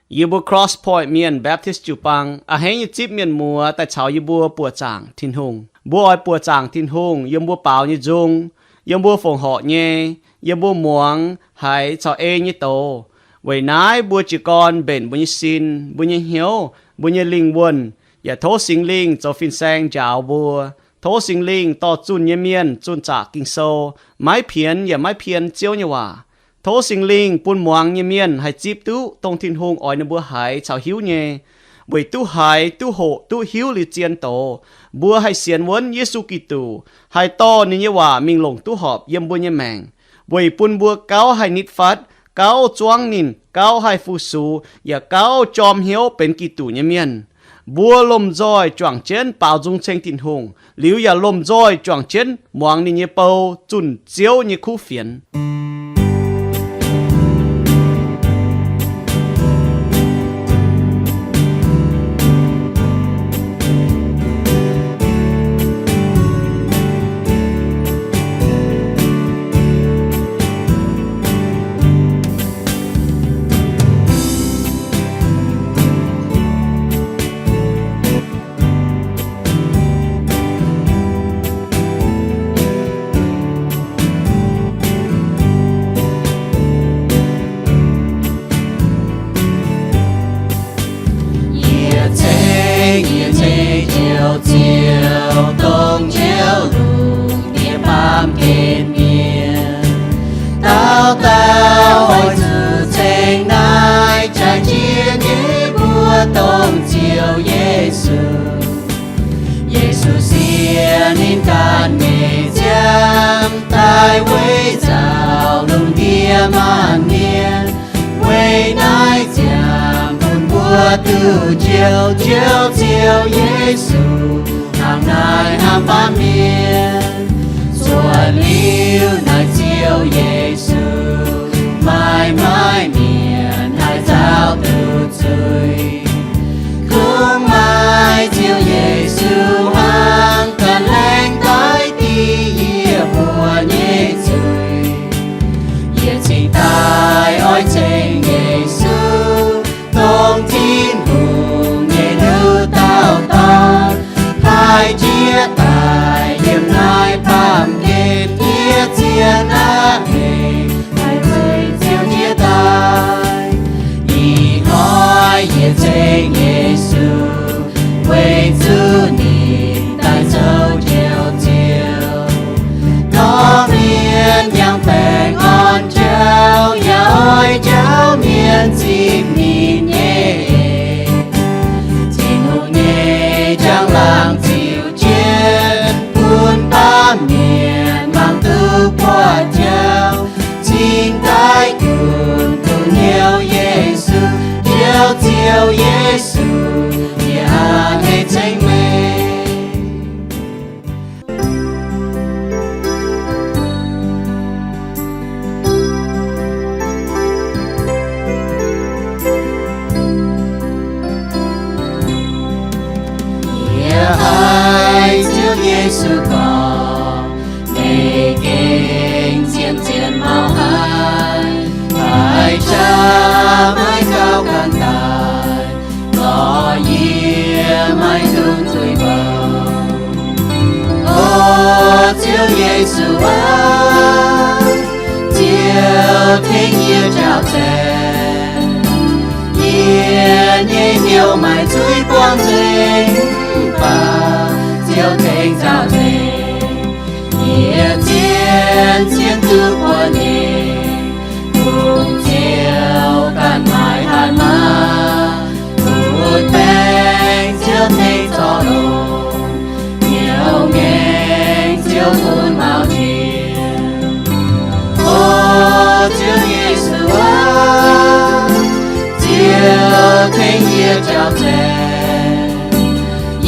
Yie mbuo Cross Point Mienh Baptist jiu-baang a'hneiv nyei zipv mienh muoz daaih caux yie mbuo buoqc zaangc Tin-Hungh. Mbuo oix buoqc zaangc Tin-Hungh yiem mbuo baaux nyei nzung, yiem mbuo fongc horc nyei, yiem mbuo muangx haiz caux ei nyei doz. Weic naaiv mbuo jiez gorn mbenc mbuo nyei sin, mbuo nyei hnyouv, mbuo nyei lingh wuonh, yaac tov Singx Lingh zoux fin-saeng njaaux mbuo. Tov Singx Lingh dorh zunh nyei mienh zunh zaqc Ging-Sou, maiv pienx yaac maiv pien Ziouv nyei waac. Tov Singx Lingh bun muangx nyei mienh haih zipv duqv dongh Tin-Hungh oix ninh mbuo haiz caux hiuv nyei, weic duqv haiz, duqv hoqc, duqv hiuv liuz zien doz, mbuo haih sienx wuonv Yesu Giduc, haih dorh ninh nyei waac mingh longc duqv horpc yiem mbuo nyei maengc, weic bun mbuo gauh haih nitv fatv, gauh zuangv ninh, gauh haih fu-sux, yaac gauh jorm hnyouv benx Giduc nyei mienh. Mbuo lomh nzoih juangc jienv baaux nzung ceng Tin-Hungh, liuz yaac lomh nzoih juangc jienv muangx ninh nyei bou zunh Ziouv nyei kuv fienx. Yietc ceng yietc ceng Ziouv, Ziouv dongh Ziouv lungh ndiev baamh gen mienh, dauh dauh oix zuqc ceng naaiv jaaix jiex nyei mbuox dongh Ziouv Yesu. Yesu siex ninh ganh nyei ziangh daaih weic nzauh lungh ndiev maanc mienh. Weic naaiv ziangh bun mbuo duqv njoux Ziouv, Ziouv Yesu, hnangv naaiv hnamv baamh mienh. Cuotv liuz naaiv Ziouv Yesu, maaih maaih mienh haih nzauh duqv zuiz. Kungx maaih Ziouv Yesu hnangv ganh laengz daic dingc yie mbuo nyei zuiz. Yie cingx daaih oix ceng Yesu, dongh Tin-Hungh nyei Luv Dauh Dorn, haiz jiex daaih yiem naaiv baamh gen yie zien aqv haic, haiz zuiz Ziouv jiex daaih. Ih hnoi yie ceng Yesu, weic zuqc ninh daaih zoux Njoux Ziouv, dorh mienh yangh baengh orn jauv, yaac oix jauv mienh zipv ninh nyei. Tin-Hungh nyei njang-laangc ziux jienv, bun baamh mienh mangc duqv buoqc jauv, cingx daaih gunv duqv hnyouv Yesu, Njoux Ziouv Yesu, yie a'hneiv ceng meih. Yie haiz Ziouv Yesu gorngv, meih gengh zien zien mauv haic, haiz jaax maiv gauh ganh daaih, lorz yie maiv dungx zuiz bouc. O Ziouv Yesu aac, Ziouv tengx yie njaaux zaengc, yie nyei hnyouv maaih zuiz buangh nzengc, mv baac Ziouv tengx njaaux nzengc. Yie zien zien duqv buonv nyei, kungx Ziouv ganh maaih hatc maaz, butv baengc Ziouv tengx zorc longc, hnyouv ngaengc Ziouv bun mauv njiec. O Ziouv Yesu aac, Ziouv tengx yie njaaux zaengc.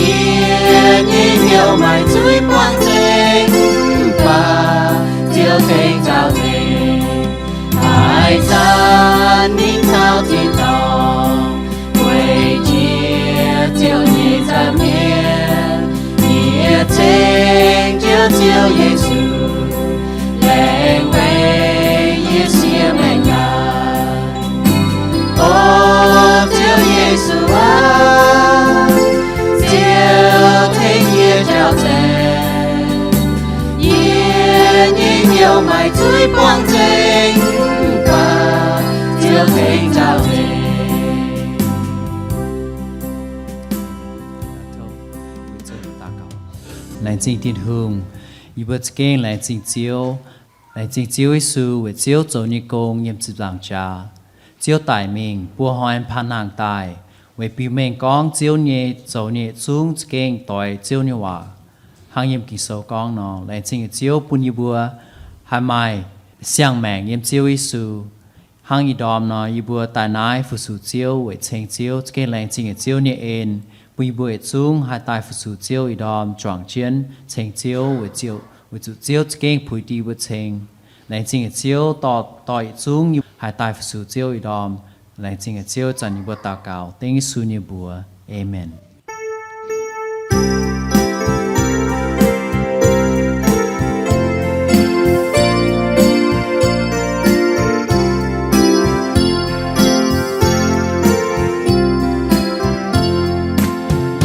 Yie nyei hnyouv maaih zuiz buangh nzengc, mv baac Ziouv tengx njaaux nzengc. Haaix zanc mingh taux tin-dorngh, weic jiex Ziouv nyei nza'hmien, yie ceng Njoux Ziouv Yesu, laengz weic yie siev maengc gaax. O buangh nzengc baac Ziouv tengx nzauh nzengc. Laengz zingh Tin-Hungh, yie mbuo za'gengh laengz zingh Ziouv. Laengz zingh Ziouv Yesu weic Ziouv zoux nyei gong yiem ziepc nzaangc jaax. Ziouv daic mingh buo hnoi paan hnaangx daaih, weic biux mengh gorngv Ziouv nyei zoux nyei yietc zungv za'gengh doix Ziouv nyei waac. Hnangv yiem Ging-Sou gorngv nor, laengz zingh Ziouv bun yie mbuo haih maaih siang-maengc yiem Ziouv Yesu. Hnangv ih ndorm nor, yie mbuo daaih naaiv fu-sux Ziouv weic ceng Ziouv, za'gengh laengz zingh Ziouv nyei en, bun yie mbuo yietc zungv haih daaih fu-sux Ziouv ih ndorm juangc jienv ceng Ziouv weic zuqc, weic zuqc Ziouv za'gengh puix diqv yie mbuo ceng. Laengz zingh Ziouv dorh, dorh yietc zungv haih daaih fu-sux Ziouv ih ndorm. Laengz zingh Ziouv, zanc yie mbuo daux gaux dengv Yesu nyei mbuox. Aamen.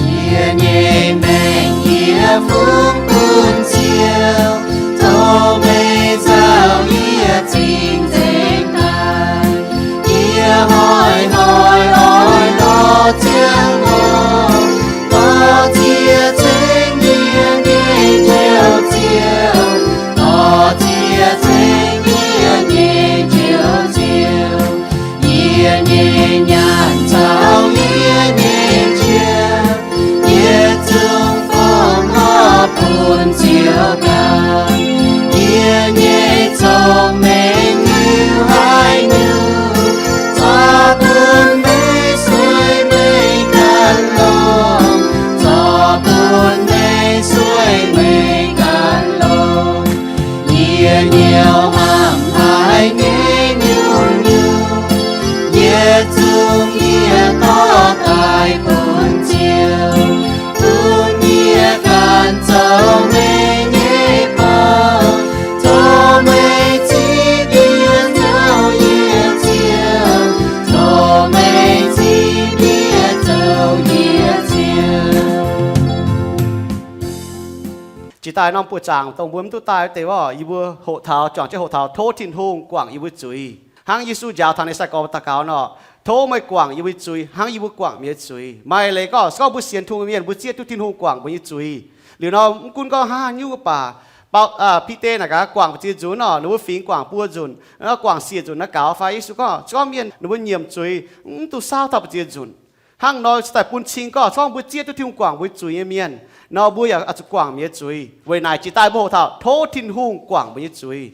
Yie nyei maengc yie fungx bun Ziouv, tov meih nzauh yie cingx nzengc daaih. Yie hnoi-hnoi oix lorz Ziouv ngorc, lorz Ziouv ceng yie nyei Njoux Ziouv, lorz Ziouv ceng yie nyei Njoux Ziouv. Yie nyei nyaanh caux yie nyei qiex, yietc zungv fongc orv bun Ziouv ganh. Yie nyei cong-mengh hiuv haaix nyungc, zorqv bun meih sueih meih ganh longc, zorqv bun meih sueih meih ganh longc. Yie nyei hnamv haiz nyei nyungc-nyungc, yietc zungv yie dorh daaih bun Ziouv, bun yie ganh zoux meih nyei borngz. Tov meih zipv yie nzauh yie Ziouv, tov meih zipv yie zoux yie Ziouv. Jiex daaih norm buoz-zaangc dongh mbuo mv duqv daaih wuov deix orqc, yie mbuo hoqc taux, juangc jienv hoqc taux tov Tin-Hungh guangc yie mbuo zuiz. Hnangv Yesu njaaux taux ninh sai-gorx daux gaux nor, tov meih guangc yie mbuo zuiz hnangv yie mbuo guangc meih nyei zuiz. Maaih leiz gorngv se gorngv mbuo sienx Tin-Hungh mienh, mbuo zieqv duqv Tin-Hungh guangc mbuo nyei zuiz. Liuz nor mv gunv gorngv haaix nyungc baac, Bide naaic gaax guangc ziex nzunc nor, ninh mbuo fingx guangc buo nzunc, guangc siec nzunc naaiv gaux fai Yesu gorngv se gorngv mienh ninh mbuo nyiemc zuiz mv dungx saauv taux ziex nzunc. Hnangv nor se daaih bun cing gorngv se gorngv mbuo zieqv duqv Tin-Hungh guangc mbuo zuiz nyei mienh nor, mbuo yaac oix zuqc guangc mienh nyei zuiz. Weic naaic jiex daaih mbuo hoqc taux tov Tin-Hungh guangc mbuo nyei zuiz.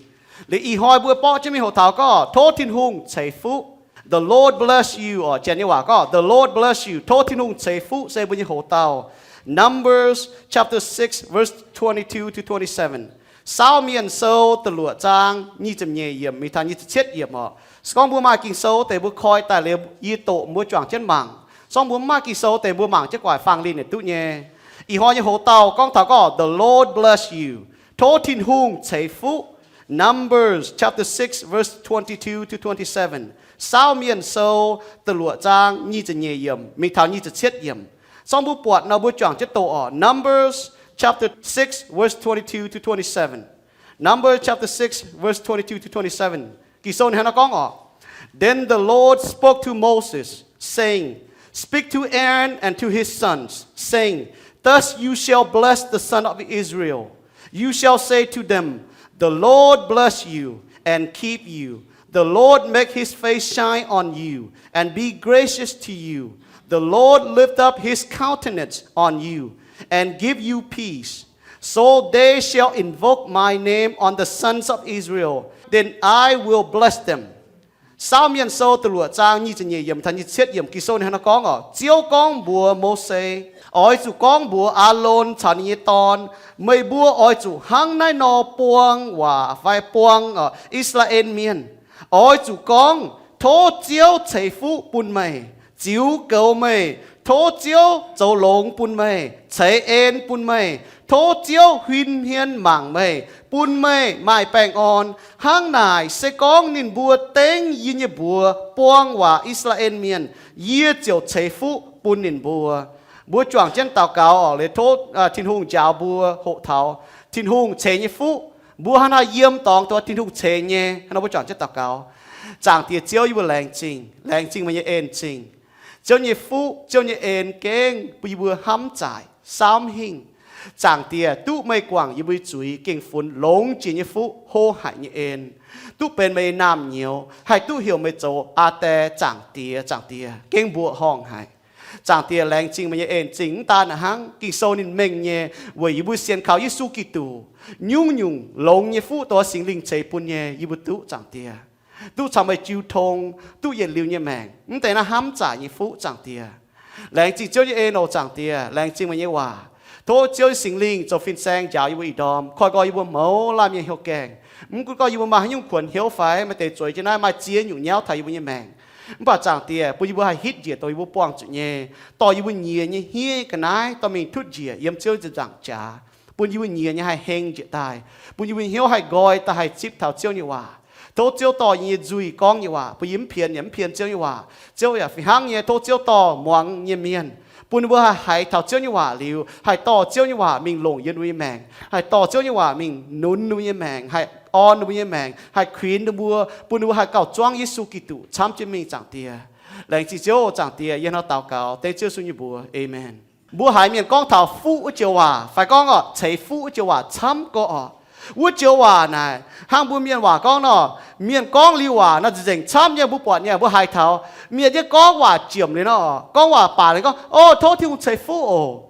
Liuz ih hnoi mbuo borqv jienv mingh hoqc taux gorngv tov Tin-Hungh ceix fuqv. The Lord bless you, orqc, Janx nyei waac gorngv the Lord bless you, tov Tin-Hungh ceix fuqv se mbuo nyei hoc dauh. Numbers chapter six, verse twenty-two to twenty-seven. Saauv Mienh Sou da'luoqc zaang nyic ziepc nyeic yiemc mingh taux nyic ziepc cietv yiemc orqc. Se gorngv mbuo maaih Ging-Sou deix mbuo koi daaih liuz, yie doqc mbuo juangc jienv mangc. Se gorngv mbuo mv maaih Ging-Sou deix mbuo mangc jienv guaix faang linh yietc duqv nyei. Ih hnoi nyei hoc dauh gorngv taux gorngv the Lord bless you, tov Tin-Hungh ceix fuqv. Numbers chapter six, verse twenty-two to twenty-seven. Saauv Mienh Sou da'luoqc zaang nyic ziepc nyeic yiemc mingh taux nyic ziepc cietv yiemc. Se gorngv mbuo buatc nor mbuo juangc jienv doqc orqc. Numbers chapter six, verse twenty-two to twenty-seven. Numbers chapter six, verse twenty-two to twenty-seven. Ging-Sou ninh hnangv naaiv gorngv orqc. Then the Lord spoke to Moses, saying, Speak to Aaron and to his sons, saying, Thus you shall bless the sons of Israel. You shall say to them, The Lord bless you and keep you. The Lord make his face shine on you and be gracious to you. The Lord lift up his countenance on you and give you peace. So they shall invoke my name on the sons of Israel. Then I will bless them. Saauv Mienh Sou da'luoqc zaang nyic ziepc nyeic yiemc taux nyic ziepc cietv yiemc Ging-Sou ninh hnangv naaiv gorngv orqc. Ziouv gorngv mbuox Mose, Oix zuqc gorngv mbuox Aalon caux ninh nyei dorn, Meih mbuo oix zuqc hnangv naaiv nor buang waac fai buang, orqc, I^saa^laa^en Mienh. Oix zuqc gorngv, Tov Ziouv ceix fuqv bun meih, ziux goux meih. Tov Ziouv zoux longx bun meih, ceix en bun meih. Tov Ziouv huin hmien mangc meih, bun meih maaih baengh orn. Hnangv naaic, se gorngv ninh mbuo dengv yie nyei mbuox buang waac I^saa^laa^en Mienh, yie ziouc ceix fuqv bun ninh mbuo. Mbuo juangc jienv daux gaux orqc, liuz tov Tin-Hungh njaaux mbuo hoqc taux Tin-Hungh ceix nyei fuqv. Mbuo hnangv naaiv yiem dorngx dongh Tin-Hungh ceix nyei, hnangv nor mbuo juangc jienv daux gaux. Zaangc Diex Ziouv, yie mbuo laengz zingh, laengz zingh meih nyei en zingh. Ziouv nyei fuqv, Ziouv nyei en gengh bun yie mbuo hnamv zaaic, saamv hingh. Zaangc Diex, duqv meih guangc yie mbuo nyei zuiz gengh funx longx jiex nyei fuqv, hlo haic nyei en, duqv benx meih nyei naamh nyouz, haih duqv heuc meih zoux Aa Die, Zaangc Diex, Zaangc Diex, gengh mbuoqc horngh haic. Zaangc Diex, laengz zingh meih nyei en zingh. Mv daan hnangv, Ging-Sou ninh mengh nyei, weic yie mbuo sienx kaux Yesu Giduc, nyungc-nyungc longx nyei fuqv dongh Singx Lingh ceix bun nyei, yie mbuo duqv, Zaangc Diex, duqv caux meih jiu tong, duqv yietc liuz nyei maengc. Mv deix naaiv hnamv zaaic nyei fuqv, Zaangc Diex. Laengz zingh Ziouv nyei en oc, Zaangc Diex. Laengz zingh meih nyei waac. Tov Ziouv nyei Singx Lingh zoux fin-saeng njaaux yie mbuo ih ndorm, koiv gorx yie mbuo mouz laanh mienh hnyouv gaengh. Mv gunv gorngv yie mbuo maaih haaix nyungc kuonx hnyouv fai maaih deix zueiz jienv naaiv, maaih ziex nyungc nyauv taux yie mbuo nyei maengc. Mv baac Zaangc Diex, bun yie mbuo haih hitv njiec dongh yie mbuo buangh zuqc nyei, dorh yie mbuo nyiex nyei hniev ga'naaiv dorh mingh tutv njiec yiem Ziouv nyei ziepc nzaangc jaax, bun yie mbuo nyiex nyei haih heng njiec daaih, bun yie mbuo hnyouv haih nqoi daaih haih zipv taux Ziouv nyei waac. Tov Ziouv dorh yie nyei nzuih gorngv nyei waac, bun yie mv pien yaac mv pien Ziouv nyei waac. Ziouv yaac fih hnangv nyei, tov Ziouv dorh muangx nyei mienh, bun ninh mbuo haih haiz taux Ziouv nyei waac liuz, haih dorh Ziouv nyei waac mingh longc yiem ninh mbuo nyei maengc, haih dorh Ziouv nyei waac mingh nunz ninh mbuo nyei maengc, haih orn ninh mbuo nyei maengc, haih kuinx ninh mbuo, bun ninh mbuo haih gauh zuangv Yesu Giduc camv jienv mingh, Zaangc Diex. Laengz zingh Ziouv, Zaangc Diex, yie hnangv naaiv daux gaux dengv Ziouv Yesu nyei mbuox. Aamen. Mbuo haiz mienh gorngv taux fuqv wuov joux waac, fai gorngv oc, ceix fuqv wuov joux waac camv gorqv oc. Wuov joux waac naaic, hnangv mbuo mienh waac gorngv nor, mienh gorngv liuz waac nor nzengc camv nyei, mbuo buatc nyei, mbuo haiz taux mienh yiem gorngv waac jiemc liuz nor, gorngv waac baac liuz gorngv, O, tov Tin-Hungh ceix fuqv oc.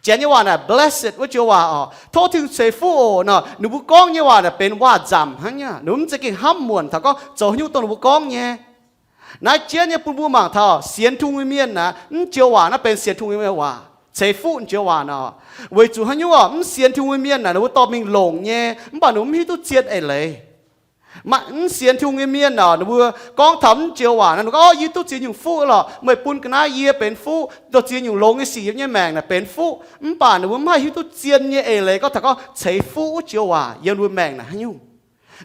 Janx nyei waac naaic blessed wuov joux waac oc, tov Tin-Hungh ceix fuqv oc nor, ninh mbuo gorngv nyei waac naaic benx waac-nzamc hnangv nyei. Ninh mbuo mv zeiz gengh hnamv muonc taux gorngv zoux haaix nyungc dongh ninh mbuo gorngv nyei. Naaiv jienv nyei bun mbuo mangc taux sienx Tin-Hungh nyei mienh naaic, mv joux waac naaiv benx sienx Tin-Hungh nyei waac, ceix fuqv joux waac nor. Weic zuqc haaix nyungc oc, mv sienx Tin-Hungh nyei mienh naaic, ninh mbuo dorh mingh longc nyei, mv baac ninh mbuo mv hiuv duqv zien eix leiz. Maaih mv sienx Tin-Hungh nyei mienh oc, ninh mbuo gorngv taux mv joux waac naaic, ninh gorngv, O, yie duqv ziex nyungc fuqv lorqc, meih bun ga'naaiv yie benx fuqv, dorh ziex nyungc longx nyei sic yiem nyei maengc naaic benx fuqv. Mv baac ninh mbuo mv haih hiuv duqv zien nyei eix leiz gorngv taux gorngv ceix fuqv wuov joux waac yiem ninh mbuo maengc naaic haaix nyungc.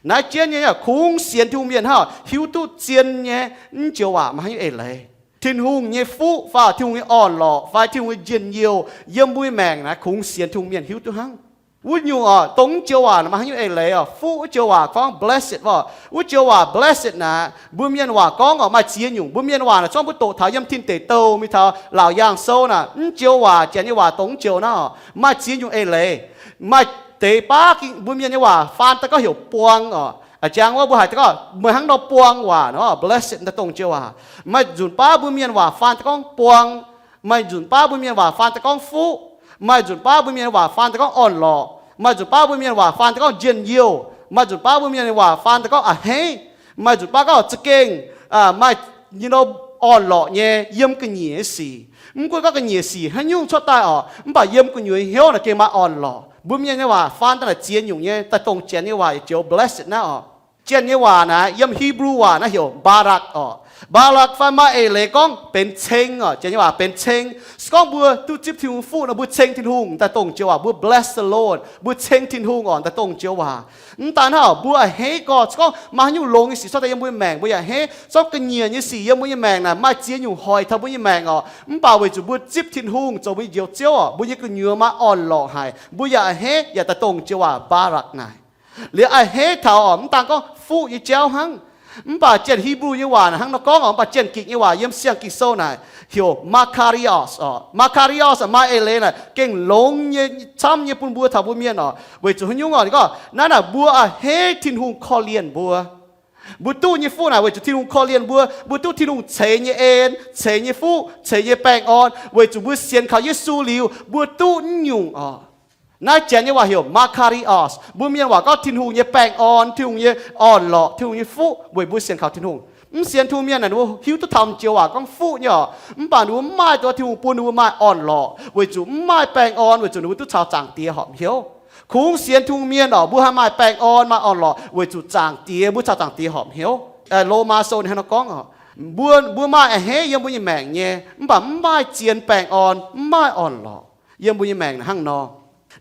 Naaiv jienv nyei kungx sienx Tin-Hungh mienh hnangv hiuv duqv zien nyei mv joux waac maaih haaix nyungc eix leiz. Tin-Hungh nyei fuqv fai Tin-Hungh nyei orn-lorqc fai Tin-Hungh nyei njien-youh yiem mbuo nyei maengc naaiv kungx sienx Tin-Hungh mienh hiuv duqv hnangv. Wuov nyungc oc, dongh mv joux waac naaic maaih haaix nyungc eix leiz oc. Fuqv wuov joux waac gorngv blessed oc. Wuov joux waac blessed naaic, mbuo mienh waac gorngv oc, maaih ziex nyungc. Mbuo mienh waac naaic zorngv mbuo doqc taux yiem Tin Deic Douh mingh taux Laauc Yaangh Sou naaic, mv joux waac, janx nyei waac dongh mv joux naaiv oc, maaih ziex nyungc eix leiz. Maaih deix baav mbuo mienh nyei waac faan daaih gorngv heuc buang oc. A'jang wuov mbuo haiz daaih gorngv meih hnangv nor buang waac nor, blessed daaih dongh joux waac. Maaih nzunc baav mbuo mienh waac faan daaih gorngv buang. Maaih nzunc baav mbuo mienh waac faan daaih gorngv fuqv. Maaih nzunc baav mbuo mienh waac faan daaih gorngv orn-lorqc. Maaih nzunc baav mbuo mienh waac faan daaih gorngv njien-youh. Maaih nzunc baav mbuo mienh waac faan daaih gorngv a'hneiv. Maaih nzunc baav gorngv za'gengh maaih nyei nor orn-lorqc nyei yiem ga'nyiec nyei sic. Mv gunv gorngv ga'nyiec sic haaix nyungc cuotv daaih oc, mv baac yiem gu'nyuoz hnyouv naaic gengh maaih orn-lorqc. Mbuo mienh nyei waac faan daaih naaic ziex nyungc nyei, daaih dongh janx nyei waac yietc joux blessed naaiv oc. Janx nyei waac naaic yiem Hebrew waac naaiv heuc Barak oc. Barak fai maaih eix leiz gorngv benx ceng oc. Janx nyei waac benx ceng. Se gorngv mbuo duqv zipv Tin-Hungh fuqv nor, mbuo ceng Tin-Hungh daaih dongh joux waac, mbuo bless the Lord, mbuo ceng Tin-Hungh oc, daaih dongh joux waac. Mv daan hnangv, mbuo a'hneiv gorx, se gorngv maaih haaix nyungc longx nyei sic cuotv daaih yiem mbuo nyei maengc, mbuo yaac a'hneiv. Se gorngv ga'nyiec nyei sic yiem mbuo nyei maengc naaic maaih ziex nyungc hoic taux mbuo nyei maengc oc, mv baac weic zuqc mbuo zipv Tin-Hungh zoux mbuo nyei Njoux Ziouv oc, mbuo nyei gu'nyuoz maaih orn-lorqc haic, mbuo yaac a'hneiv. Yaac daaih dongh joux waac Barak naaic. Liuz a'hneiv taux oc, mv daan gorngv fuqv nyei jauv hnangv. Mv baac janx Hebrew nyei waac naaic hnangv nor gorngv oc, mv baac janx-gikc nyei waac yiem siang-ging-sou naaic heuc makarios oc. Makarios maaih eix leiz naaic gengh longx nyei camv nyei bun mbuo taux mbuo mienh oc. Weic zuqc haaix nyungc oc, ninh gorngv naaiv naaic mbuo a'hneiv Tin-Hungh korv-lienh mbuo. Mbuo duqv nyei fuqv naaic weic zuqc Tin-Hungh korv-lienh mbuo. Mbuo duqv Tin-Hungh ceix nyei en, ceix nyei fuqv, ceix nyei baengh orn weic zuqc mbuo sienx kaux Yesu liuz mbuo duqv naaiv nyungc oc. Naaiv janx nyei waac heuc makarios. Mbuo mienh waac gorngv Tin-Hungh nyei baengh orn, Tin-Hungh nyei orn-lorqc, Tin-Hungh nyei fuqv weic mbuo sienx kaux Tin-Hungh. Mv sienx Tin-Hungh mienh naaic ninh mbuo hiuv duqv taux joux waac gorngv fuqv nyei oc, mv baac ninh mbuo mv maaih dongh Tin-Hungh bun ninh mbuo maaih orn-lorqc weic zuqc mv maaih baengh orn, weic zuqc ninh mbuo duqv caux Zaangc Diex horpc hnyouv. Kungx sienx Tin-Hungh mienh oc, mbuo haih maaih baengh orn, maaih orn-lorqc weic zuqc Zaangc Diex, mbuo caux Zaangc Diex horpc hnyouv. Lomaa Sou ninh hnangv nor gorngv oc, mbuo, mbuo maaih a'hneiv yiem mbuo nyei maengc nyei, mv baac mv maaih zien baengh orn, mv maaih orn-lorqc yiem mbuo nyei maengc hnangv nor.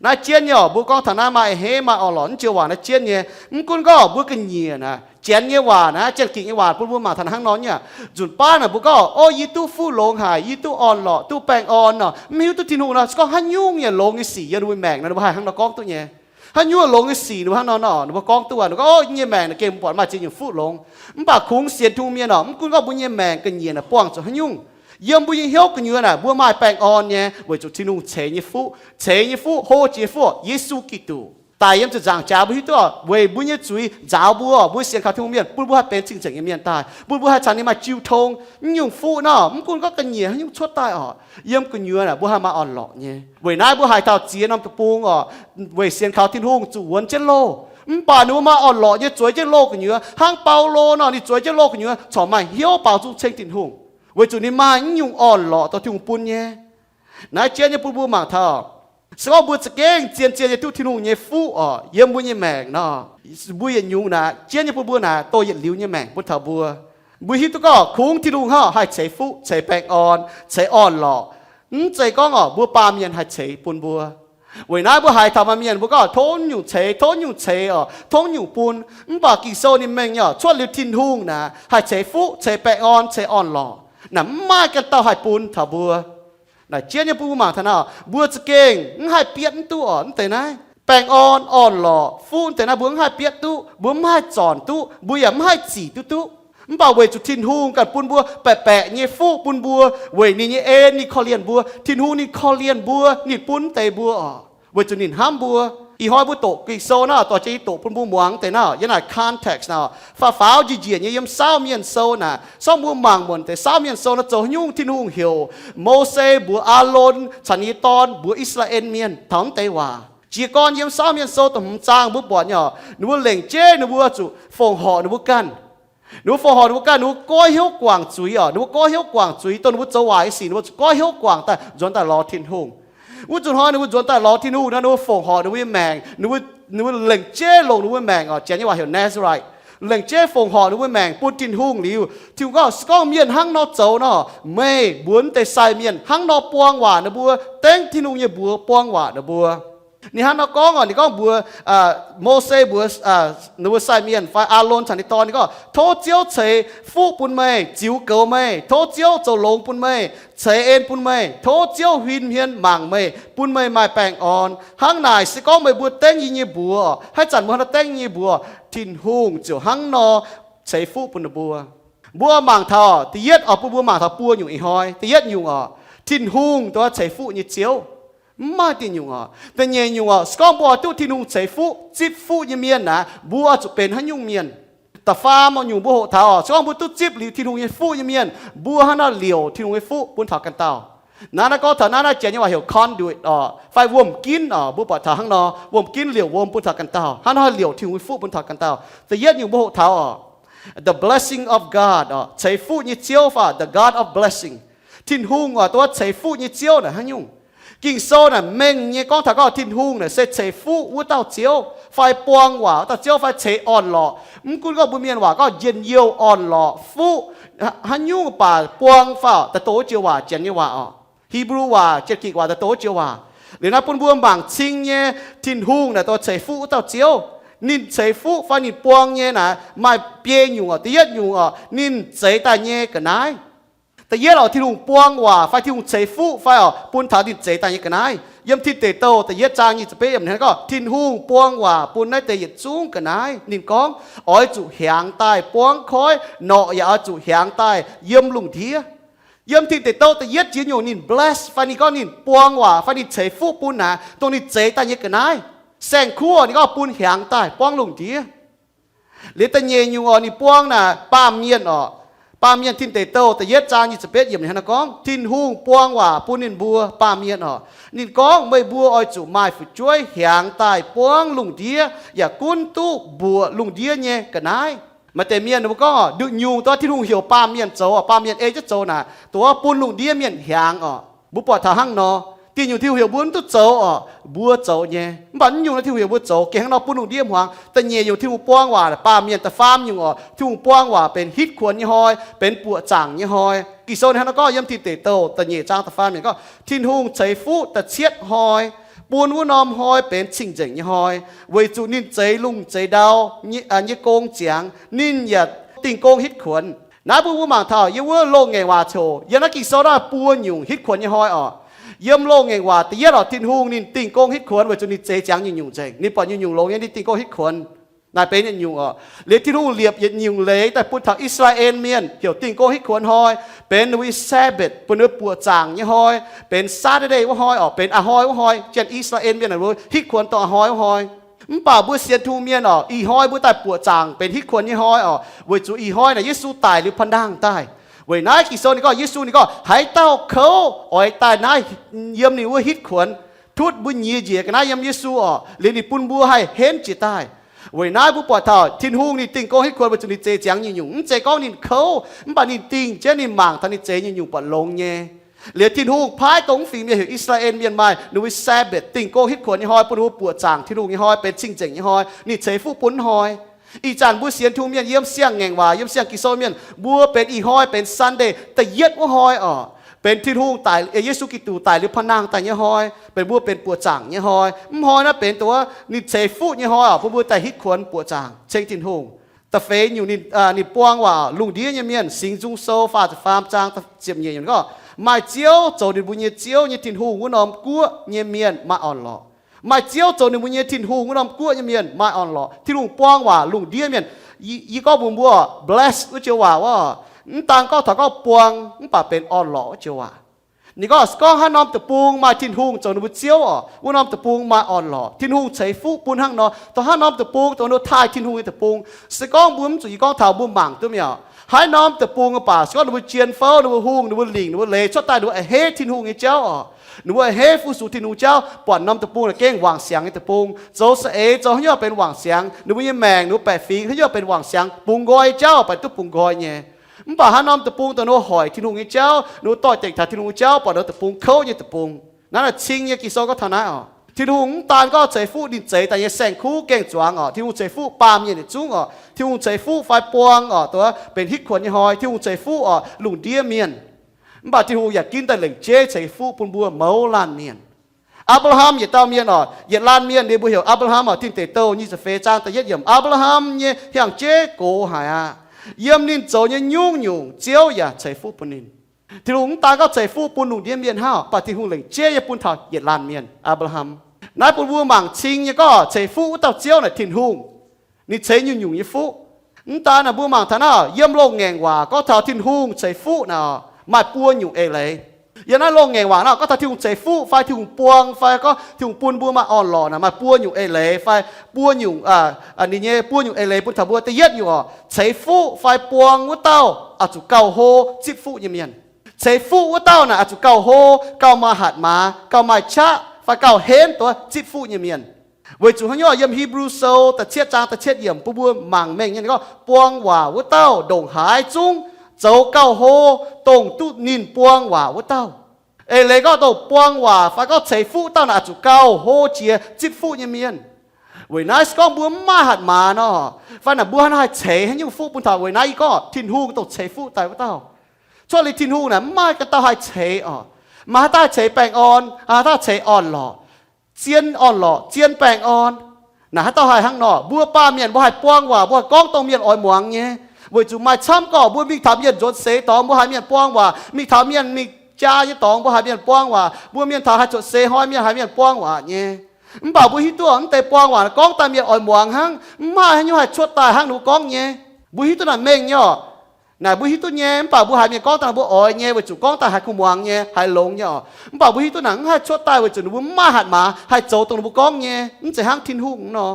Naaiv jienv nyei oc, mbuo gorngv taux naaiv maaih a'hneiv maaih orn-lorqc naaiv joux waac naaiv jienv nyei. Mv gunv gorngv mbuo ga'nyiec naaic, janx nyei waac naaiv, janx-gikc nyei waac bun mbuo mangc taux hnangv nor nyei. Nzunc baav naaic mbuo gorngv, O, yie duqv fuqv longx haic, yie duqv orn-lorqc, duqv baengh orn nor, mv hiuv duqv Tin-Hungh nor, se gorngv haaix nyungc nyei longx nyei sic yiem mbuo maengc nor, mbuo haih hnangv nor gorngv duqv nyei. Haaix nyungc longx nyei sic ninh mbuo hnangv nor nor, ninh mbuo gorngv duqv aqv. Ninh gorngv, Ov, yie nyei maengc naaic gengh mv buatc maaih ziex nyungc fuqv longx. Mv baac kungx sienx Tin-Hungh mienh oc, mv gunv gorngv mbuo nyei maengc ga'nyiec naaic buangh zuqc haaix nyungc, yiem mbuo nyei hnyouv gu'nyuoz naaic mbuo maaih baengh orn nyei, weic zuqc Tin-Hungh ceix nyei fuqv, ceix nyei fuqv, hlo jiex nyei fuqv, Yesu Giduc daic yiem ziepc nzaangc jaax, mbuo hiuv duqv oc, weic mbuo nyei zuiz nzaaux mbuo oc, mbuo sienx kaux Tin-Hungh mienh, bun mbuo haih benx cing-nzengc nyei mienh daaih, bun mbuo haih caux ninh maaih jiu tong. Mv nyungc fuqv nor, mv gunv gorngv ga'nyiec haaix nyungc cuotv daaih oc, yiem gu'nyuoz naaic mbuo haih maaih orn-lorqc nyei. Weic naaiv mbuo haiz taux ziex norm deic-bung oc, weic sienx kaux Tin-Hungh zuqc wuonx jienv loh. Mv baac ninh mbuo maaih orn-lorqc nyei zueiz jienv loh gu'nyuoz, hnangv Baulo nor, ninh zueiz jienv loh gu'nyuoz corc maaih hnyouv baaux nzung ceng Tin-Hungh, weic zuqc ninh maaih mv nyungc orn-lorqc dorh Tin-Hungh bun nyei. Naaiv jienv nyei bun mbuo mangc taux, se gorngv mbuo za'gengh zien-zien nyei duqv Tin-Hungh nyei fuqv oc, yiem mbuo nyei maengc nor, mbuo yietc nyungc naaic, jienv nyei bun mbuo naaic, doh yietc liuz nyei maengc bun taux mbuo. Mbuo hiuv duqv gorngv kungx Tin-Hungh hnangv haih ceix fuqv, ceix baengh orn, ceix orn-lorqc. Mv zeiz gorngv oc, mbuo baamh mienh haih ceix bun mbuo. Weic naaiv mbuo haiz taux maaih mienh mbuo gorngv tov nyungc ceix, tov nyungc ceix oc, tov nyungc bun. Mv baac Ging-Sou ninh mengh nyei oc, cuotv liuz Tin-Hungh naaic haih ceix fuqv, ceix baengh orn, ceix orn-lorqc. Naaic mv maaih ganh dauh haih bun taux mbuo. Naaic jienv nyei bun mbuo mangc taux naaiv, mbuo za'gengh mv haih bietv mv duqv oc, mv deix naaiv. Baengh orn, orn-lorqc, fuqv mv deix naaiv mbuo mv haih bietv duqv, mbuo mv haih zornc duqv, mbuo yaac mv haih zic duqv duqv. Mv baac weic zuqc Tin-Hungh ganh bun mbuo baeqc baeqc nyei fuqv bun mbuo, weic ninh nyei en ninh korv-lienh mbuo. Tin-Hungh ninh korv-lienh mbuo, ninh bun mv deix mbuo oc, weic zuqc ninh hnamv mbuo. Ih hnoi mbuo doqc Ging-Sou naaiv, dorh jienv yie doqc bun mbuo muangx deix naaiv, yiem naaic context naaic, faaux faaux njiec njiec nyei yiem Saauv Mienh Sou naaic. Se gorngv mbuo mangc muonc deix Saauv Mienh Sou naaiv zoux haaix nyungc Tin-Hungh heuc Mose mbuox Aalon caux ninh nyei dorn mbuox I^saa^laa^en Mienh taux mv deix waac. Jiez gorn yiem Saauv Mienh Sou da'hmz zaang mbuo buatc nyei oc, ninh mbuo lengc jeiv ninh mbuo zuqc fongc horc ninh mbuo ganh. Ninh mbuo fongc horc ninh mbuo ganh, ninh mbuo goiv hnyouv guangc zuiz oc. Ninh mbuo goiv hnyouv guangc zuiz, dongh ninh mbuo zoux waaic nyei sic ninh mbuo zuqc goiv hnyouv guangc daaih nzuonx daaih lorz Tin-Hungh. Wuov zuqc hnoi ninh mbuo nzuonx daaih lorz Tin-Hungh nor, ninh mbuo fongc horc ninh mbuo nyei maengc, ninh mbuo lengc jeiv longc ninh mbuo nyei maengc oc, Janx nyei waac heuc Nazarite, lengc jeiv fongc horc ninh mbuo nyei maengc bun Tin-Hungh liuz, Tin-Hungh gorngv, se gorngv mienh hnangv nor zoux nor, meih mbuo mv deix sai mienh hnangv nor buang waac ninh mbuo, dengv Tin-Hungh nyei mbuox buang waac ninh mbuo. Ninh hnangv nor gorngv oc, ninh gorngv mbuox, Mose mbuox ninh mbuo sai mienh fai Aalon caux ninh dorn, ninh gorngv, tov Ziouv ceix fuqv bun meih, ziux goux meih. Tov Ziouv zoux longx bun meih, ceix en bun meih. Tov Ziouv huin hmien mangc meih, bun meih maaih baengh orn. Hnangv naaic, se gorngv meih mbuo dengv yie nyei mbuox, haaix zanc mbuo hnangv nor dengv yie nyei mbuox, Tin-Hungh ziouc hnangv nor ceix fuqv bun ninh mbuo. Mbuo mangc taux da'yietv oc, bun mbuo mangc taux buo nyungc ih hnoi. Da'yietv nyungc oc, Tin-Hungh dongh ceix fuqv nyei Ziouv. Mv maaih diuh nyungc oc. Da'nyeic nyungc oc, se gorngv mbuo oix duqv Tin-Hungh ceix fuqv, zipv fuqv nyei mienh naaic, mbuo oix zuqc benx haaix nyungc mienh? Da'faam nyungc mbuo hoqc taux oc, se gorngv mbuo duqv zipv liuz Tin-Hungh nyei fuqv nyei mienh, mbuo hnangv nor liouc Tin-Hungh nyei fuqv bun taux ganh dauh. Naaiv naaiv gorngv taux naaiv, naaiv Janx nyei waac heuc conduit oc, fai wuom-ginv oc. Mbuo buatc taux hnangv nor, wuom-ginv liouc wuom bun taux ganh dauh, hnangv nor liouc Tin-Hungh nyei fuqv bun taux ganh dauh. Da'yietv nyungc mbuo hoqc taux oc, the blessing of God oc, ceix fuqv nyei Ziouv fai the God of blessing. Tin-Hungh oc, dongh wuov ceix fuqv nyei Ziouv naaic haaix nyungc? Ging-Sou naaic mengh nyei gorngv taux gorngv Tin-Hungh naaic se ceix fuqv wuov dauh Ziouv, fai buang waac wuov dauh Ziouv, fai ceix orn-lorqc. Mv gunv gorngv mbuo mienh waac gorngv njien-youh, orn-lorqc, fuqv, haaix nyungc baac buang fai oc, daaih douh wuov joux waac, Janx nyei waac oc, Hipv^lu waac, Janx-Gikc waac, daaih douh wuov joux waac. Liuz naaiv bun mbuo mangc cing nyei, Tin-Hungh naaic dongh ceix fuqv wuov dauh Ziouv. Ninh ceix fuqv fai ninh buang nyei naaic maaih biei nyungc oc. Da'yietv nyungc oc, ninh zeix daaih nyei ga'naaiv. Da'yietv oc, Tin-Hungh buang waac fai Tin-Hungh ceix fuqv fai oc, bun taux ninh zeix daaih nyei ga'naaiv. Yiem Tin Deic Douh da'yietv zaang nyic ziepc betv yiemc hnangv gorngv, Tin-Hungh buang waac bun naaiv deix yietc zungv ga'naaiv. Ninh gorngv, oix zuqc hiaangx daaih buangv koiv, norqc yaac oix zuqc hiaangx daaih yiem lungh ndiev. Yiem Tin Deic Douh da'yietv ziex nyungc ninh bless fai ninh gorngv ninh buang waac fai ninh ceix fuqv bun naaic dongh ninh zeix daaih nyei ga'naaiv. Saeng-kuv ninh gorngv bun hiaangx daaih buangv lungh ndiev. Liuz da'nyeic nyungc oc, ninh buang naaic baamh mienh oc. Baamh mienh, Tin Deic Douh da'yietv zaang nyic ziepc betv yiemc ninh hnangv naaiv gorngv, Tin-Hungh buang waac bun ninh mbuo baamh mienh oc. Ninh gorngv, meih mbuo oix zuqc maaih fu'jueiv hiaangx daaih buangv lungh ndiev yaac gunv duqv mbuoqc lungh ndiev nyei ga'naaiv. Maaih deix mienh ninh mbuo gorngv oc, nduqc nyungc dongh Tin-Hungh heuc baamh mienh zoux oc, baamh mienh ei jienv zoux naaic, dongh wuov bun lungh ndiev mienh hiaangx oc. Mbuo buatc taux hnangv nor, diuh nyungc Tin-Hungh heuc mbuo mv duqv zoux oc, mbuo zoux nyei. Mv baac naaiv nyungc Tin-Hungh heuc mbuo zoux gengh hnangv nor bun lungh ndiev hmuangx. Da'nyeic nyungc Tin-Hungh buang waac baamh mienh. Da'faam nyungc oc, Tin-Hungh buang waac benx hitv kuonx nyei hnoi, benx buoqc zaangc nyei hnoi. Ging-Sou ninh hnangv nor gorngv yiem Tin Deic Douh da'nyeic zaang da'faam yiemc gorngv, Tin-Hungh ceix fuqv da'cietv hnoi, bun wuov norm hnoi benx cing-nzengc nyei hnoi, weic zuqc ninh zeix lungh zeix ndau nyei gong ziangx, ninh yaac dingh gong hitv kuonx. Naaiv bun mbuo mangc taux yiem wuov loz-ngaengc waac coc yiem naaiv Ging-Sou naaiv buo nyungc hitv kuonx nyei hnoi oc. Yiem loz-ngaengc waac da'yietv oc, Tin-Hungh ninh dingh gong hitv kuonx weic zuqc ninh zeix ziangx nyungc-nyungc nzengc. Ninh buatc nyungc-nyungc longx nyei, ninh dingh gong hitv kuonx. Naaiv benx yietc nyungc oc. Liuz Tin-Hungh liepc yietc nyungc leiz daaih bun taux I^saa^laa^en Mienh heuc dingh gong hitv kuonx hnoi, benx ninh mbuo nyei Sabbath, bun ninh mbuo buoqc zaangc nyei hnoi, benx Saturday wuov hnoi oc, benx a'hnoi wuov hnoi, janx I^saa^laa^en Mienh ninh mbuo hitv kuonx dongh a'hnoi wuov hnoi. Mv baac mbuo sienx Tin-Hungh mienh oc, ih hnoi mbuo daaih buoqc zaangc benx hitv kuonx nyei hnoi oc, weic zuqc ih hnoi naaic Yesu daic liuz paan-nangh daaih. Weic naaiv Ging-Sou ninh gorngv, Yesu ninh gorngv, haaix dauh kouv oix daaih naaiv yiem ninh wuov hitv kuonx, tutv mbuo nyiex njiec ga'naaiv yiem Yesu oc, liuz ninh bun mbuo haih henv jiez daaih. Weic naaiv mbuo buatc taux Tin-Hungh ninh dingh gong hitv kuonx weic zuqc ninh zeix ziangx nyungc-nyungc, mv zeiz gorngv ninh kouv, mv baac ninh dingh jienv ninh mangc taux ninh zeix nyungc-nyungc buatc longx nyei. Liuz Tin-Hungh paaiv dongh mv fingx mienh heuc I^saa^laa^en Mienh maaih ninh mbuo Sabbath, dingh gong hitv kuonx nyei hnoi, bun ninh mbuo buoqc zaangc Tin-Hungh nyei hnoi, benx cing-nzengc nyei hnoi, ninh ceix fuqv bun hnoi. Ih zanc mbuo sienx Tin-Hungh mienh yiem siang-ngaengc waac, yiem siang Ging-Sou mienh, mbuo benx ih hnoi benx Sunday da'yietv wuov hnoi oc, benx Tin-Hungh daic, Yesu Giduc daic liuz paan-nangh daaih nyei hnoi, benx mbuo benx buoqc zaangc nyei hnoi. Mv hnoi naaiv benx dongh ninh ceix fuqv nyei hnoi oc, bun mbuo daaih hitv kuonx buoqc zaangc ceng Tin-Hungh. Da'feix nyungc ninh, ninh buang waac lungh ndiev nyei mienh, Singx Nzung Sou faah ziepc faam zaang ziepc nyeic nyungc gorngv, maaih Ziouv zoux ninh mbuo nyei Ziouv nyei Tin-Hungh wuov norm guoqv nyei mienh maaih orn-lorqc. Maaih Ziouv zoux ninh mbuo nyei Tin-Hungh wuov norm guoqv nyei mienh maaih orn-lorqc. Tin-Hungh buang waac lungh ndiev mienh. Yie gorngv mbuox mbuo, bless wuov joux waac wuov, mv daan gorngv taux gorngv buang, mv baac benx orn-lorqc wuov joux waac. Ninh gorngv, gorngv haaix norm deic-bung maaih Tin-Hungh zoux ninh mbuo Ziouv oc, wuov norm deic-bung maaih orn-lorqc. Tin-Hungh ceix fuqv bun hnangv nor, dongh haaix norm deic-bung dongh ninh taaih Tin-Hungh nyei deic-bung. Se gorngv mbuo mv zuqc yie gorngv taux mbuo mangc duqv mi'aqv. Haaix norm deic-bung baac se gorngv ninh mbuo jien fouv, ninh mbuo hungh, ninh mbuo lingc, ninh mbuo leiz cuotv daaih, ninh mbuo a'hneiv Tin-Hungh nyei jauv oc, ninh mbuo a'hneiv fu-sux Tin-Hungh jauv, buatc norm deic-bung naaic gengh wangc siangx nyei deic-bung, zoux saeng-eix, zoux haaix nyungc benx wangc siangx, ninh mbuo nyei maengc, ninh mbuo baeqc fingx haaix nyungc benx wangc siangx, bungx nqoi jauv baac duqv bungx nqoi nyei. Mv baac haaix norm deic-bung dongh ninh mbuo hoic Tin-Hungh nyei jauv, ninh mbuo doix-dekc taux Tin-Hungh nyei jauv, buatc ninh deic-bung kouv nyei deic-bung. Naaiv naaic cing nyei Ging-Sou gorngv taux naaiv oc. Tin-Hungh mv daan gorngv ceix fuqv ninh zeix daaih nyei saeng-kuv gaeng-zuangx oc, Tin-Hungh ceix fuqv baamh mienh yietc zungv oc, Tin-Hungh ceix fuqv fai buang oc, dongh benx hitv kuonx nyei hnoi, Tin-Hungh ceix fuqv oc lungh ndiev mienh. Mv baac Tin-Hungh yaac ginv daaih lengc jeiv ceix fuqv bun mbuo mouz laanh mienh. Apc^laa^ham yietc dauh mienh oc, yietc laanh mienh ninh mbuo heuc Apc^laa^ham oc, Tin Deic Douh nyic ziepc feix zaang da'yietv yiemc. Apc^laa^ham nyei hiaang-jeiv gox haic aqv. Yiem ninh zoux nyei nyungc-nyungc Ziouv yaac ceix fuqv bun ninh. Tin-Hungh mv daan gorngv ceix fuqv bun lungh ndiev mienh hnangv, mv baac Tin-Hungh lengc jeiv nyei bun taux yietc laanh mienh, Apc^laa^ham. Naaiv bun mbuo mangc cing nyei gorngv ceix fuqv wuov dauh Ziouv naaic Tin-Hungh. Ninh ceix nyungc-nyungc nyei fuqv. Mv daan naaic mbuo mangc taux naaiv, yiem loz-ngaengc waac gorngv taux Tin-Hungh ceix fuqv naaic, maaih buo nyungc eix leiz. Yiem naaiv loz-ngaengc waac naaic gorngv taux Tin-Hungh ceix fuqv fai Tin-Hungh buang fai gorngv Tin-Hungh bun mbuo maaih orn-lorqc naaic, maaih buo nyungc eix leiz fai buo nyungc, ninh nyei buo nyungc eix leiz bun taux mbuo. Da'yietv nyungc oc, ceix fuqv fai buang wuov dauh oix zuqc gauh hlo zipv fuqv nyei mienh. Ceix fuqv wuov dauh naaic oix zuqc gauh hlo, gauh maaih hatc maaz, gauh maaih qaqv fai gauh henv duqv zipv fuqv nyei mienh. Weic zuqc haaix nyungc? Yiem Hipv^lu Sou da'cietv zaang da'cietv yiemc bun mbuo mangc mengh nyei, ninh gorngv buang waac wuov dauh ndongc haaix zungv zoux gauh hlo dongh duqv ninh buang waac wuov dauh. Eix leiz gorngv dongh buang waac fai gorngv ceix fuqv dauh naaic oix zuqc gauh hlo jiex zipv fuqv nyei mienh. Weic naaiv se gorngv mbuo mv maaih hatc maaz nor, fai naaic mbuo haih ceix haaix nyungc fuqv bun taux? Weic naaiv yie gorngv Tin-Hungh dongh ceix fuqv daaih wuov dauh. Cuotv liuz Tin-Hungh naaic mv maaih ganh dauh haih ceix oc. Maaih haaix dauh haih ceix baengh orn? Haaix dauh ceix orn-lorqc? Zien orn-lorqc, zien baengh orn. Naaic haaix dauh haih hnangv nor? Mbuo baamh mienh mbuo haih buang waac, mbuo haih gorngv dongh mienh oix muangx nyei. Weic zuqc maaih camv gorngv mbuo mingh taux mienh nzuonx seix dorngx mbuo haiz mienh buang waac, mingh taux mienh mingh jaa nyei dorngx mbuo haiz mienh buang waac, mbuo mienh taux haih cuotv seix hnoi mienh haiz mienh buang waac nyei. Mv baac mbuo hiuv duqv mv deix buang waac gorngv daaih mienh oix muangx hnangv, mv maaih haaix nyungc haih cuotv daaih hnangv ninh mbuo gorngv nyei. Mbuo hiuv duqv naaic mengh nyei oc. Naaic mbuo hiuv duqv nyei, mv baac mbuo haiz mienh gorngv daaih mbuo oix nyei, weic zuqc gorngv daaih haiz kuh muangx nyei, haiz longx nyei oc. Mv baac mbuo hiuv duqv naaic mv haih cuotv daaih weic zuqc ninh mbuo mv maaih hatc maaz haih zoux dongh ninh mbuo gorngv nyei, mv zeiz hnangv Tin-Hungh nor.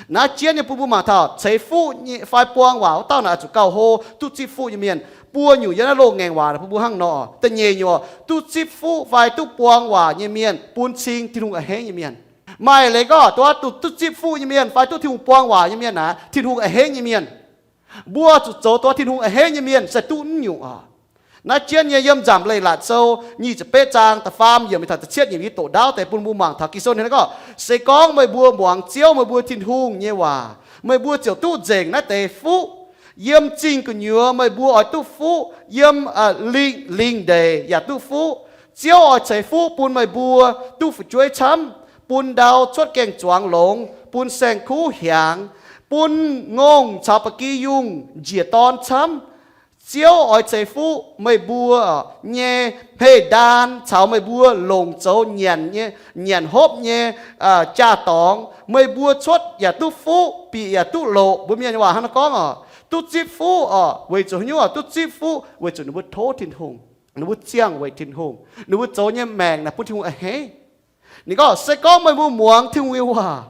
Naaiv jienv nyei bun mbuo mangc taux ceix fuqv fai buang waac wuov dauh naaic oix zuqc gauh hlo duqv zipv fuqv nyei mienh. Buo nyungc yiem naaiv loz-ngaengc waac bun mbuo hnangv nor. Da'nyeic nyungc, duqv zipv fuqv fai duqv buang waac nyei mienh bun cing Tin-Hungh a'hneiv nyei mienh. Maaih leiz gorngv duqv, duqv zipv fuqv nyei mienh fai duqv Tin-Hungh buang waac nyei mienh naaic, Tin-Hungh a'hneiv nyei mienh. Mbuo zuqc zoux duqv Tin-Hungh a'hneiv nyei mienh se duqv naaiv nyungc oc. Naaiv jienv nyei yiem Nzamc Leiz-Latc Sou nyic ziepc betv zaang da'faam yiemc mingh taux da'cietv yiemc, yie doqc ndaauv deix bun mbuo mangc taux Ging-Sou ninh gorngv, se gorngv meih mbuo muangx Ziouv meih mbuo Tin-Hungh nyei waac, meih mbuo ziouc duqv nzengc naaiv deix fuqv. Yiem zingh gu'nyuoz meih mbuo oix duqv fuqv, yiem lingh, lingh ndeic yaac duqv fuqv. Ziouv oix ceix fuqv bun meih mbuo duqv fu'jueiv camv, bun ndau cuotv gaeng-zuangx longx, bun saeng-kuv hiaangx, bun ngongh caux ba'gi yungh njiec dorn camv, Ziouv oix ceix fuqv meih mbuo nyei hmei-ndaan caux meih mbuo longc zoux nyanc nyei, nyanc hopv nyei jaa-dorngx. Meih mbuo cuotv yaac duqv fuqv, bieqc yaac duqv loqc. Mbuo Mienh nyei waac hnangv naaiv gorngv oc, duqv zipv fuqv oc. Weic zuqc haaix nyungc oc duqv zipv fuqv? Weic zuqc ninh mbuo tov Tin-Hungh, ninh mbuo ziangh weic Tin-Hungh, ninh mbuo zoux nyei maengc naaic bun Tin-Hungh a'hneiv. Ninh gorngv, se gorngv meih mbuo muangx Tin-Hungh nyei waac,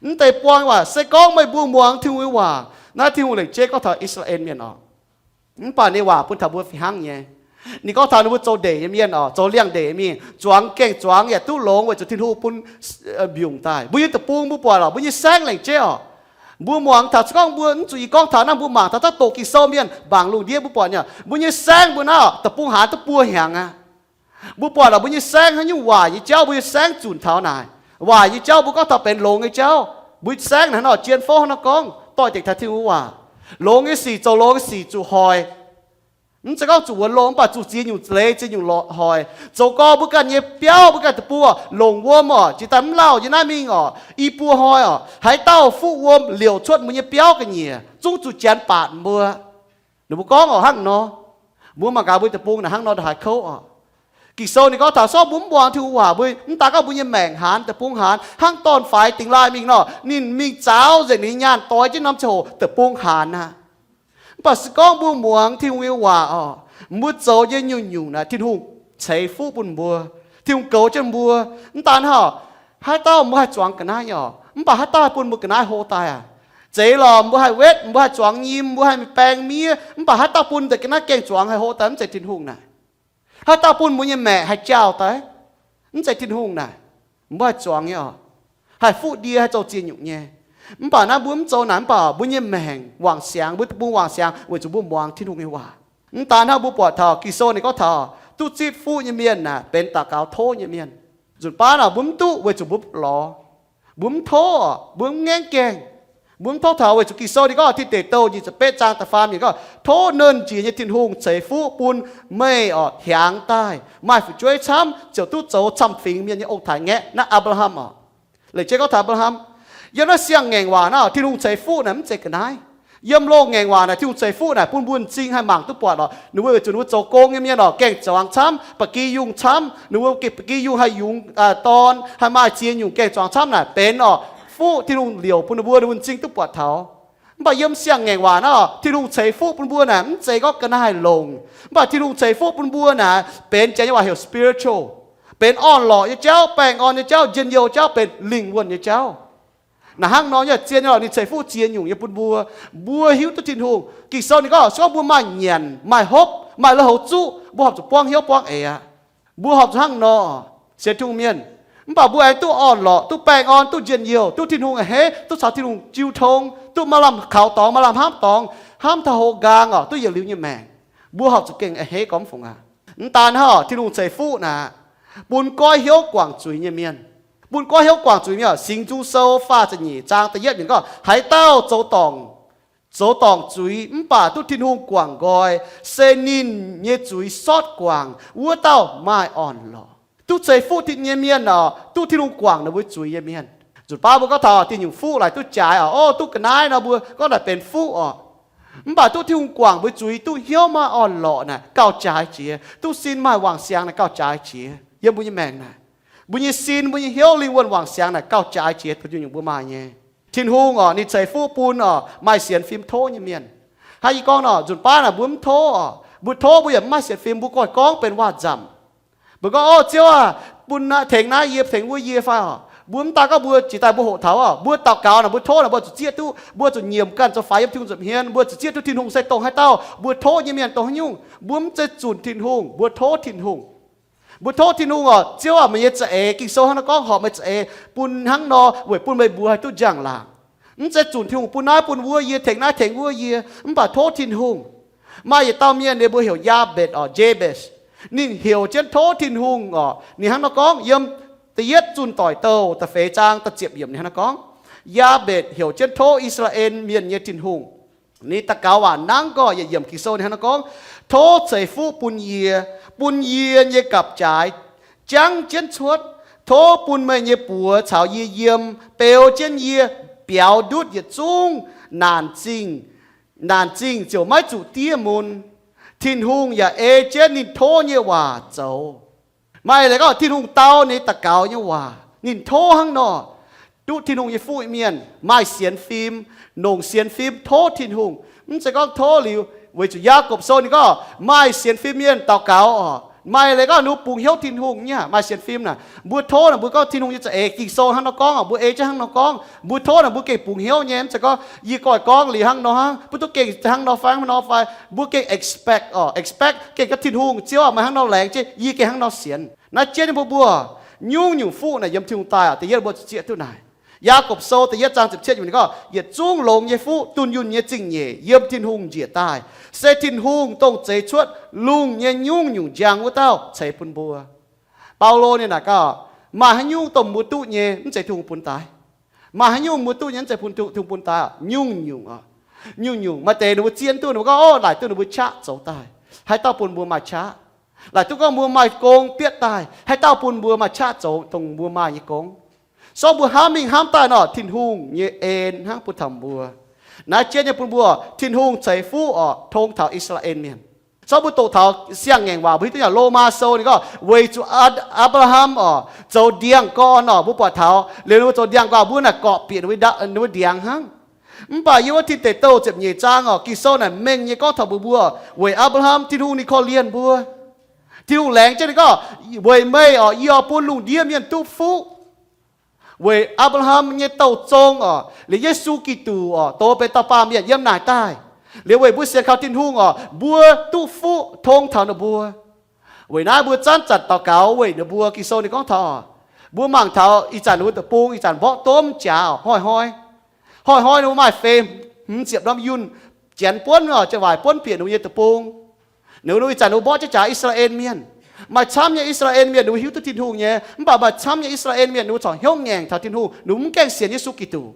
mv deix buang nyei waac, se gorngv meih mbuo muangx Tin-Hungh nyei waac. Naaiv Tin-Hungh lengc jeiv gorngv taux I^saa^laa^en Mienh oc. Mv baac ninh waac bun taux mbuo fih hnangv nyei. Ninh gorngv taux ninh mbuo zoux ndeic nyei mienh oc, zoux liangx-ndeic nyei mienh, zuangx gaeng-zuangx yaac duqv longx weic zuqc Tin-Hungh bun mbiungc daaih. Mbuo nyei deic-bung mbuo buatc oc, mbuo nyei saengv lengc jeiv oc. Mbuo muangx taux, se gorngv mbuo mv zuqc yie gorngv taux naaiv, mbuo mangc taux daaih doqc Ging-Sou mienh mangc lungh ndiev, mbuo buatc nyei, mbuo nyei saengv mbuo naaiv oc, deic-bung haaix duqv buo hnyangx aqv. Mbuo buatc oc, mbuo nyei saengv haaix nyungc waaic nyei jauv, mbuo nyei saengv zunc taux naaic. Waaic nyei jauv mbuo gorngv taux benx longx nyei jauv. Mbuo saengv naaic hnangv nor, jien fouv hnangv nor gorngv, doix-dekc taux Tin-Hungh waac. Longx nyei sic, zoux longx nyei sic zuqc hoic. Mv zeiz gorngv zuqc wuonx loh, mv baac zuqc ziex nyungc leiz, ziex nyungc hoic. Zoux gau mbuo ganh nyei biauv, mbuo ganh deic-bung oc, longc wuom oc, jiex daaih mv lauh nyei naaiv mingh oc, i buo hnoi oc, haaix dauh fuqv wuom liouc cuotv mbuo nyei biauv ga'nyiec, zungv zuqc janx baatc mbuo. Ninh mbuo gorngv oc hnangv nor. Mbuo mangc gaax mbuo deic-bung naaic hnangv nor ndongc haaix kouv oc. Ging-Sou ninh gorngv taux se gorngv mbuo mv muangx Tin-Hungh waac, mbuo mv daan gorngv mbuo nyei maengc haanz, deic-bung haanz, hnangv dorn-faix dingx laaih mingh nor, ninh mingh zaaux nzengc ninh nyei nyaanh doix jienv norm ziangh hoc deic-bung haanz aqv. Mv baac se gorngv mbuo muangx Tin-Hungh nyei waac oc, mbuo zoux nyei nyungc-nyungc naaic Tin-Hungh ceix fuqv bun mbuo. Tin-Hungh goux jienv mbuo. Mv daan hnangv, haaix dauh mbuo haih zuangx ga'naaiv nyei oc, mv baac haaix dauh haih bun mbuo ga'naaiv hlo daaih aqv? Zeiz lorqc, mbuo haih wetv, mbuo haih zuangx nyim, mbuo haih baeng miev, mv baac haaix dauh bun deix ga'naaiv gaeng-zuangx haih hlo daaih? Mv zeiz Tin-Hungh naaic. Haaix dauh bun mbuo nyei maengc haih jaauh daaih? Mv zeiz Tin-Hungh naaic. Mbuo haih zuangx nyei oc, haih fuqv ndie, haih zoux ziex nyungc nyei. Mv baac naaiv mbuo mv zoux naaic, mv baac mbuo nyei maengc wangc siangx, mbuo deic-bung wangc siangx weic zuqc mbuo muangx Tin-Hungh nyei waac. Mv daan hnangv, mbuo buatc taux Ging-Sou ninh gorngv taux duqv zipv fuqv nyei mienh naaic benx daux gaux tov nyei mienh. Nzunc baav naaic mbuo mv duqv weic zuqc mbuo lorz, mbuo mv tov, mbuo mv ngaengv gaengh. Mbuo mv tov taux weic zuqc Ging-Sou ninh gorngv, Tin Deic Douh nyic ziepc betv zaang da'faam yiemc gorngv, Tov Nernh Jiex nyei Tin-Hungh ceix fuqv bun meih oc hiaangx daaih maaih fu'jueiv camv, ziouc duqv zoux camv-fingx mienh nyei ong-taaix-ngaeqv. Naaiv Apc^laa^ham oc. Lengc jeiv gorngv taux Apc^laa^ham. Yiem naaiv siang-ngaengc waac naaiv, Tin-Hungh ceix fuqv naaic mv zeiz ga'naaiv. Yiem loz-ngaengc waac naaic, Tin-Hungh ceix fuqv naaic bun mbuo m'zing haih mangc duqv buatc oc. Ninh mbuo weic zuqc ninh mbuo zoux gong nyei mienh oc, gaeng-zuangx camv, ba'gi yungh camv. Ninh mbuo ba'gi yungh haih yungz dorn, haih maaih ziex nyungc gaeng-zuangx camv naaic benx oc, fuqv Tin-Hungh liouc bun ninh mbuo, ninh mbuo m'zing duqv buatc taux. Mv baac yiem siang-ngaengc waac naaiv, Tin-Hungh ceix fuqv bun mbuo naaic mv zeiz gorngv ga'naaiv haih longc. Mv baac Tin-Hungh ceix fuqv bun mbuo naaic benx, janx nyei waac heuc spiritual, benx orn-lorqc nyei jauv, baengh orn nyei jauv, njien-youh jauv, benx lingh wuonh nyei jauv. Naaic hnangv nor nyei zien nyei lorqc, ninh ceix fuqv ziex nyungc nyei bun mbuo. Mbuo hiuv duqv Tin-Hungh. Ging-Sou ninh gorngv, se gorngv mbuo maaih nyanc, maaih hopv, maaih lui-houx zuqv, mbuo horpc zuqc buangv hnyouv buangv eix aqv. Mbuo horpc zuqc hnangv nor sienx Tin-Hungh mienh. Mv baac mbuo aengx duqv orn-lorqc, duqv baengh orn, duqv njien-youh, duqv Tin-Hungh a'hneiv, duqv caux Tin-Hungh jiu tong, duqv maaih lamh kaux dorngx, maaih lamh hnamv dorngx, hnamv taux hoqc nqaang oc, duqv yietc liuz nyei maengc. Mbuo horpc zuqc gengh a'hneiv gormx fungx aqv. Mv daan hnangv, Tin-Hungh ceix fuqv naaic bun goiv hnyouv guangc zuiz nyei mienh. Bun goiv hnyouv guangc zuiz mienh oc. Singx Nzung Sou faah ziepc nyeic zaang da'yietv yiemc gorngv, haaix dauh zoux dorngc zoux dorngc zuiz mv baac duqv Tin-Hungh guangc nqoi, se ninh nyei zuiz sortv guangc, wuov dauh maaih orn-lorqc. Duqv ceix fuqv nyei mienh oc, duqv Tin-Hungh guangc ninh mbuo zuiz nyei mienh. Nzunc baav mbuo gorngv taux diuh nyungc fuqv laaic duqv jaaix oc. Ov, duqv ga'naaiv nor mbuo gorngv naaic benx fuqv oc. Mv baac duqv Tin-Hungh guangc mbuo zuiz, duqv hnyouv maaih orn-lorqc naaic gauh jaaix jiex, duqv sin maaih wangc siangx naaic gauh jaaix jiex. Yiem mbuo nyei maengc naaic, mbuo nyei sin, mbuo nyei hnyouv, lingh wuonh, wangc siangx naaic gauh jaaix jiex dongh nyungc mbuo maaih nyei. Tin-Hungh oc, ninh ceix fuqv bun oc maaih sienx fim tov nyei mienh. Hnangv yie gorngv nor, nzunc baav naaic mbuo mv tov oc, mbuo tov mbuo yaac mv maaih sienx fim, mbuo goiv gorngv benx waac-nzamc. Mbuo gorngv, Ov, Ziouv aah, bun tengx naaiv yie, tengx wuov yie fai oc. Mbuo mv daan gorngv mbuo jiex daaih mbuo hoqc taux oc, mbuo daux gaux naaic, mbuo tov naaic, mbuo zuqc zieqv duqv, mbuo zuqc nyiemc ganh zoux faix yiem Tin-Hungh nza'hmien, mbuo zuqc zieqv duqv Tin-Hungh se dongh haaix dauh, mbuo tov nyei mienh dongh haaix nyungc, mbuo mv zeiz zunc Tin-Hungh, mbuo tov Tin-Hungh. Mbuo tov Tin-Hungh oc, Ziouv aah, meih nyei za'eix, Ging-Sou hnangv naaiv gorngv horpc meih za'eix bun hnangv nor weic bun meih mbuo haih duqv njang-laangc. Mv zeiz zunc Tin-Hungh bun naaiv bun wuov yie, tengx naaiv tengx wuov yie, mv baac tov Tin-Hungh. Maaih yietc dauh mienh ninh mbuo heuc Yaabetc oc, Jabez. Ninh heuc jienv tov Tin-Hungh oc. Ninh hnangv nor gorngv yiem da'yietv Zunh Doic Douh da'feix zaang da'ziepc yiemc ninh hnangv nor gorngv, Yaabetc heuc jienv tov I^saa^laa^en Mienh nyei Tin-Hungh. Ninh daux gaux waac nangv gorx yietc yiemc Ging-Sou ninh hnangv nor gorngv, Tov ceix fuqv bun yie, bun yie nyei gapv-jaaix jangv jienv cuotv. Tov bun meih nyei buoz caux yie yiem, beu jienv yie biaux ndutv yietc zungv naanc zingh. Naanc zingh ziouc maiv zuqc diev mun. Tin-Hungh yaac ei jienv ninh tov nyei waac zoux. Maaih leiz gorngv Tin-Hungh dau ninh daux gaux nyei waac, ninh tov hnangv nor. Duqv Tin-Hungh nyei fuqv mienh maaih sienx fim, longc sienx fim tov Tin-Hungh. Mv zeiz gorngv tov liuz, weic zuqc Yaagorpc Sou ninh gorngv maaih sienx fim mienh daux gaux oc. Maaih leiz gorngv ninh bungx hnyouv Tin-Hungh nyei, maaih sienx fim naaic. Mbuo tov naaic mbuo gorngv Tin-Hungh nyei za'eix, Ging-Sou hnangv nor gorngv, mbuo ei jienv hnangv nor gorngv. Mbuo tov naaic mbuo gengh bungx hnyouv nyei, mv zeiz gorngv yie goiv gorngv liuz hnangv nor hnangv, mbuo duqv gengh hnangv nor fai hnangv nor fai. Mbuo gengh expect oc, expect gengh gorngv Tin-Hungh, Ziouv aac, meih hnangv nor laengz jienv, yie gengh hnangv nor sienx. Naaiv jienv nyei mbuo mbuo, nyungc-nyungc fuqv naaic yiem Tin-Hungh daaih oc. Da'yietv mbuo zieqv duqv naaic. Yaagorpc Sou da'yietv zaang ziepc cietv nyungc ninh gorngv, yietc zungv longx nyei fuqv, dunh yunh nyei zingh nyeic yiem Tin-Hungh njiec daaih. Se Tin-Hungh dongh zeix cuotv lungh nyei nyungc-nyungc njang wuov dauh ceix bun mbuo. Baulo ninh naaic gauh, maaih haaix nyungc dongh mbuo duqv nyei mv zeiz Tin-Hungh bun daaih? Maaih haaix nyungc mbuo duqv nyei mv zeiz Tin-Hungh bun daaih? Nyungc-nyungc oc. Nyungc-nyungc maaih deix ninh mbuo zien duqv, ninh mbuo gorngv, Ov, laaic duqv ninh mbuo qaqv zoux daaih, haaix dauh bun mbuo maaih qaqv? Laaic duqv gorngv mbuo maaih gong bietv daaih, haaix dauh bun mbuo maaih qaqv zoux dongh mbuo maaih nyei gong? Sorng mbuo hnamv mingh hnamv daaih nor, Tin-Hungh nyei en hnangv bun taux mbuo. Naaiv jienv nyei bun mbuo, Tin-Hungh ceix fuqv oc, tong taux I^saa^laa^en Mienh. Sorng mbuo doqc taux Siang-Ngaengc Waac, mbuo hiuv duqv yaac Lomaa Sou ninh gorngv, weic zuqc Apc^laa^ham oc zoux ndiangx-gorn oc, mbuo buatc taux liuz ninh mbuo zoux ndiangx-gorn, mbuo naaic gorqv bieqc ninh mbuo ndiangx hnangv. Mv baac yiem wuov Tin Deic Douh ziepc nyeic zaang oc, Ging-Sou naaic mengh nyei gorngv taux mbuo mbuo, weic Apc^laa^ham Tin-Hungh ninh korv-lienh mbuo. Tin-Hungh laengz jienv ninh gorngv, weic meih oc, yie oix bun lungh ndiev mienh duqv fuqv. Weic Apc^laa^ham nyei douh zong oc, liuz Yesu Giduc oc, douz benx dauh baamh mienh yiem naaic daaih. Liuz weic mbuo sienx kaux Tin-Hungh oc, mbuo duqv fuqv tong taux ninh mbuo. Weic naaiv mbuo zanc-zanc daux gaux weic ninh mbuo. Ging-Sou ninh gorngv taux, mbuo mangc taux ih zanc ninh mbuo deic-bung ih zanc mborqv domv jaax oc, hnoi-hnoi, hnoi-hnoi ninh mbuo maaih feix hmz ziepc norm yunh janx buonv oc, janx-waaic buonv bieqc ninh mbuo nyei deic-bung. Ninh mbuo ih zanc ninh mbuo mborqv jienv jaax I^saa^laa^en Mienh. Maaih camv nyei I^saa^laa^en Mienh ninh mbuo hiuv duqv Tin-Hungh nyei, mv baac maaih camv nyei I^saa^laa^en Mienh ninh mbuo corc hnyouv ngaengc taux Tin-Hungh, ninh mbuo mv gaengh sienx Yesu Giduc.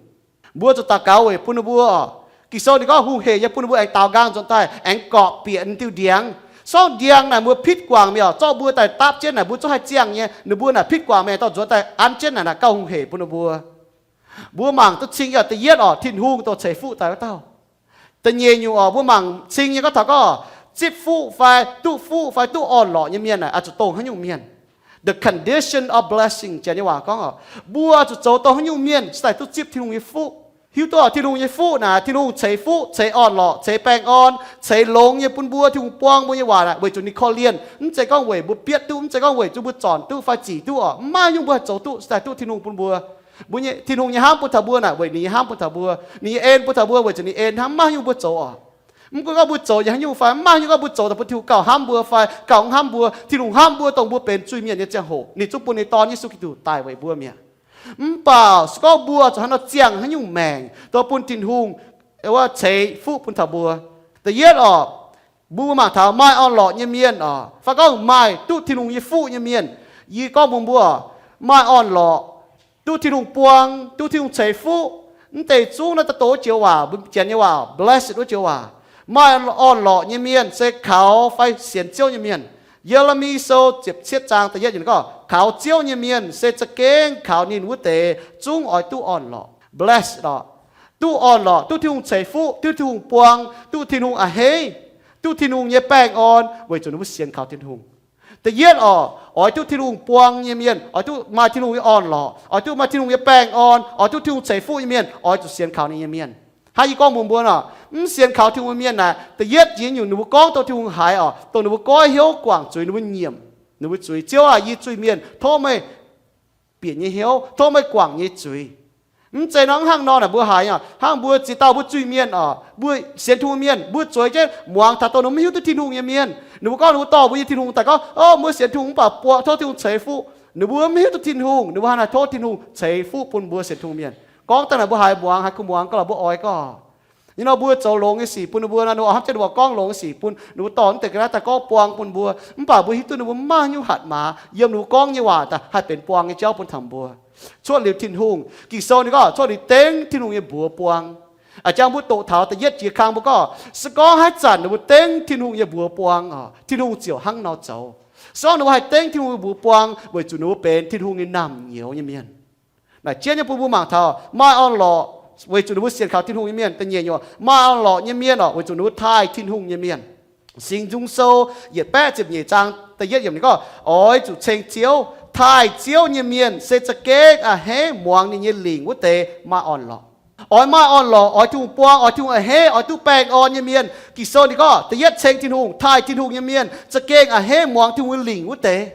Mbuo zuqc daux gaux weic bun ninh mbuo oc. Ging-Sou ninh gorngv hungh hec nyei bun ninh mbuo aengx daaux nqaang nzuonx daaih aengx gorqv bieqc ninh diuh ndiangx. Sorng ndiangx naaic mbuo pitv guangc mi'aqv. Zorqv mbuo daaih dapv jienv naaic mbuo zungv haih ziangh nyei. Ninh mbuo naaic pitv guangc mi'aqv, dorh nzuonx daaih an jienv naaic, naaic gauh hungh hec bun ninh mbuo. Mbuo mangc duqv cing yaac da'yietv oc, Tin-Hungh dongh ceix fuqv daaih wuov dauh. Da'nyeic nyungc oc, mbuo mangc cing nyei gorngv taux gorngv zipv fuqv fai duqv fuqv fai duqv orn-lorqc nyei mienh naaic oix zuqc dongh haaix nyungc mienh. The condition of blessing, janx nyei waac gorngv oc, mbuo zuqc zoux dongh haaix nyungc mienh se daaih duqv zipv Tin-Hungh nyei fuqv. Hiuv duqv oc, Tin-Hungh nyei fuqv naaic, Tin-Hungh ceix fuqv, ceix orn-lorqc, ceix baengh orn, ceix longx nyei bun mbuo. Tin-Hungh buang mbuo nyei waac naaic weic zuqc ninh korv-lienh, mv zeiz gorngv weic mbuo bietv duqv, mv zeiz gorngv weic zuqc mbuo zornc duqv fai zic duqv oc. Mv maaih haaix nyungc mbuo haih zoux duqv se daaih duqv Tin-Hungh bun mbuo. Mbuo nyei, Tin-Hungh nyei hnamv bun taux mbuo naaic weic ninh nyei hnamv bun taux mbuo, ninh nyei en bun taux mbuo weic zuqc ninh en hnangv, mv maaih haaix nyungc mbuo zoux oc. Mv gunv gorngv mbuo zoux nyei haaix nyungc fai mv maaih haaix nyungc gorngv mbuo zoux daaih bun Tin-Hungh gauh hnamv mbuo fai gauh mv hnamv mbuo. Tin-Hungh hnamv mbuo dongh mbuo benx zuiz-mienh nyei ziangh hoc ninh zungv bun ninh Dorn Yesu Giduc daaih weic mbuo mi'aqv. Mv baac se gorngv mbuo zuqc hnangv nor ziangh haaix nyungc maengc dongh bun Tin-Hungh wuov ceix fuqv bun taux mbuo. Da'yietv oc, mbuo mangc taux maaih orn-lorqc nyei mienh oc, fai gorngv maaih duqv Tin-Hungh nyei fuqv nyei mienh. Yie gorngv mbuox mbuo, maaih orn-lorqc, duqv Tin-Hungh buang, duqv Tin-Hungh ceix fuqv, mv deix zungv naaiv daaih douc wuov joux waac, mbuo janx nyei waac, blessed wuov joux waac. Maaih orn-lorqc nyei mienh se kaux fai sienx Ziouv nyei mienh. Ye^le^mi Sou ziepc cietv zaang da'yietv yiemc gorngv, kaux Ziouv nyei mienh se za'gengh kaux ninh wuov deix zungv oix duqv orn-lorqc. Blessed oc. Duqv orn-lorqc, duqv Tin-Hungh ceix fuqv, duqv Tin-Hungh buang, duqv Tin-Hungh a'hneiv, duqv Tin-Hungh nyei baengh orn weic zuqc ninh mbuo sienx kaux Tin-Hungh. Da'yietv oc, oix duqv Tin-Hungh buang nyei mienh, oix duqv maaih Tin-Hungh nyei orn-lorqc, oix duqv maaih Tin-Hungh nyei baengh orn, oix duqv Tin-Hungh ceix fuqv nyei mienh, oix zuqc sienx kaux ninh nyei mienh. Hnangv yie gorngv mbuox mbuo nor, mv sienx kaux Tin-Hungh nyei mienh naaic, da'yietv jiex nyungc ninh mbuo gorngv dongh Tin-Hungh haiz oc, dongh ninh mbuo goiv hnyouv guangc zuiz, ninh mbuo nyiemc ninh mbuo zuiz. Ziouv aah, yie zuiz-mienh, tov meih bieqc nyei hnyouv, tov meih guangc nyei zuiz. Mv zeiz nor, mv hnangv nor naaic mbuo haiz oc, hnangv mbuo ziex dauh mbuo zuiz-mienh oc, mbuo sienx Tin-Hungh mienh, mbuo zueiz jienv muangx taux dongh ninh mbuo mv hiuv duqv Tin-Hungh nyei mienh. Ninh mbuo gorngv ninh mbuo dorh mbuo nyei Tin-Hungh daaih gorngv, Ov, mbuo sienx Tin-Hungh mv baac buang tov Tin-Hungh ceix fuqv. Ninh mbuo mv hiuv duqv Tin-Hungh, ninh mbuo hnangv naaic tov Tin-Hungh ceix fuqv bun mbuo sienx Tin-Hungh mienh. Gorngv daaih naaic mbuo haiz muangx, haiz kungx muangx, gorngv laaix mbuo oix gorngv. Ih hnoi mbuo zoux longx nyei sic bun ninh mbuo nor, ninh mbuo hnamv jienv ninh mbuo gorngv longx nyei sic bun ninh mbuo, dorh mv deix ga'naaiv daaih gorngv buang bun mbuo. Mv baac mbuo hiuv duqv ninh mbuo mv maaih haaix nyungc hatc maaz yiem ninh mbuo gorngv nyei waac daaih haih benx buang nyei jauv bun taux mbuo. Cuotv liuz Tin-Hungh, Ging-Sou ninh gorngv cuotv liuz dengv Tin-Hungh nyei mbuox buang. A'jang mbuo doqc taux da'yietv jiex kang mbuo gorngv, se gorngv haaix zanc ninh mbuo dengv Tin-Hungh nyei mbuox buang oc, Tin-Hungh ziouc hnangv nor zoux. Se gorngv ninh mbuo haih dengv Tin-Hungh nyei mbuox buang weic zuqc ninh mbuo benx Tin-Hungh nyei naamh nyouz nyei mienh. Naaic jienv nyei bun mbuo mangc taux maaih orn-lorqc weic zuqc ninh mbuo sienx kaux Tin-Hungh nyei mienh. Da'nyeic nyungc, maaih orn-lorqc nyei mienh oc, weic zuqc ninh mbuo taaih Tin-Hungh nyei mienh. Singx Nzung Sou yietc baeqv ziepc nyeic zaang da'yietv yiemc ninh gorngv, oix zuqc ceng Ziouv. Taaih Ziouv nyei mienh se za'gengh a'hneiv muangx ninh nyei lingc wuov deix maaih orn-lorqc. Oix maaih orn-lorqc, oix Tin-Hungh buang, oix Tin-Hungh a'hneiv, oix duqv baengh orn nyei mienh. Ging-Sou ninh gorngv da'yietv ceng Tin-Hungh, taaih Tin-Hungh nyei mienh za'gengh a'hneiv muangx Tin-Hungh nyei lingc wuov deix.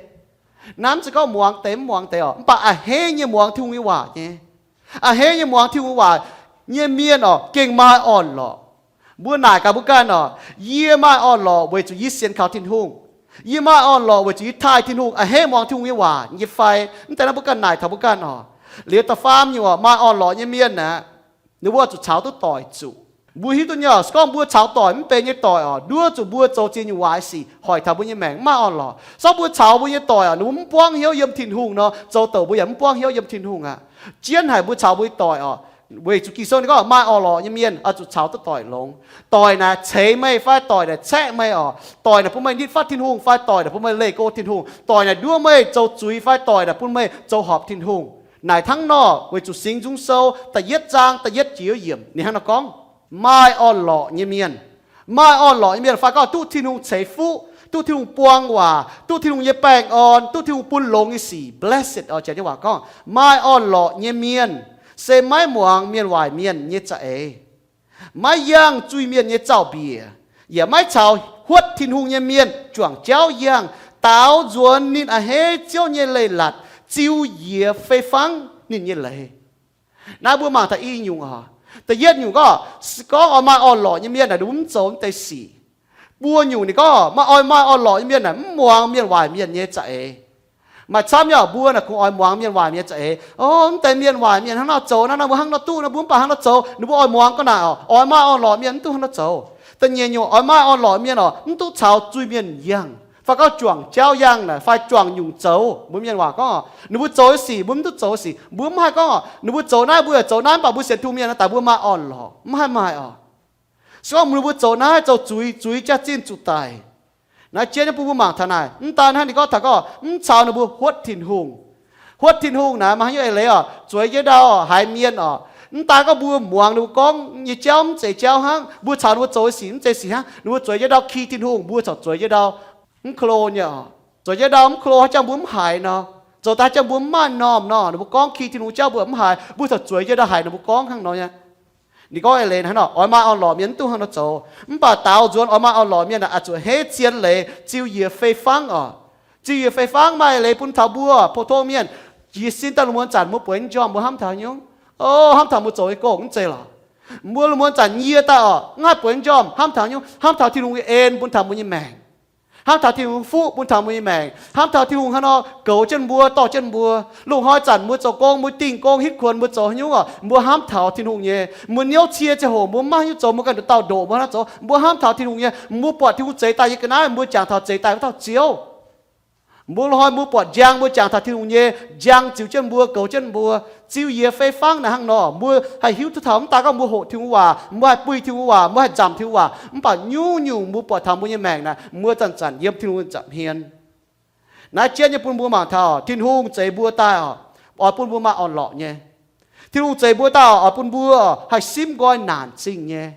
Naaiv mv zeiz gorngv muangx deix mv muangx deix oc, mv baac a'hneiv nyei muangx Tin-Hungh nyei waac nyei. A'hneiv nyei muangx Tin-Hungh waac nyei mienh oc, gengh maaih orn-lorqc. Mbuo naaic gaax mbuo ganh oc, yie maaih orn-lorqc weic zuqc yie sienx kaux Tin-Hungh. Yie maaih orn-lorqc weic zuqc yie taaih Tin-Hungh, a'hneiv muangx Tin-Hungh nyei waac nyei fai? Mv deix naaiv mbuo ganh naaic taux mbuo ganh oc. Liuz da'faam nyungc oc, maaih orn-lorqc nyei mienh aeqv, ninh mbuo zuqc caux duqv doic zuqc. Mbuo hiuv duqv nyei oc, se gorngv mbuo caux doic mv benx nyei doic oc, nduov zuqc mbuo zoux ziex nyungc waaic sic hoic taux mbuo nyei maengc, mv maaih orn-lorqc. Se gorngv mbuo caux mbuo nyei doic oc, ninh mbuo mv buangv hnyouv yiem Tin-Hungh nor, zoux douc mbuo yaac mv buangv hnyouv yiem Tin-Hungh aqv. Jienv haic mbuo caux mbuo nyei doic oc, weic zuqc Ging-Sou ninh gorngv maaih orn-lorqc nyei mienh oix zuqc caux duqv doic longx. Doic naaic ceix meih fai doic naaic caeqv meih oc. Doic naaic bun meih nitv fatv Tin-Hungh fai doic naaic bun meih leih go Tin-Hungh. Doic naaic nduov meih zoux zuiz fai doic naaic bun meih zoux horpc Tin-Hungh. Naaic hnangv nor weic zuqc Singx Nzung Sou da'yietv zaang da'yietv jiex yiemc ninh hnangv nor gorngv, maaih orn-lorqc nyei mienh, maaih orn-lorqc nyei mienh fai gorngv duqv Tin-Hungh ceix fuqv, duqv Tin-Hungh buang waac, duqv Tin-Hungh nyei baengh orn, duqv Tin-Hungh bun longx nyei sic, blessed oc, janx nyei waac gorngv, maaih orn-lorqc nyei mienh se maiv muangx mienh waaic mienh nyei za'eix, maiv yangh zuiz-mienh nyei zaux-mbiec, yaac maiv caux huotv Tin-Hungh nyei mienh juangc jauv yangh, daaux nzuonx ninh a'hneiv Ziouv nyei leiz-latc, ziux njiec fei fangv ninh nyei leiz. Naaiv mbuo mangc taux i nyungc oc. Da'yietv nyungc gorngv, se gorngv oix maaih orn-lorqc nyei mienh naaic, ninh mbuo mv zoux mv deix sic. Buo nyungc ninh gorngv, maaih oix maaih orn-lorqc nyei mienh naaic mv muangx mienh waaic mienh nyei za'eix. Maaih camv nyei oc, mbuo naaic kungx oix muangx mienh waaic mienh nyei za'eix. O, mv deix mienh waaic mienh hnangv nor zoux, hnangv nor mbuo hnangv nor duqv, nor mbuo mv baac hnangv nor zoux. Ninh mbuo oix muangx ga'naaic oc. Oix maaih orn-lorqc mienh mv duqv hnangv nor zoux. Da'nyeic nyungc, oix maaih orn-lorqc mienh oc, mv duqv caux zuiz-mienh yangh fai gorngv juangc jauv yangh naaic fai juangc nyungc zoux. Mbuo mienh waac gorngv, ninh mbuo zoux nyei sic mbuo mv duqv zoux sic. Mbuo mv haih gorngv, ninh mbuo zoux naaiv mbuo yaac zoux naaiv, mv baac mbuo sienx Tin-Hungh mienh naaic daaih mbuo maaih orn-lorqc, mv haih maaih oc. Se gorngv ninh mbuo zoux naaiv zoux zuiz, zuiz jaax-zinh zuqc daic. Naaiv jienv nyei bun mbuo mangc taux naaic, mv daan hnangv ninh gorngv taux gorngv mv caux ninh mbuo huotv Tin-Hungh. Huotv Tin-Hungh naaic maaih haaix nyungc eix leiz oc, zueiz jienv ndau haiz mienh oc. Mv daan gorngv mbuo muangx ninh mbuo gorngv nyei jauv mv zeiz jauv hnangv, mbuo caux ninh mbuo zoux nyei sic mv zeiz sic hnangv, ninh mbuo zueiz jienv ndau ki Tin-Hungh, mbuo corc zueiz jienv ndau mv klo nyei oc. Zueiz jienv ndau mv klo haaix jangx mbuo mv haiz nor, zoux daaih haaix jangx mbuo mv maaih normh nor, ninh mbuo gorngv ki Tin-Hungh jauv mbuo mv haiz, mbuo corc zueiz jienv ndau haiz ninh mbuo gorngv hnangv nor nyei. Ninh gorngv eix leiz hnangv nor, oix maaih orn-lorqc mienh mv duqv hnangv nor zoux. Mv baac daaux nzuonx oix maaih orn-lorqc mienh aeqv, zuqc hneiv zien leiz ziux njiec fei fangv oc. Ziux njiec fei fangv maaih eix leiz bun taux mbuo pou-tong mienh. Jiez sin daaih lungh muonz zanc mbuo bueix njormh mbuo hnamv taux nyungc, o, hnamv taux mbuo zoux nyei gong mv zeiz lorqc. Mbuo lungh muonz zanc yie daaih oc, mv haih bueix njormh hnamv taux nyungc, hnamv taux Tin-Hungh nyei en bun taux mbuo nyei maengc, hnamv taux Tin-Hungh fuqv bun taux mbuo nyei maengc, hnamv taux Tin-Hungh hnangv nor goux jienv mbuo, dorh jienv mbuo. Lungh hnoi zanc mbuo zoux gong, mbuo dingh gong, hitv kuonx, mbuo zoux haaix nyungc oc, mbuo hnamv taux Tin-Hungh nyei. Mbuo niouv cie ziangh hoc mbuo mv maaih haaix nyungc zoux, mbuo ganh nduqc dauh ndoqc mbuo hnangv zoux, mbuo hnamv taux Tin-Hungh nyei. Mbuo buatc Tin-Hungh zeix daaih nyei ga'naaiv, mbuo jangx taux zeix daaih wuov dauh Ziouv. Mbuo lungh hnoi mbuo buatc njang, mbuo jangx taux Tin-Hungh nyei njang ziux jienv mbuo, goux jienv mbuo. Ziux njiec fei fangv naaic hnangv nor, mbuo haih hiuv duqv taux mv daan gorngv mbuo hoqc Tin-Hungh waac, mbuo haih buih Tin-Hungh waac, mbuo haih nzamc Tin-Hungh waac, mv baac nyungc-nyungc mbuo buatc taux mbuo nyei maengc naaic, mbuo zanc-zanc yiem Tin-Hungh nza'hmien. Naaiv jienv nyei bun mbuo mangc taux Tin-Hungh zeix mbuo daaih oc, oix bun mbuo maaih orn-lorqc nyei. Tin-Hungh zeix mbuo daaih oix bun mbuo haih simv nqoi naanc zingh nyei.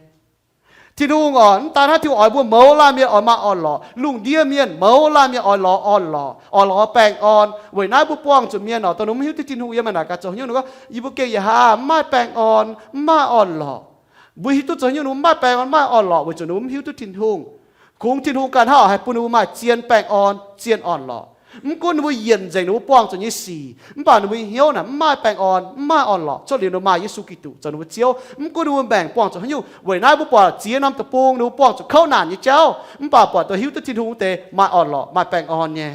Tin-Hungh oc, mv daan hnangv Tin-Hungh oix mbuo mouz laanh mienh oix maaih orn-lorqc, lungh ndiev mienh mouz laanh mienh oix lorz orn-lorqc, oix lorz baengh orn. Weic naaiv mbuo buangh zuqc mienh oc, dongh ninh mv hiuv duqv Tin-Hungh yiem naaic gaax zoux haaix nyungc, ninh gorngv, yie mbuo gengh yaac haa mv maaih baengh orn, mv maaih orn-lorqc. Mbuo hiuv duqv zoux haaix nyungc ninh mbuo mv maaih baengh orn, mv maaih orn-lorqc, weic zuqc ninh mbuo mv hiuv duqv Tin-Hungh. Kungx Tin-Hungh ganh hnangv oc haih bun ninh mbuo maaih zien baengh orn, zien orn-lorqc. Mv gunv ninh mbuo yienc nzengc ninh mbuo buangh zuqc nyei sic, mv baac ninh mbuo nyei hnyouv naaic mv maaih baengh orn, mv maaih orn-lorqc, cuotv liuz ninh mbuo maaih Yesu Giduc zoux ninh mbuo Ziouv. Mv gunv ninh mbuo maengc buangh zuqc haaix nyungc, weic naaiv mbuo buatc ziex norm deic-bung ninh mbuo buangh zuqc kouv naanc nyei jauv, mv baac buatc dongh hiuv duqv Tin-Hungh wuov deix maaih orn-lorqc, maaih baengh orn nyei.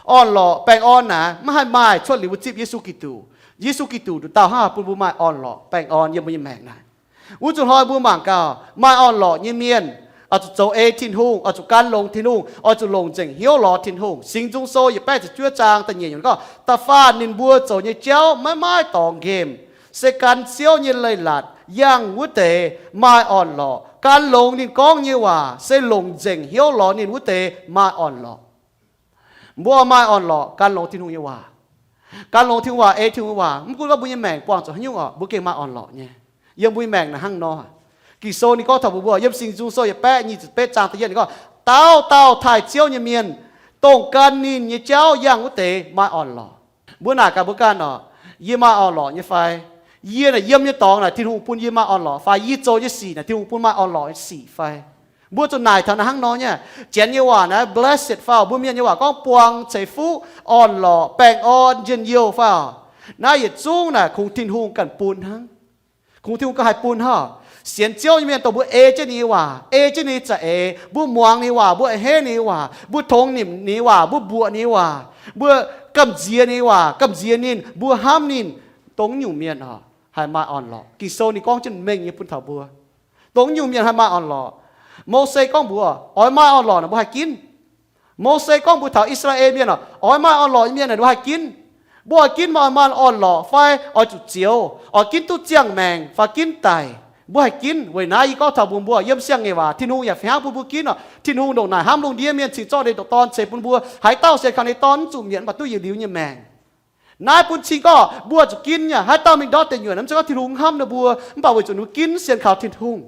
Orn-lorqc baengh orn naaic maiv haih maaih cuotv liuz mbuo zipv Yesu Giduc. Yesu Giduc nduqc dauh hnangv bun mbuo maaih orn-lorqc baengh orn yiem mbuo nyei maengc naaic. Wuov zuqc hnoi mbuo mangc gaax, maaih orn-lorqc nyei mienh oix zuqc zoux ei Tin-Hungh, oix zuqc gan longx Tin-Hungh, oix zuqc longc nzengc hnyouv lorz Tin-Hungh. Singx Nzung Sou yietc baeqv ziepc juov zaang da'nyeic yiemc gorngv, da'faanh ninh mbuo zoux nyei jauv maiv maaih dorngx nqemh, se gan Ziouv nyei leiz-latc yangh wuov deix maaih orn-lorqc. Gan longx ninh gorngv nyei waac, se longc nzengc hnyouv lorz ninh wuov deix maaih orn-lorqc. Mbuo maaih orn-lorqc gan longx Tin-Hungh nyei waac. Gan longx Tin-Hungh waac, ei Tin-Hungh nyei waac, mv gunv gorngv mbuo nyei maengc buangh zuqc haaix nyungc oc, mbuo gengh maaih orn-lorqc nyei. Yiem mbuo nyei maengc naaic hnangv nor, Ging-Sou ninh gorngv taux mbuo, mbuo yiem Singx Nzung Sou yietc baeqv nyic ziepc betv zaang da'yietv ninh gorngv, dauh dauh taaih Ziouv nyei mienh, dongh gan ninh nyei jauv yangh wuov deix maaih orn-lorqc. Mbuo naaic gaax mbuo ganh oc, yie maaih orn-lorqc nyei fai? Yie naaic yiem nyei dorngx naaic Tin-Hungh bun yie maaih orn-lorqc fai? Yie zoux nyei sic naaic Tin-Hungh bun maaih orn-lorqc nyei sic fai? Mbuo zuqc naaic taux naaiv hnangv nor nyei. Janx nyei waac naaiv blessed fai oc? Mbuo mienh nyei waac gorngv buang, ceix fuqv, orn-lorqc, baengh orn, njien-youh fai oc? Naaiv yietc zungv naaic kungx Tin-Hungh ganh bun hnangv. Kungx Tin-Hungh ganh haih bun hnangv. Sienx Ziouv nyei mienh dongh mbuo ei jienv ninh nyei waac, ei jienv ninh nyei za'eix, mbuo muangx ninh nyei waac, mbuo a'hneiv ninh nyei waac, mbuo tongx nimc ninh nyei waac, mbuo mbuoqc ninh nyei waac, mbuo gamh nziex ninh nyei waac, gamh nziex ninh, mbuo hnamv ninh, dongh nyungc mienh oc haih maaih orn-lorqc. Ging-Sou ninh gorngv jienv mengh nyei bun taux mbuo, dongh nyungc mienh haih maaih orn-lorqc. Mose gorngv mbuox oix maaih orn-lorqc naaic mbuo haih ginv. Mose gorngv mbuox taux I^saa^laa^en Mienh oc, oix maaih orn-lorqc nyei mienh naaic mbuo haih ginv. Mbuo oix ginv maaih, maaih orn-lorqc fai oix zuqc zioux, oix ginv duqv ziangh maengc fai ginv daic, mbuo haih ginv. Weic naaiv yie gorngv taux mbuox mbuo, yiem siang-ngaengc waac Tin-Hungh yaac fih hnangv bun mbuo ginv oc. Tin-Hungh ndongc naaic hnamv lungh ndiev mienh cingx zorqv ninh nyei ndoqc Dorn ceix bun mbuo. Haaix dauh sienx kaux ninh nyei Dorn mv zuqc mietc mv baac duqv yietc liuz nyei maengc. Naaiv bun cing gorngv mbuo zuqc ginv nyei. Haaix dauh mingh ndortv deic nyuoqc, mv zeiz gorngv Tin-Hungh mv hnamv ninh mbuo, mv baac weic zuqc ninh mbuo ginv sienx kaux Tin-Hungh.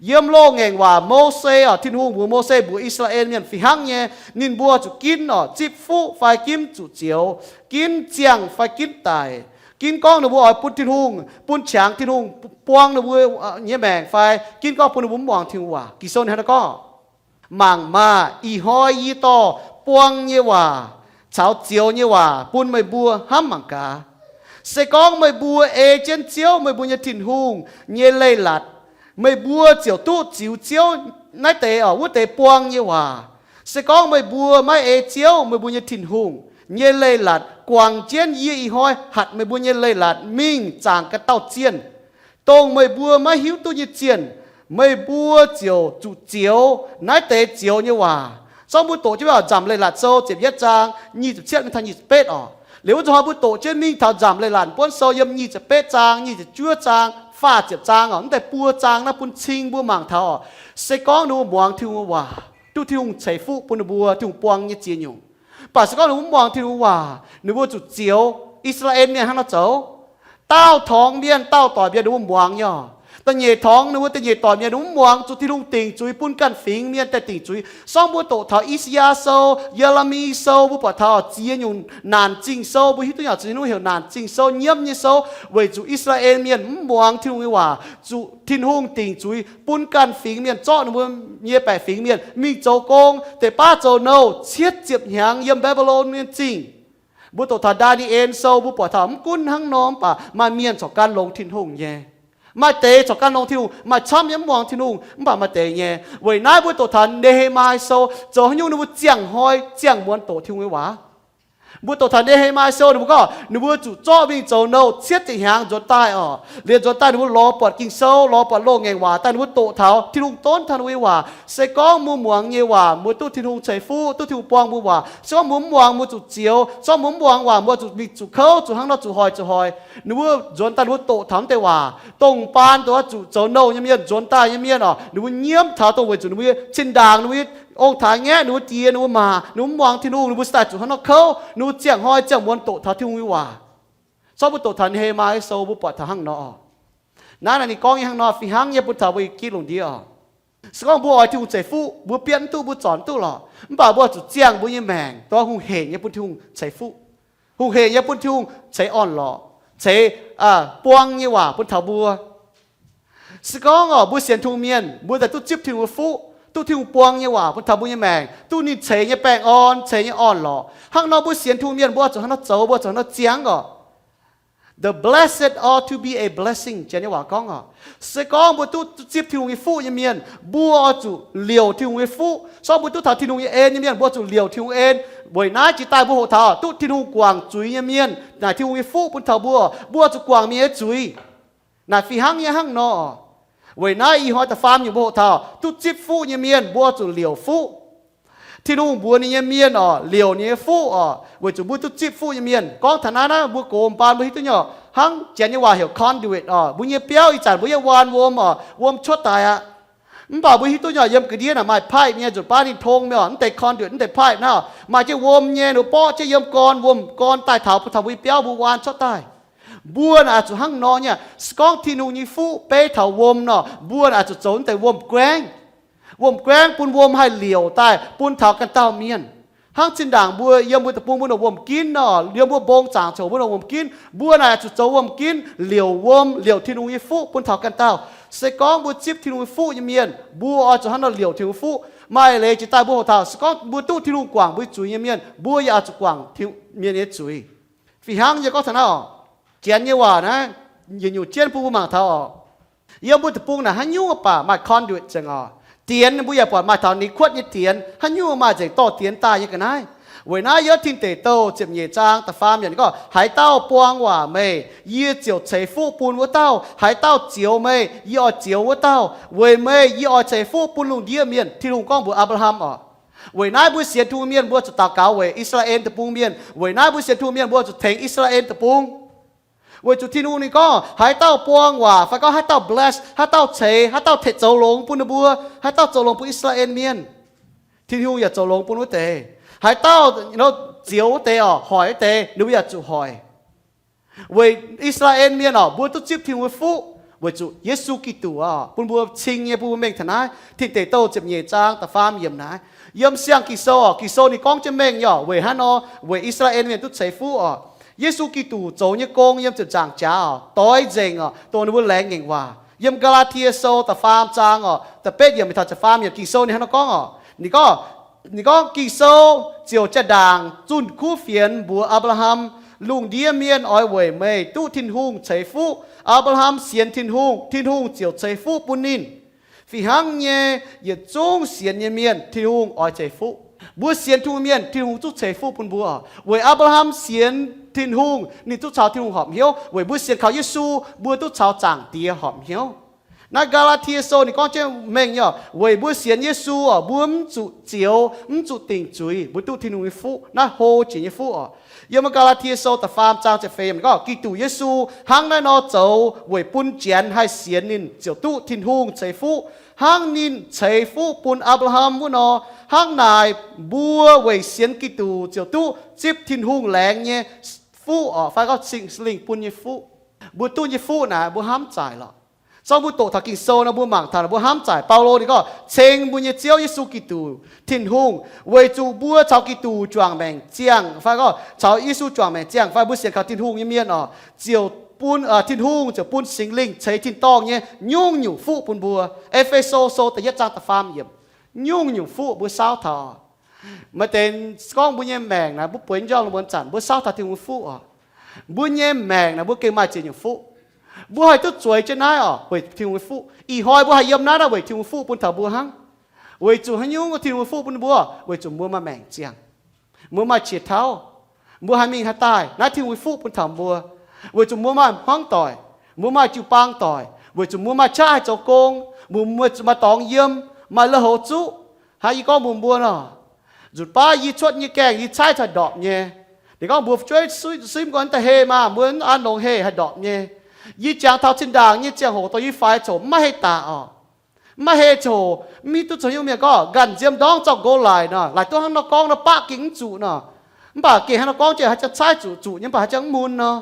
Yiem Loz-Ngaengc Waac Mose oc, Tin-Hungh mbuox Mose mbuox I^saa^laa^en Mienh fih hnangv nyei, ninh mbuo zuqc ginv oc, zipv fuqv fai ginv zuqc zioux, ginv ziangh fai ginv daic, ginv gorngv ninh mbuo oix bun Tin-Hungh, bun qangx Tin-Hungh buang ninh mbuo nyei maengc fai ginv gorngv bun ninh mbuo mv muangx Tin-Hungh waac. Ging-Sou ninh hnangv naaiv gorngv, mangc maah! Ih hnoi yie dorh buang nyei waac caux zioux nyei waac bun meih mbuo hnamv mangc gaax. Se gorngv meih mbuo ei jienv Ziouv, meih mbuo nyei Tin-Hungh, nyei leiz-latc, meih mbuo ziouc duqv ziux Ziouv naaiv deix oc, wuov deix buang nyei waac. Se gorngv meih mbuo maiv ei Ziouv, meih mbuo nyei Tin-Hungh, nyei leiz-latc, guangc jienv yie ih hnoi hatc meih mbuo nyei leiz-latc mingh zaangc ga'dauh zienh, dongh meih mbuo maiv hiuv duqv nyei zienh, meih mbuo ziouc zuqc zioux naaiv deix zioux nyei waac. Zorqv mbuo doqc jienv mingh Nzamc Leiz-Latc Sou ziepc yietv zaang nyic ziepc cietv mingh taux nyic ziepc betv oc. Liuz wuov zuqc hnoi mbuo doqc jienv mingh taux Nzamc Leiz-Latc Buonv Sou yiem nyic ziepc betv zaang, nyic ziepc juov zaang, faah ziepc zaang oc, mv deix buo zaang naaiv bun cing mbuo mangc taux oc. Se gorngv ninh mbuo muangx Tin-Hungh nyei waac, duqv Tin-Hungh ceix fuqv bun ninh mbuo, Tin-Hungh buang nyei ziex nyungc. Mv baac se gorngv ninh mbuo mv muangx Tin-Hungh waac, ninh mbuo zuqc zioux. I^saa^laa^en Mienh hnangv nor zoux. Dauh torngx mienh, dauh doic mienh ninh mbuo muangx nyei oc. Da'nyeic torngx ninh mbuo, da'nyeic doic mienh ninh mbuo mv muangx, zuqc Tin-Hungh dingc zuiz, bun ganh fingx mienh daaih dingc zuiz. Sorng mbuo doqc taux I^saa^yaa Sou, Ye^le^mi Sou, mbuo buatc taux ziex nyungc naanc zingh sou, mbuo hiuv duqv nyei oc, ziex nyungc heuc naanc zingh sou, nyiemv nyei sou, weic zuqc I^saa^laa^en Mienh mv muangx Tin-Hungh nyei waac, zuqc Tin-Hungh dingc zuiz, bun ganh fingx mienh zorqv ninh mbuo nyei baeqc fingx mienh mingh zoux gong, deix baav zoux nouh cietv ziepc hnyangx yiem Mbaa^mbi^lon Mienh zingh. Mbuo doqc taux Ndaa^ni^en Sou, mbuo buatc taux mv gunv hnangv nor mv baac maaih mienh corc gan longx Tin-Hungh nyei. Maaih deix corc gan longx Tin-Hungh, maaih camv nyei mv muangx Tin-Hungh, mv baac maaih deix nyei. Weic naaiv mbuo doqc taux Ne^he^mai Sou, zoux haaix nyungc ninh mbuo ziangh hnoi ziangh muonz doqc Tin-Hungh nyei waac. Mbuo doqc taux Ne^he^mai Sou, ninh mbuo gorngv ninh mbuo zuqc zorqv mingh zoux nouh cietv ziepc hnyangx nzuonx daaih oc. Liuz nzuonx daaih ninh mbuo lorz buatc Ging-Sou, lorz buatc loz-ngaengc waac daaih, ninh mbuo doqc taux Tin-Hungh donv taux ninh mbuo nyei waac. Se gorngv mbuo muangx nyei waac, mbuo duqv Tin-Hungh ceix fuqv, duqv Tin-Hungh buang mbuo waac. Se gorngv mbuo mv muangx, mbuo zuqc zioux. Se gorngv mbuo mv muangx waac, mbuo zuqc mingh zuqc kouv, zuqc hnangv nor zuqc hoic zuqc hoic. Ninh mbuo nzuonx daaih ninh mbuo doqc taux mv deix waac, dongh baan dongh zuqc zoux nouh nyei mienh, nzuonx daaih nyei mienh oc, ninh mbuo nyiemv taux dongh weic zuqc ninh mbuo nyei zinh ndaangc, ninh mbuo nyei ong-taaix-ngaeqv, ninh mbuo diex, ninh mbuo maac, ninh mbuo mv muangx Tin-Hungh, ninh mbuo se daaih zuqc hnangv nor kouv, ninh mbuo ziangh hnoi ziangh muonz doqc taux Tin-Hungh nyei waac. Zorqv mbuo doqc taux Ne^he^mai Sou mbuo buatc taux hnangv nor oc. Naaiv naaic ninh gorngv nyei hnangv nor fih hnangv nyei bun taux mbuo gitv lungh ndiev oc. Se gorngv mbuo oix Tin-Hungh ceix fuqv, mbuo bietv mv duqv, mbuo zorc mv duqv lorqc, mv baac mbuo zuqc ziangh mbuo nyei maengc dongh hungh hec nyei bun Tin-Hungh ceix fuqv, hungh hec nyei bun Tin-Hungh ceix orn-lorqc, ceix buang nyei waac bun taux mbuo. Se gorngv oc, mbuo sienx Tin-Hungh mienh, mbuo daaih duqv zipv Tin-Hungh nyei fuqv, duqv Tin-Hungh buang nyei waac bun taux mbuo nyei maengc, duqv ninh ceix nyei baengh orn, ceix nyei orn-lorqc. Hnangv nor mbuo sienx Tin-Hungh mienh mbuo zuqc hnangv nor zoux, mbuo zuqc hnangv nor ziangh oc. The blessed are to be a blessing, janx nyei waac gorngv oc. Se gorngv mbuo duqv zipv Tin-Hungh nyei fuqv nyei mienh, mbuo oix zuqc liouc Tin-Hungh nyei fuqv. Se gorngv mbuo duqv taux Tin-Hungh nyei en nyei mienh, mbuo zuqc liouc Tin-Hungh en. Weic naaiv jiex daaih mbuo hoqc taux duqv Tin-Hungh guangc zuiz nyei mienh naaic Tin-Hungh nyei fuqv bun taux mbuo, mbuo zuqc guangc mienh nyei zuiz. Naaic fih hnangv nyei hnangv nor. Weic naaiv ih hnoi da'faam nyungc mbuo hoqc taux duqv zipv fuqv nyei mienh mbuo zuqc liouc fuqv. Tin-Hungh mbuox ninh nyei mienh oc, liouc ninh nyei fuqv oc, weic zuqc mbuo duqv zipv fuqv nyei mienh. Gorngv taux naaiv naaiv mbuo gox mbaanh mbuo hiuv duqv nyei oc, hnangv janx nyei waac heuc conduit oc. Mbuo nyei biauv ih zanc mbuo yiem waan wuom oc, wuom cuotv daaih aqv. Mv baac mbuo hiuv duqv nyei oc, yiem ga'ndiev naaic maaih pipe nyei, nzunc baav ninh tong mingh oc, mv deix conduit, mv deix pipe naaiv oc, maaih jienv wuom nyei, ninh mbuo borqv jienv yiem gorn, wuom gorn daaih taux, taux mbuo nyei biauv mbuo waan cuotv daaih. Mbuo naaic oix zuqc hnangv nor nyei. Se gorngv Tin-Hungh nyei fuqv beiv taux wuom nor, mbuo naaic oix zuqc zoux naaiv deix wuom-guaengv. Wuom-guaengv bun wuom haih liouc daaih bun taux ganh dauh mienh. Hnangv zinh ndaangc mbuo yiem mbuo deic-bung mbuo ndongc wuom-ginv nor, yiem mbuo mbong zaangc coc mbuo ndongc wuom-ginv, mbuo naaic oix zuqc zoux wuom-ginv liouc wuom, liouc Tin-Hungh nyei fuqv bun taux ganh dauh. Se gorngv mbuo zipv Tin-Hungh nyei fuqv nyei mienh, mbuo oix zuqc hnangv nor liouc Tin-Hungh nyei fuqv. Maaih leiz jiex daaih mbuo hoqc taux, se gorngv mbuo duqv Tin-Hungh guangc mbuo nyei zuiz nyei mienh, mbuo yaac oix zuqc guangc mienh nyei zuiz. Fih hnangv yie gorngv taux naaiv oc, Janx nyei waac naaiv, yietc nyungc jienv bun mbuo mangc taux oc. Yiem mbuo deic-bung naaic haaix nyungc baac maaih conduit nzengc oc. Dienx mbuo yaac buatc maaih taux ninh kuotv nyei dienx, haaix nyungc maaih nzengc dorh dienx daaih nyei ga'naaiv. Weic naaiv yiem Tin Deic Douh ziepc nyeic zaang da'faam yiemc gorngv, haaix dauh buang waac meih, yie ziouc ceix fuqv bun wuov dauh. Haaix dauh zioux meih, yie oix zioux wuov dauh. Weic meih yie oix ceix fuqv bun lungh ndiev mienh. Tin-Hungh gorngv mbuox Apc^laa^ham oc. Weic naaiv mbuo sienx Tin-Hungh mienh mbuo zuqc daux gaux weic I^saa^laa^en Deic-Bung mienh. Weic naaiv mbuo sienx Tin-Hungh mienh mbuo zuqc tengx I^saa^laa^en Deic-Bung. Weic zuqc Tin-Hungh ninh gorngv, haaix dauh buang waac fai gorngv haaix dauh bless, haaix dauh ceix, haaix dauh tengx zoux longx bun ninh mbuo, haaix dauh zoux longx bun I^saa^laa^en mienh, Tin-Hungh yaac zoux longx bun wuov deix. Haaix dauh zioux wuov deix oc, hoic wuov deix, ninh mbuo yaac zuqc hoic. Weic I^saa^laa^en mienh oc, mbuo duqv zipv Tin-Hungh nyei fuqv weic zuqc Yesu Giduc oc, bun mbuo cing nyei, bun mbuo mengh taux naaiv Tin Deic Douh ziepc nyeic zaang da'faam yiemc naaiv. Yiem siang Ging-Sou oc, Ging-Sou ninh gorngv jienv mengh nyei oc, weic hnangv nor, weic I^saa^laa^en mienh duqv ceix fuqv oc. Yesu Giduc zoux nyei gong yiem ziepc nzaangc jaax oc, doix nzengc oc, dongh ninh mbuo laengz ngaengc waac. Yiem Gaa^laa^tie Sou da'faam zaang oc, da'betv yiemc mingh taux ziepc faam yiemc, Ging-Sou ninh hnangv nor gorngv oc. Ninh gorngv, ninh gorngv Ging-Sou ziouc jaa-ndaangc zunh kuv fienx mbuox Apc^laa^ham, lungh ndiev mienh oix weic meih duqv Tin-Hungh ceix fuqv. Apc^laa^ham sienx Tin-Hungh, Tin-Hungh ziouc ceix fuqv bun ninh. Fih hnangv nyei, yietc zungv sienx nyei mienh Tin-Hungh oix ceix fuqv. Mbuo sienx Tin-Hungh mienh, Tin-Hungh zungv ceix fuqv bun mbuo. Weic Apc^laa^ham sienx Tin-Hungh, ninh zungv caux Tin-Hungh horpc hnyouv. Weic mbuo sienx kaux Yesu, mbuo duqv caux Zaangc Diex horpc hnyouv. Naaiv Gaa^laa^tie Sou ninh gorngv jienv mengh nyei oc, weic mbuo sienx Yesu oc, mbuo mv zuqc zioux, mv zuqc dingc zuiz, mbuo duqv Tin-Hungh nyei fuqv, naaiv hlo jiex nyei fuqv oc. Yiem Gaa^laa^tie Sou da'faam zaang ziepc feix yiemc gorngv, Giduc Yesu hnangv naaiv nor zoux weic bun Janx haih sienx ninh ziouc duqv Tin-Hungh ceix fuqv. Hnangv ninh ceix fuqv bun Apc^laa^ham wuov nor, hnangv naaic mbuo weic sienx Giduc ziouc duqv zipv Tin-Hungh laengz nyei fuqv oc, fai gorngv Singx Lingh bun nyei fuqv. Mbuo duqv nyei fuqv naaic mbuo hnamv zaaic lorqc. Zorqv mbuo doqc taux Ging-Sou nor, mbuo mangc taux mbuo hnamv zaaic. Baulo ninh gorngv, ceng mbuo nyei Ziouv Yesu Giduc, Tin-Hungh, weic zuqc mbuo caux Giduc juangc maengc ziangh fai gorngv caux Yesu juangc maengc ziangh fai mbuo sienx kaux Tin-Hungh nyei mienh oc, ziouc bun, Tin-Hungh ziouc bun Singx Lingh ceix tin-dorngh nyei nyungc-nyungc fuqv bun mbuo. E^fe^so Sou da'yietv zaang da'faam yiemc, nyungc-nyungc fuqv mbuo saauv taux. Maaih deix gorngv mbuo nyei maengc naaic mbuo bueix njormh lungh muonz zanc mbuo saauv taux Tin-Hungh nyei fuqv oc. Mbuo nyei maengc naaic mbuo gengh maaih ziex nyungc fuqv. Mbuo haih duqv zueiz jienv naaiv oc, weic Tin-Hungh nyei fuqv. Ih hnoi mbuo haih yiem naaiv naaiv weic Tin-Hungh nyei fuqv bun taux mbuo hnangv. Weic zuqc haaix nyungc Tin-Hungh nyei fuqv bun mbuo? Weic zuqc mbuo maaih maengc ziangh, mbuo maaih qiex tauv, mbuo haih mingh haih daaih, naaiv Tin-Hungh nyei fuqv bun taux mbuo. Weic zuqc mbuo maaih hmuangv doic, mbuo maaih jiu-baang doic, weic zuqc mbuo maaih qaqv haih zoux gong, mbuo, mbuo maaih dorngx yiem, maaih lui-houx zuqv. Hnangv yie gorngv mbuox mbuo nor, nzutc baav yie cuotv nyei gaengh yie caaiv haih ndorpc nyei. Ninh gorngv mbuo fu'jueiv simv nqoi da'heh maah, mbuo an longx heh haih ndorpc nyei. Yie jangx taux zinh ndaangc nyei ziangh hoc dongh yie faix coc mv maaih heh daac oc. Mv maaih heh coc, mv hiuv duqv zoux haaix nyungc. Mienh gorngv nqanc nziem ndorngv zorqv nqox laic nor, laaix duqv hnangv nor gorngv nor, baqv gengh mv zuqc nor. Mv baac gengh hnangv nor gorngv jienv haaix jangx caaiv zuqc zuqc nyei, mv baac haaix jangx mv mun nor.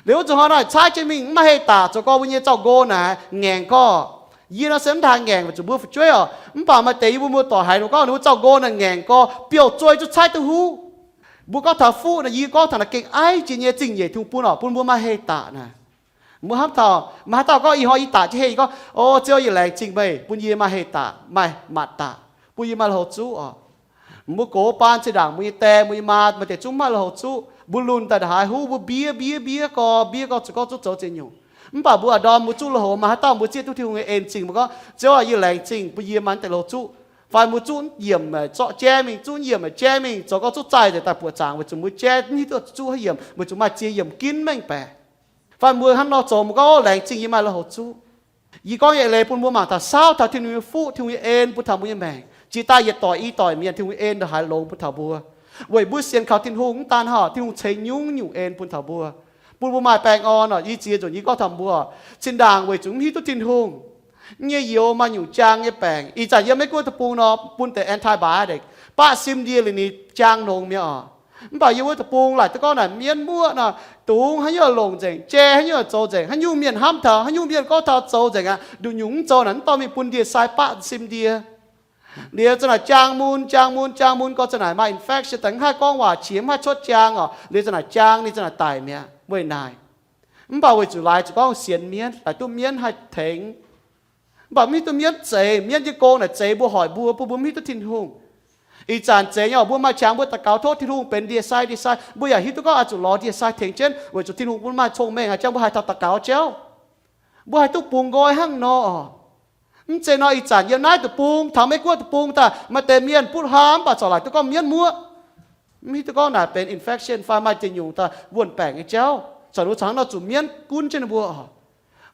Liuz wuov zanc hnoi naaic caaiv jienv mingh mv maaih heh daac, zoux gorngv mbuo nyei zorqv nqox naaic ngaengc gorngv. Yie nor se mv daaih ngaengc weic zuqc mbuo fu'jueiv oc. Mv baac maaih deix yie mbuo muoz-doic haiz ninh gorngv ninh mbuo zorqv nqox naaic ngaengc gorngv biouv-zuoih zungv caaiv duqv huv. Mbuo gorngv taux fuqv naaic, yie gorngv taux naaic gengh aiv jiex nyei zingh nyeic Tin-Hungh bun oc, bun mbuo maaih heh daac naaic. Mbuo hnamv taux maaih haaix dauh gorngv ih hnoi yie daac jienv heh, yie gorngv, O Ziouv, yie laengz zingh meih bun yie maaih heh daac, maaih matc daac, bun yie maaih lui-houx zuqv oc. Mbuo gox baan zinh ndaangc mbuo nyei die, mbuo nyei maa maaih deix zungv mv maaih lui-houx zuqv. Mbuo lunx daaih ndongc haaix huv mbuo mbiev mbiev mbiev gorx, mbiev gorx zuqc gorngv zuqv zoux ziex nyungc. Mv baac mbuo a'ndorm mbuo zuqv lui-houx, maaih haaix dauh mbuo zieqv duqv Tin-Hungh nyei en zingh, mbuo gorngv, Ziouv aac, yie laengz zingh bun yie maaih deix lui-houx zuqv. Fai mbuo zuqv yiemc zorqv jaiv mingh, zuqv yiemc jaiv mingh, zoux gorngv zuqv zaih nzengc daaih buoqc zaangc weic zuqc mbuo jaiv mv hiuv duqv zuqv haaix yiemc, weic zuqc maaih ziex yiemc ginv mengh baeqc. Fai mbuo hnangv nor zoux, mbuo gorngv, O, laengz zingh yie maaih lui-houx zuqv. Yie gorngv yietc leiz bun mbuo mangc taux saauv taux Tin-Hungh nyei fuqv, Tin-Hungh nyei en bun taux mbuo nyei maengc. Jiex daaih yietc doic i doic mienh Tin-Hungh nyei en ndongc haaix longx bun taux mbuo. Weic mbuo sienx kaux Tin-Hungh mv daan hnangv, Tin-Hungh ceix nyungc-nyungc en bun taux mbuo, bun mbuo maaih baengh orn oc. Yie ziex nzunc yie gorngv taux mbuo, zinh ndaangc weic zuqc mv hiuv duqv Tin-Hungh, nyei youz maaih nyungc jaang nyei baengc. Ih zanc yiem Meiv Guoqv deic-bung nor bun deix antibiotic, baqv sim ndie liuz ninh jaang longx mi'aqv oc. Mv baac yie wuov deic-bung laaic duqv gorngv naaic mienv muoqv nor, dungx haaix nyungc longc nzengc, jai haaix nyungc zoux nzengc, haaix nyungc mienh hnamv taux, haaix nyungc mienh gorngv taux zoux nzengc aqv, nduqc nyungc mv zoux naaic, mv dorh mingh bun ndie-sai baqv sim ndie. Liuz za'naaic jaang mun, jaang mun, jaang mun, gorngv za'naaic maaih infection daaih, mv haih gorngv waac qiex, mv haih cuotv jaang orqc. Liuz za'naaic jaang, ninh za'naaic daic mi'aqv weic naaic. Mv baac weic zuqc laaix zuqc gorngv sienx mienv, laaic duqv mienv haih tengx. Mv baac mv hiuv duqv mienv zeix, mienv nyei gong naaic zeix mbuo, hoic mbuo, bun mbuo mv hiuv duqv Tin-Hungh. Ih zanc zeiz nyei, mbuo maaih qangx mbuo daux gaux tov Tin-Hungh benx ndie-sai, ndie-sai. Mbuo yaac hiuv duqv gorngv oix zuqc lorz ndie-sai tengx jienv, weic zuqc Tin-Hungh bun maaih cong-mengh haic, jangx mbuo haih taux daux gaux jauv. Mbuo haih duqv bungx nqoi hnangv nor. Mv zeiz nor, ih zanc yiem naaiv deic-bung, taux Meiv-Guoqv deic-bung daaih, maaih deix mienh butv hlaax, mv baac corc laaic duqv gorngv mienv muoqv. Mv hiuv duqv gorngv naaic benx infection fai maaih ziex nyungc daaih wuonh baengc nyei jauv, corc ninh caux hnangv nor zuqc mienv gunv jienv ninh mbuo oc.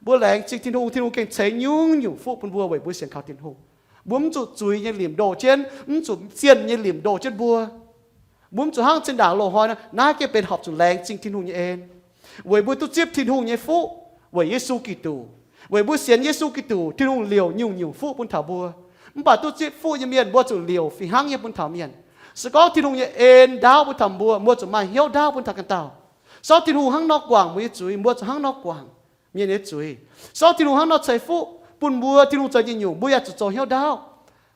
Mbuo laengz zingh Tin-Hungh, Tin-Hungh gengh ceix nyungc-nyungc fuqv bun mbuo weic mbuo sienx kaux Tin-Hungh. Mbuo mv zuqc zuiz nyei limc ndoh jienv, mv zuqc zienh nyei limc ndoh jienv mbuo. Mbuo mv zuqc hnangv zinh ndaangc loz-hnoi nor, naaiv gengh benx horpc zuqc laengz zingh Tin-Hungh nyei en, weic mbuo duqv zipv Tin-Hungh nyei fuqv weic Yesu Giduc. Weic mbuo sienx Yesu Giduc, Tin-Hungh liouc nyungc-nyungc fuqv bun taux mbuo. Mv baac duqv zipv fuqv nyei mienh mbuo zuqc liouc fih hnangv nyei bun taux mienh. Se gorngv Tin-Hungh nyei en ndaauv bun taux mbuo, mbuo zuqc maaih hnyouv ndaauv bun taux ganh dauh. Sortv Tin-Hungh hnangv nor guangc mbuo nyei zuiz, mbuo zuqc hnangv nor guangc mienh nyei zuiz. Sortv Tin-Hungh hnangv nor ceix fuqv bun mbuo, Tin-Hungh zoux nyungc-nyungc, mbuo yaac zuqc zoux hnyouv ndaauv.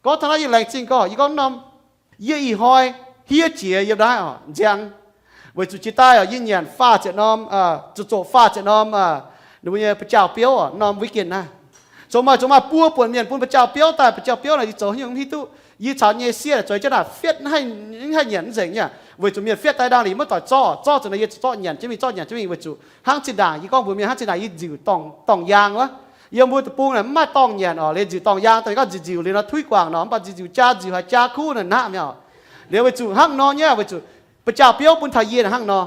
Gorngv taux naaiv yie laengz zingh gorngv, yie gorngv norm, yie ih hnoi hiev jiex yiem naaiv oc, nziang. Weic zuqc jiex daaih oc, yie nyanc faah ziepc norm, zuqc zoqc faah ziepc norm, ninh mbuo nyei ba'jauh biouv oc, norm weekend naaiv. Zoux maaih, zoux maaih buo buonc mienh bun ba'jauh biouv daaih, ba'jauh biouv naaic yie zoux haaix nyungc mv hiuv duqv. Yie caux nyei sieqv zoux jienv naaic fietv, mv haih nyanc mv nzengc nyei. Weic zuqc mienh fietv daaih ndangh liuz maiv doic zorqv, zorqv zuqc naaic yie zuqc zorqv nyanc jienv mingh, zorqv nyanc jienv mingh. Weic zuqc hnangv zinh ndaangc yie gorngv mbuox mienh, hnangv zinh ndaangc yie nziuc dorngh yaang wuov. Yiem mbuo deic-bung naaic mv maaih dorngh nyanc oc, liuz nziuc dorngh yaang daaih gorngv nziuc nziuc liuz nor tuiv guangc nor, mv baac nziuc nziuc jaa nziuc haaix jaa kuv naaic naqv mi'aqv. Liuz weic zuqc hnangv nor nyei, weic zuqc ba'jauh biouv bun taux yie naaic hnangv nor.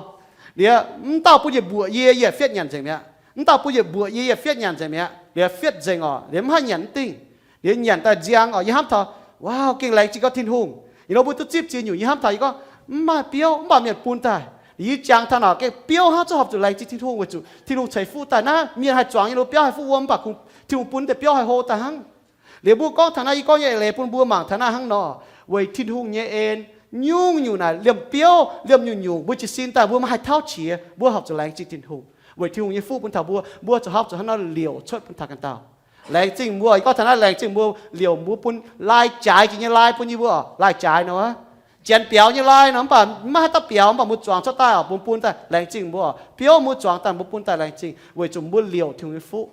Liuz mv dauh bun yietc mbuoqc yie, yie fietv nyanc nzengc mi'aqv. Mv dauh bun yietc mbuoqc yie, yie fietv nyanc nzengc mi'aqv. Liuz fietv nzengc oc, liuz mv haih nyanc mv dingh. Liuz nyanc daaih nziang oc, yie hnamv taux, wow, gengh laengz zingh gorngv Tin-Hungh. Yie nor mbuo duqv zipv ziex nyungc, yie hnamv taux yie gorngv mv maaih biouv, mv baac mienh bun daaih. Yie jangx taux naaic gengh biouv hnangv, zuqc horpc zuqc laengz zingh Tin-Hungh weic zuqc Tin-Hungh ceix fuqv daaih naaiv, mienh haih zuangx nyei lo biauv haih fuqv wuom, mv baac kungx Tin-Hungh bun deix biouv haih hlo daaih hnangv. Liuz mbuo gorngv taux naaiv, yie gorngv nyei eix leiz bun mbuo mangc taux naaiv hnangv nor, weic Tin-Hungh nyei en, nyungc-nyungc naaic liemh biouv, liemh nyungc-nyungc mbuo jiez sin daaih mbuo maiv haih tauv qiex, mbuo horpc zuqc laengz zingh Tin-Hungh. Weic Tin-Hungh nyei fuqv bun taux mbuo, mbuo zuqc horpc zuqc hnangv nor liouc cuotv bun taux ganh dauh. Laengz zingh mbuo, yie gorngv taux naaiv laengz zingh mbuo liouc, mbuo bun lai jaaix jiex nyei lai bun yie mbuo, lai jaaix nor, janx biaux nyei lai nor, mv baac maiv haih daaih biaux, mv baac mbuo zuangx cuotv daaih oc, mbuo bun daaih laengz zingh mbuo. Biouv mbuo zuangx daaih mbuo bun daaih laengz zingh, weic zuqc mbuo liouc Tin-Hungh nyei fuqv.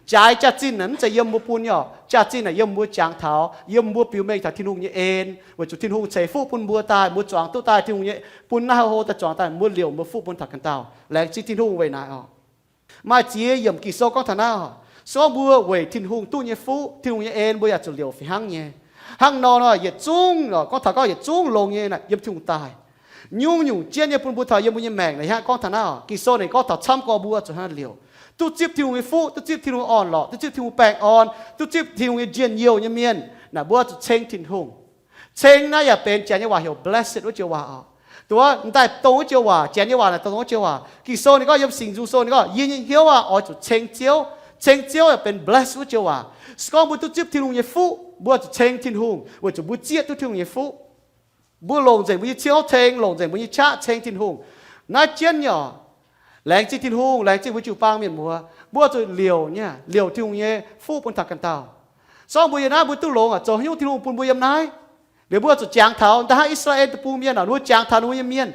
Jaaix jaax-zinh naaic mv zeiz yiem mbuo bun nyei oc. Jaax-zinh naaic yiem mbuo jangx taux, yiem mbuo biux mengh taux Tin-Hungh nyei en, weic zuqc Tin-Hungh ceix fuqv bun mbuo daaih, mbuo zuangx duqv daaih Tin-Hungh nyei, bun naaiv hlo daaih zuangx daaih, mbuo liouc mbuo fuqv bun taux ganh dauh. Laengz zingh Tin-Hungh weic naaic oc. Maaih ziex yiemc Ging-Sou gorngv taux naaiv oc. Se gorngv mbuo weic Tin-Hungh duqv nyei fuqv, Tin-Hungh nyei en, mbuo yaac zuqc liouc fih hnangv nyei. Hnangv nor nor yietc zungv, gorngv taux gorngv yietc zungv longx nyei naaic yiem Tin-Hungh daaih. Nyungc-nyungc jienv nyei bun mbuo taux yiem mbuo nyei maengc naaic hnangv gorngv taux naaiv oc. Ging-Sou naaic gorngv taux camv gorx mbuo zuqc hnangv liouc. Duqv zipv Tin-Hungh nyei fuqv, duqv zipv Tin-Hungh orn-lorqc, duqv zipv Tin-Hungh baengh orn, duqv zipv Tin-Hungh nyei njien-youh nyei mienh naaic, mbuo zuqc ceng Tin-Hungh. Ceng naaiv yaac benx Janx nyei waac heuc blessed wuov joux waac oc. Duqv daaih dongh wuov joux waac, Janx nyei waac naaic dongh wuov joux waac. Ging-Sou ninh gorngv yiem Singx Nzung Sou ninh gorngv, yie nyei hnyouv aah! Oix zuqc ceng Ziouv. Ceng Ziouv yaac benx blessed wuov joux waac. Se gorngv mbuo duqv zipv Tin-Hungh nyei fuqv, mbuo zuqc ceng Tin-Hungh weic zuqc mbuo zieqv duqv Tin-Hungh nyei fuqv. Mbuo longc nzengc mbuo nyei ciouv ceng, longc nzengc mbuo nyei qaqv ceng Tin-Hungh. Naaiv jienv nyei oc. Laengz zingh Tin-Hungh, laengz zingh mbuo jiu-baang mienh muoz, mbuo zuqc liouc nyei, liouc Tin-Hungh nyei fuqv bun taux ganh dauh. Se gorngv mbuo yiem naaiv mbuo duqv longx oc, zoux haaix nyungc Tin-Hungh bun mbuo yiem naaiv? Liuz mbuo zuqc jangx taux, da'hnangv I^saa^laa^en deic-bung mienh oc, ninh mbuo jangx taux ninh mbuo nyei mienh.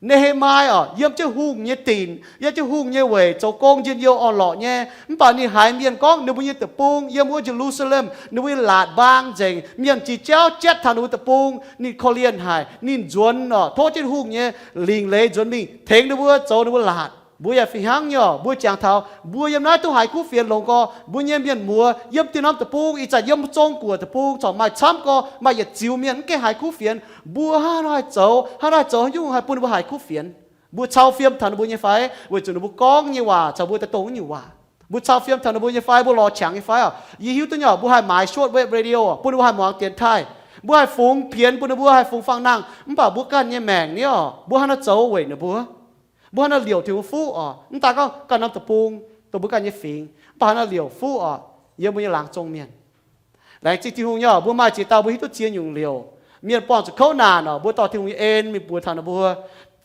Ne^he^mai oc, yiem jienv hungh nyei dinc, yiem jienv hungh nyei weic zoux gong njien-youh orn-lorqc nyei. Mv baac ninh haiz mienh gorngv ninh mbuo nyei deic-bung yiem wuov Ye^lu^saa^lem, ninh mbuo nyei laatc mbaang nzengc, mienh jiex jauv jatv taux ninh mbuo deic-bung. Ninh korv-lienh haic, ninh nzuonx oc, tov jienv hungh nyei lingc leiz nzuonx mingh tengx ninh mbuo zoux ninh mbuo laatc. Mbuo yaac fih hnangv nyei oc, mbuo jangx taux mbuo yiem naaiv duqv haiz kuv fienx longx gorx, mbuo nyei mienh muoz yiem dieh norm deic-bung, ih zanc yiem Zong-Guoqv deic-bung corc maaih camv gorx, maaih yietc ziux mienh mv gaengh haiz kuv fienx. Mbuo hnangv haaix nor haih zoux, hnangv haaix nor haih zoux, haaix nyungc haih bun ninh mbuo haiz kuv fienx? Mbuo cau fiem taux ninh mbuo nyei fai? Weic zuqc ninh mbuo gorngv nyei waac caux mbuo daaih dongh wuov nyungc waac. Mbuo cau fiem taux ninh mbuo nyei fai? Mbuo lorz qangx nyei fai oc? Yie hiuv duqv nyei oc, mbuo haih maaiz shortwave radio oc, bun ninh mbuo haih muangx dienx taaih. Mbuo haih fungx pienx bun ninh mbuo haih fungx fangx nangh. Mv baac mbuo ganh nyei maengc ni oc, mbuo hnangv haaix nor zoux weic ninh mbuo? Mbuo hnangv haaix nor liouc Tin-Hungh nyei fuqv oc? Mv daaih gorngv ganh norm deic-bung, dongh mbuo ganh nyei fingx, mv baac hnangv haaix nor liouc fuqv oc yiem mbuo nyei laangz zong mienh? Laengz zingh Tin-Hungh nyei oc, mbuo maaih ziex dauh mbuo hiuv duqv ziex nyungc liouc. Mienh buangh zuqc kouv naanc orqc, mbuo dorh Tin-Hungh nyei en mingh buoz taux ninh mbuo.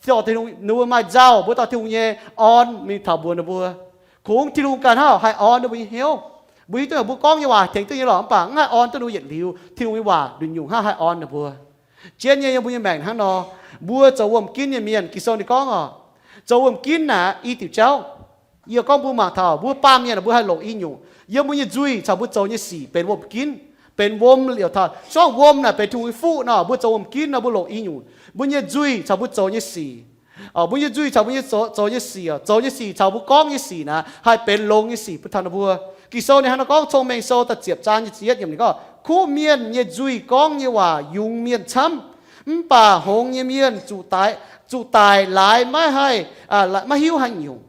Dorh Tin-Hungh, ninh mbuo maaih nzauh, mbuo dorh Tin-Hungh nyei orn mingh taux mbuox ninh mbuo. Kungx Tin-Hungh ganh hnangv haaix orn ninh mbuo nyei hnyouv. Mbuo hiuv duqv mbuo gorngv nyei waac tengx duqv nyei lorqc, mv baac mv haih orn duqv ninh mbuo yietc liuz Tin-Hungh nyei waac nduqc nyungc hnangv haaix orn ninh mbuo. Jienv nyei yiem mbuo nyei maengc hnangv nor, mbuo zoux wuom-ginv nyei mienh. Ging-Sou ninh gorngv orqc, zoux wuom-ginv naaic i diuc jauv. Yie gorngv mbuo mangc taux mbuo baamh mienh mbuo haih longc i nyungc. Yiem mbuo nyei nzuih caux mbuo zoux nyei sic benx wuom-ginv, benx wuom liouc taux, se gorngv wuom naaic benx Tin-Hungh nyei fuqv nor, mbuo zoux wuom-ginv nor mbuo longc i nyungc. Mbuo nyei nzuih caux mbuo zoux nyei sic, mbuo nyei nzuih caux mbuo nyei zoux, zoux nyei sic, zoux nyei sic caux mbuo gorngv nyei sic naaic haih benx longx nyei sic bun taux ninh mbuo. Ging-Sou ninh hnangv naaiv gorngv, Cong-Mengh Sou da'ziepc zaang nyic ziepc yietv yiemc ninh gorngv, kuv mienh nyei nzuih gorngv nyei waac yungz mienh camv, mv baac hngongx nyei mienh zuqc daic, zuqc daic laaix maiv haih, maiv hiuv haaix nyungc.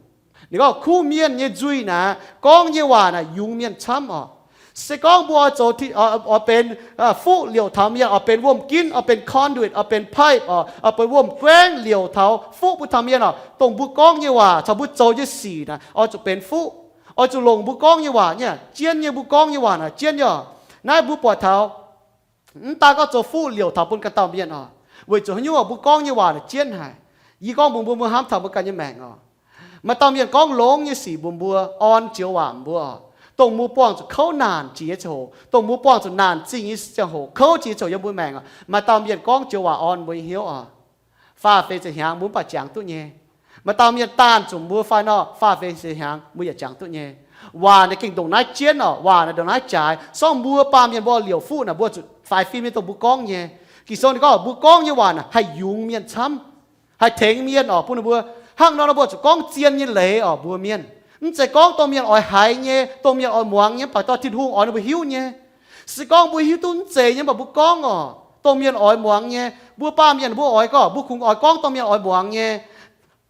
Ninh gorngv kuv mienh nyei nzuih naaic gorngv nyei waac naaic yungz mienh camv orqc. Se gorngv mbuo oix zoux, oix benx fuqv liouc taux mienh, oix benx wuom-ginv, oix benx conduit, oix benx pipe orqc, oix benx wuom-guaengv liouc taux fuqv bun taux mienh orqc, dongh mbuo gorngv nyei waac caux mbuo zoux nyei sic naaic oix zuqc benx fuqv. Oix zuqc longc mbuo gorngv nyei waac nyei, jienv nyei, mbuo gorngv nyei waac naaic jienv nyei orqc. Naaiv mbuo buatc taux mv daan gorngv zoux fuqv liouc taux bun ganh dauh mienh orqc, weic zuqc haaix nyungc mbuo gorngv nyei waac naaic jienv haic. Yie gorngv mbuox mbuo, mbuo hnamv taux mbuo ganh nyei maengc orqc, maaih dauh mienh gorngv longx nyei sic mbuox mbuo, orn joux waac mbuo orqc, dongh mbuo buangh zuqc kouv naanc jiex nyei ziangh hoc, dongh mbuo buangh zuqc naanc zingh nyei ziangh hoc, kouv jiex nyei ziangh hoc yiem mbuo maengc orqc, maaih dauh mienh gorngv joux waac orn mbuo nyei hnyouv orqc, faah feix ziepc hnyangx mbuo mv baac jangx duqv nyei. Maaih dauh mienh daanh zunc mbuo fai nor, faah feix ziepc hnyangx mbuo yaac jangx duqv nyei. Waac naaic gengh ndongc naaiv jienv orqc, waac naaic ndongc naaiv jaaix. Se gorngv mbuo baamh mienh mbuo liouc fuqv naaic, mbuo zuqc faix fim nyei dongh mbuo gorngv nyei. Ging-Sou ninh gorngv mbuo gorngv nyei waac naaic haih yungz mienh camv, haih tengx mienh orqc, bun ninh mbuo hnangv nor nor mbuo zuqc gorngv zien nyei leiz orqc mbuox mienh. Mv zeiz gorngv dongh mienh oix haiz nyei, dongh mienh oix muangx nyei, mv baac dorh Tin-Hungh oix ninh mbuo hiuv nyei. Se gorngv mbuo hiuv duqv mv zeiz nyei, mv baac mbuo gorngv orqc, dongh mienh oix muangx nyei. Mbuo baamh mienh mbuo oix gorngv, mbuo kungx oix gorngv dongh mienh oix muangx nyei,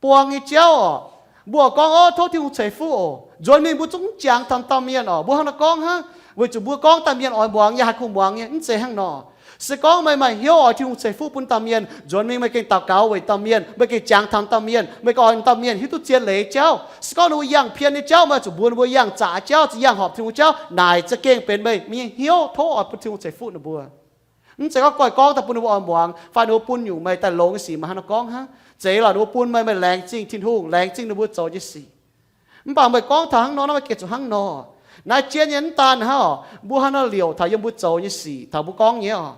buang nyei jauv orqc. Mbuo oix gorngv, Ov, tov Tin-Hungh ceix fuqv oc. Nzuonx mingh mbuo zungv mv jangx taux dauh mienh orqc. Mbuo hnangv nor gorngv hnangv, weic zuqc mbuo gorngv dauh mienh oix muangx yaac haih kungx muangx nyei, mv zeiz hnangv nor. Se gorngv meih maaih hnyouv oix Tin-Hungh ceix fuqv bun dauh mienh, nzuonx mingh meih gengh daux gaux weic dauh mienh, meih gengh jangx taux dauh mienh, meih gengh oix dauh mienh hiuv duqv zien leiz jauv. Se gorngv ninh mbuo yangh pien nyei jauv, meih zuqc mbuox ninh mbuo yangh zaqc jauv, zuqc yangh horpc Tin-Hungh jauv, naaic za'gengh benx meih nyei hnyouv tov oix bun Tin-Hungh ceix fuqv ninh mbuo. Mv zeiz gorngv goiv gorngv daaih bun ninh mbuo oix muangx, fai ninh mbuo bun nyungc meih daaih longx nyei sic meih hnangv nor gorngv hnangv. Zeiz lorqc, ninh mbuo bun meih, meih laengz zingh Tin-Hungh, laengz zingh ninh mbuo zoux nyei sic. Mv baac meih gorngv taux hnangv nor, naaiv meih gengh zuqc hnangv nor. Naaiv jienv nyei mv daan hnangv orqc, mbuo hnangv nor liouc taux yiem mbuo zoux nyei sic taux mbuo gorngv nyei orqc.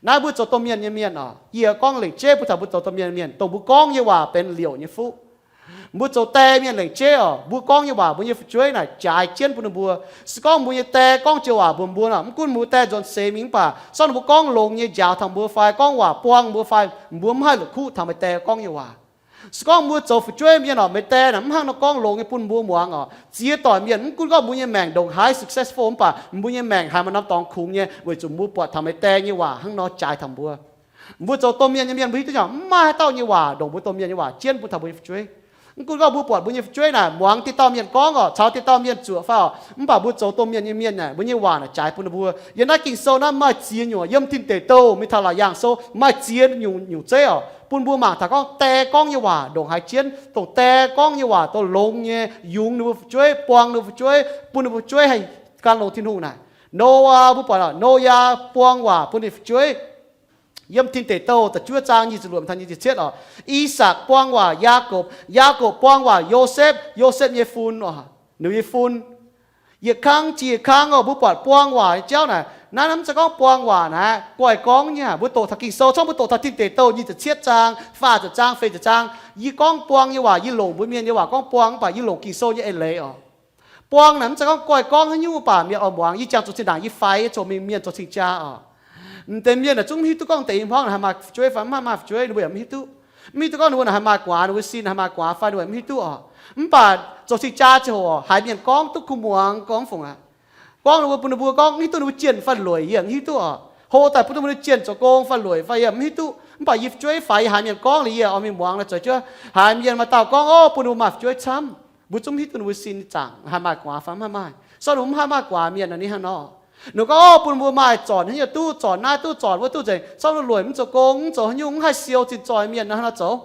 Naaiv mbuo zoux domh mienh nyei mienh orqc, yie gorngv lengc jeiv bun taux mbuo zoux domh mienh nyei mienh, dongh mbuo gorngv nyei waac benx liouc nyei fuqv. Mbuo zoux die mienh lengc jeiv orqc, mbuo gorngv nyei waac, mbuo nyei fu'jueiv naaic jaaix jienv bun ninh mbuo. Se gorngv mbuo nyei die gorngv joux waac mbuox mbuo nor, mv gunv mbuo die nzuonx seix mingh mv baac, se gorngv ninh mbuo gorngv longx nyei njaaux taux mbuo fai gorngv waac buang mbuo fai, mbuo mv haih la'kuqv taux meih die gorngv nyei waac. Se gorngv mbuo zoux fu'jueiv mienh orqc, meih die naaic mv hnangv nor gorngv longx nyei bun mbuo muangx orqc, ziex doic mienh mv gunv gorngv mbuo nyei maengc ndongc haaix successful mv baac mbuo nyei maengc haiz maaih norm dorngx kungx nyei, weic zuqc mbuo buatc taux meih die nyei waac hnangv nor jaaix taux mbuo. Mbuo zoux domh mienh nyei mienh, mbuo hiuv duqv nyei, mv maaih haaix dauh nyei waac ndongc mbuo domh mienh nyei waac jienv bun taux mbuo nyei fu'jueiv. Mv gunv gorngv mbuo buatc mbuo nyei fu'jueiv naaic muangx dieh dauh mienh gorngv orqc, caux dieh dauh mienh zuoqc fai orqc, mv baac mbuo zoux domh mienh nyei mienh naaic, mbuo nyei waac naaic jaaix bun ninh mbuo. Yiem naaiv Ging-Sou naaiv maaih ziex nyungc yiem Tin Deic Douh mingh taux Laauc Yaangh Sou maaih ziex nyungc, nyungc zeiv orqc, bun mbuo mangc taux gorngv die gorngv nyei waac ndongc haaix jienv, dongh die gorngv nyei waac dongh longx nyei, yungz ninh mbuo fu'jueiv, buang ninh mbuo fu'jueiv, bun ninh mbuo fu'jueiv haih gan longx Tin-Hungh naaic. Noyaa, mbuo buatc orqc, Noyaa buang waac bun ninh fu'jueiv. Yiem Tin Deic Douh da'juov zaang nyic ziepc luoqc taux nyic ziepc cietv orqc, I^sakc buang waac Yaakopv, Yaakopv buang waac Yosepv, Yosepv nyei fun orqc, ninh nyei fun. Yietc kang jiex yietc kang orqc, mbuo buatc buang waac nyei jauv naaic, naaiv mv zeiz gorngv buang waac naaiv goiv gorngv nyei. Mbuo doqc taux Ging-Sou, corc mbuo doqc taux Tin Deic Douh nyic ziepc cietv zaang, faah ziepc zaang, feix ziepc zaang, yie gorngv buang nyei waac, yie longc mbuo mienh nyei waac gorngv buang, mv baac yie longc Ging-Sou nyei eix leiz orqc. Buang naaic mv zeiz gorngv goiv gorngv haaix nyungc, mv baac mienh oix muangx, yie jangx zuqc zinh ndaangc yie faix, yie zoux mingh mienh zoux cing-jaa orqc. M'deix mienh naaic zungv mv hiuv duqv gorngv deix i hmuangv naaic haih maaih fu'jueiv fai mv haih maaih fu'jueiv, ninh mbuo yaac mv hiuv duqv. Mv hiuv duqv gorngv ninh mbuo naaic haih maaih guaax, ninh mbuo sin haih maaih guaax fai ninh mbuo yaac mv hiuv duqv orqc. Mv baac zoux cing-jaa ziangh hoc haiz mienh gorngv duqv kuh muangx gorngv fungc aqv. Gorngv ninh mbuo, bun ninh mbuo gorngv mv hiuv duqv ninh mbuo jienh fai lueic yie yaac mv hiuv duqv orqc. Hlo daaih bun ninh mbuo jienh zoux gong fai lueic fai yie yaac mv hiuv duqv. Mv baac yie fu'jueiv faix, yie haiz mienh gorngv liuz yie oix mingh muangx naaic zoux juov. Haiz mienh maaih dauh gorngv, Ov, bun ninh mbuo maaih fu'jueiv camv. Mbuo zungv mv hiuv duqv ninh mbuo sin nyei zaangc haih maaih guaax fai mv haih maaih. Se gorngv ninh mbuo mv haih maaih guaax mienh naaic ninh hnangv nor, ninh gorngv, Ov, bun mbuo maaih zornc haaix nyungc duqv, zornc naaiv duqv, zornc wuov duqv nzengc. Se gorngv ninh lueic mv zoux gong, mv zoux haaix nyungc, mv haih siou zinh zoih mienh hnangv nor zoux.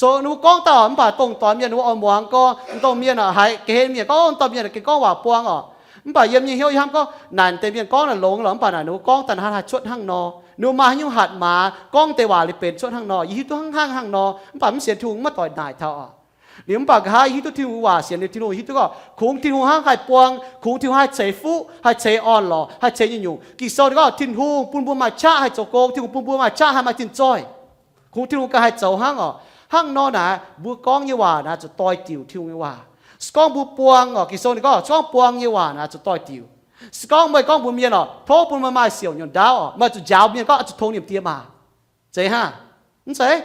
So ninh mbuo gorngv daaih mv baac dongh doix mienh ninh mbuo oix muangx gorngv, dongh mienh haiz ga'hlen mienh gorngv, Ov, dauh mienh gengh gorngv waac buang orqc. Mv baac yiem nyei hnyouv yie hnamv gorngv, naaic deix mienh gorngv naaic longx lorqc, mv baac naaic ninh mbuo gorngv daaih hnangv haaix cuotv hnangv nor. Ninh mbuo maaih haaix nyungc hatc maaz gorngv deix waac liuz benx cuotv hnangv nor. Yie hiuv duqv hnangv hangv hnangv nor, mv baac mv sienx Tin-Hungh mv maaih doic naaic taux oc. Liuz mv baac nqa'haav yie hiuv duqv Tin-Hungh nyei waac, sienx liuz Tin-Hungh hiuv duqv gorngv kungx Tin-Hungh hnangv haih buang, kungx Tin-Hungh haih ceix fuqv, haih ceix orn-lorqc, haih ceix nyungc-nyungc. Ging-Sou ninh gorngv Tin-Hungh bun mbuo maaih qaqv haih zoux gong, Tin-Hungh bun mbuo maaih qaqv haih maaih tin-zoih. Kungx Tin-Hungh ganh haih zoux hnangv oc. Hnangv nor naaic, mbuo gorngv nyei waac naaic zuqc doix-diuc Tin-Hungh nyei waac. Se gorngv mbuo buang oc, Ging-Sou ninh gorngv, se gorngv buang nyei waac naaic zuqc doix-diuc. Se gorngv meih gorngv mbuox mienh oc, tov bun meih maaih siouc nyuonh ndaauv oc, meih zuqc njaaux mienh gorngv oix zuqc tongx nimc diex maac. Zeiz hnangv? Mv zeiz.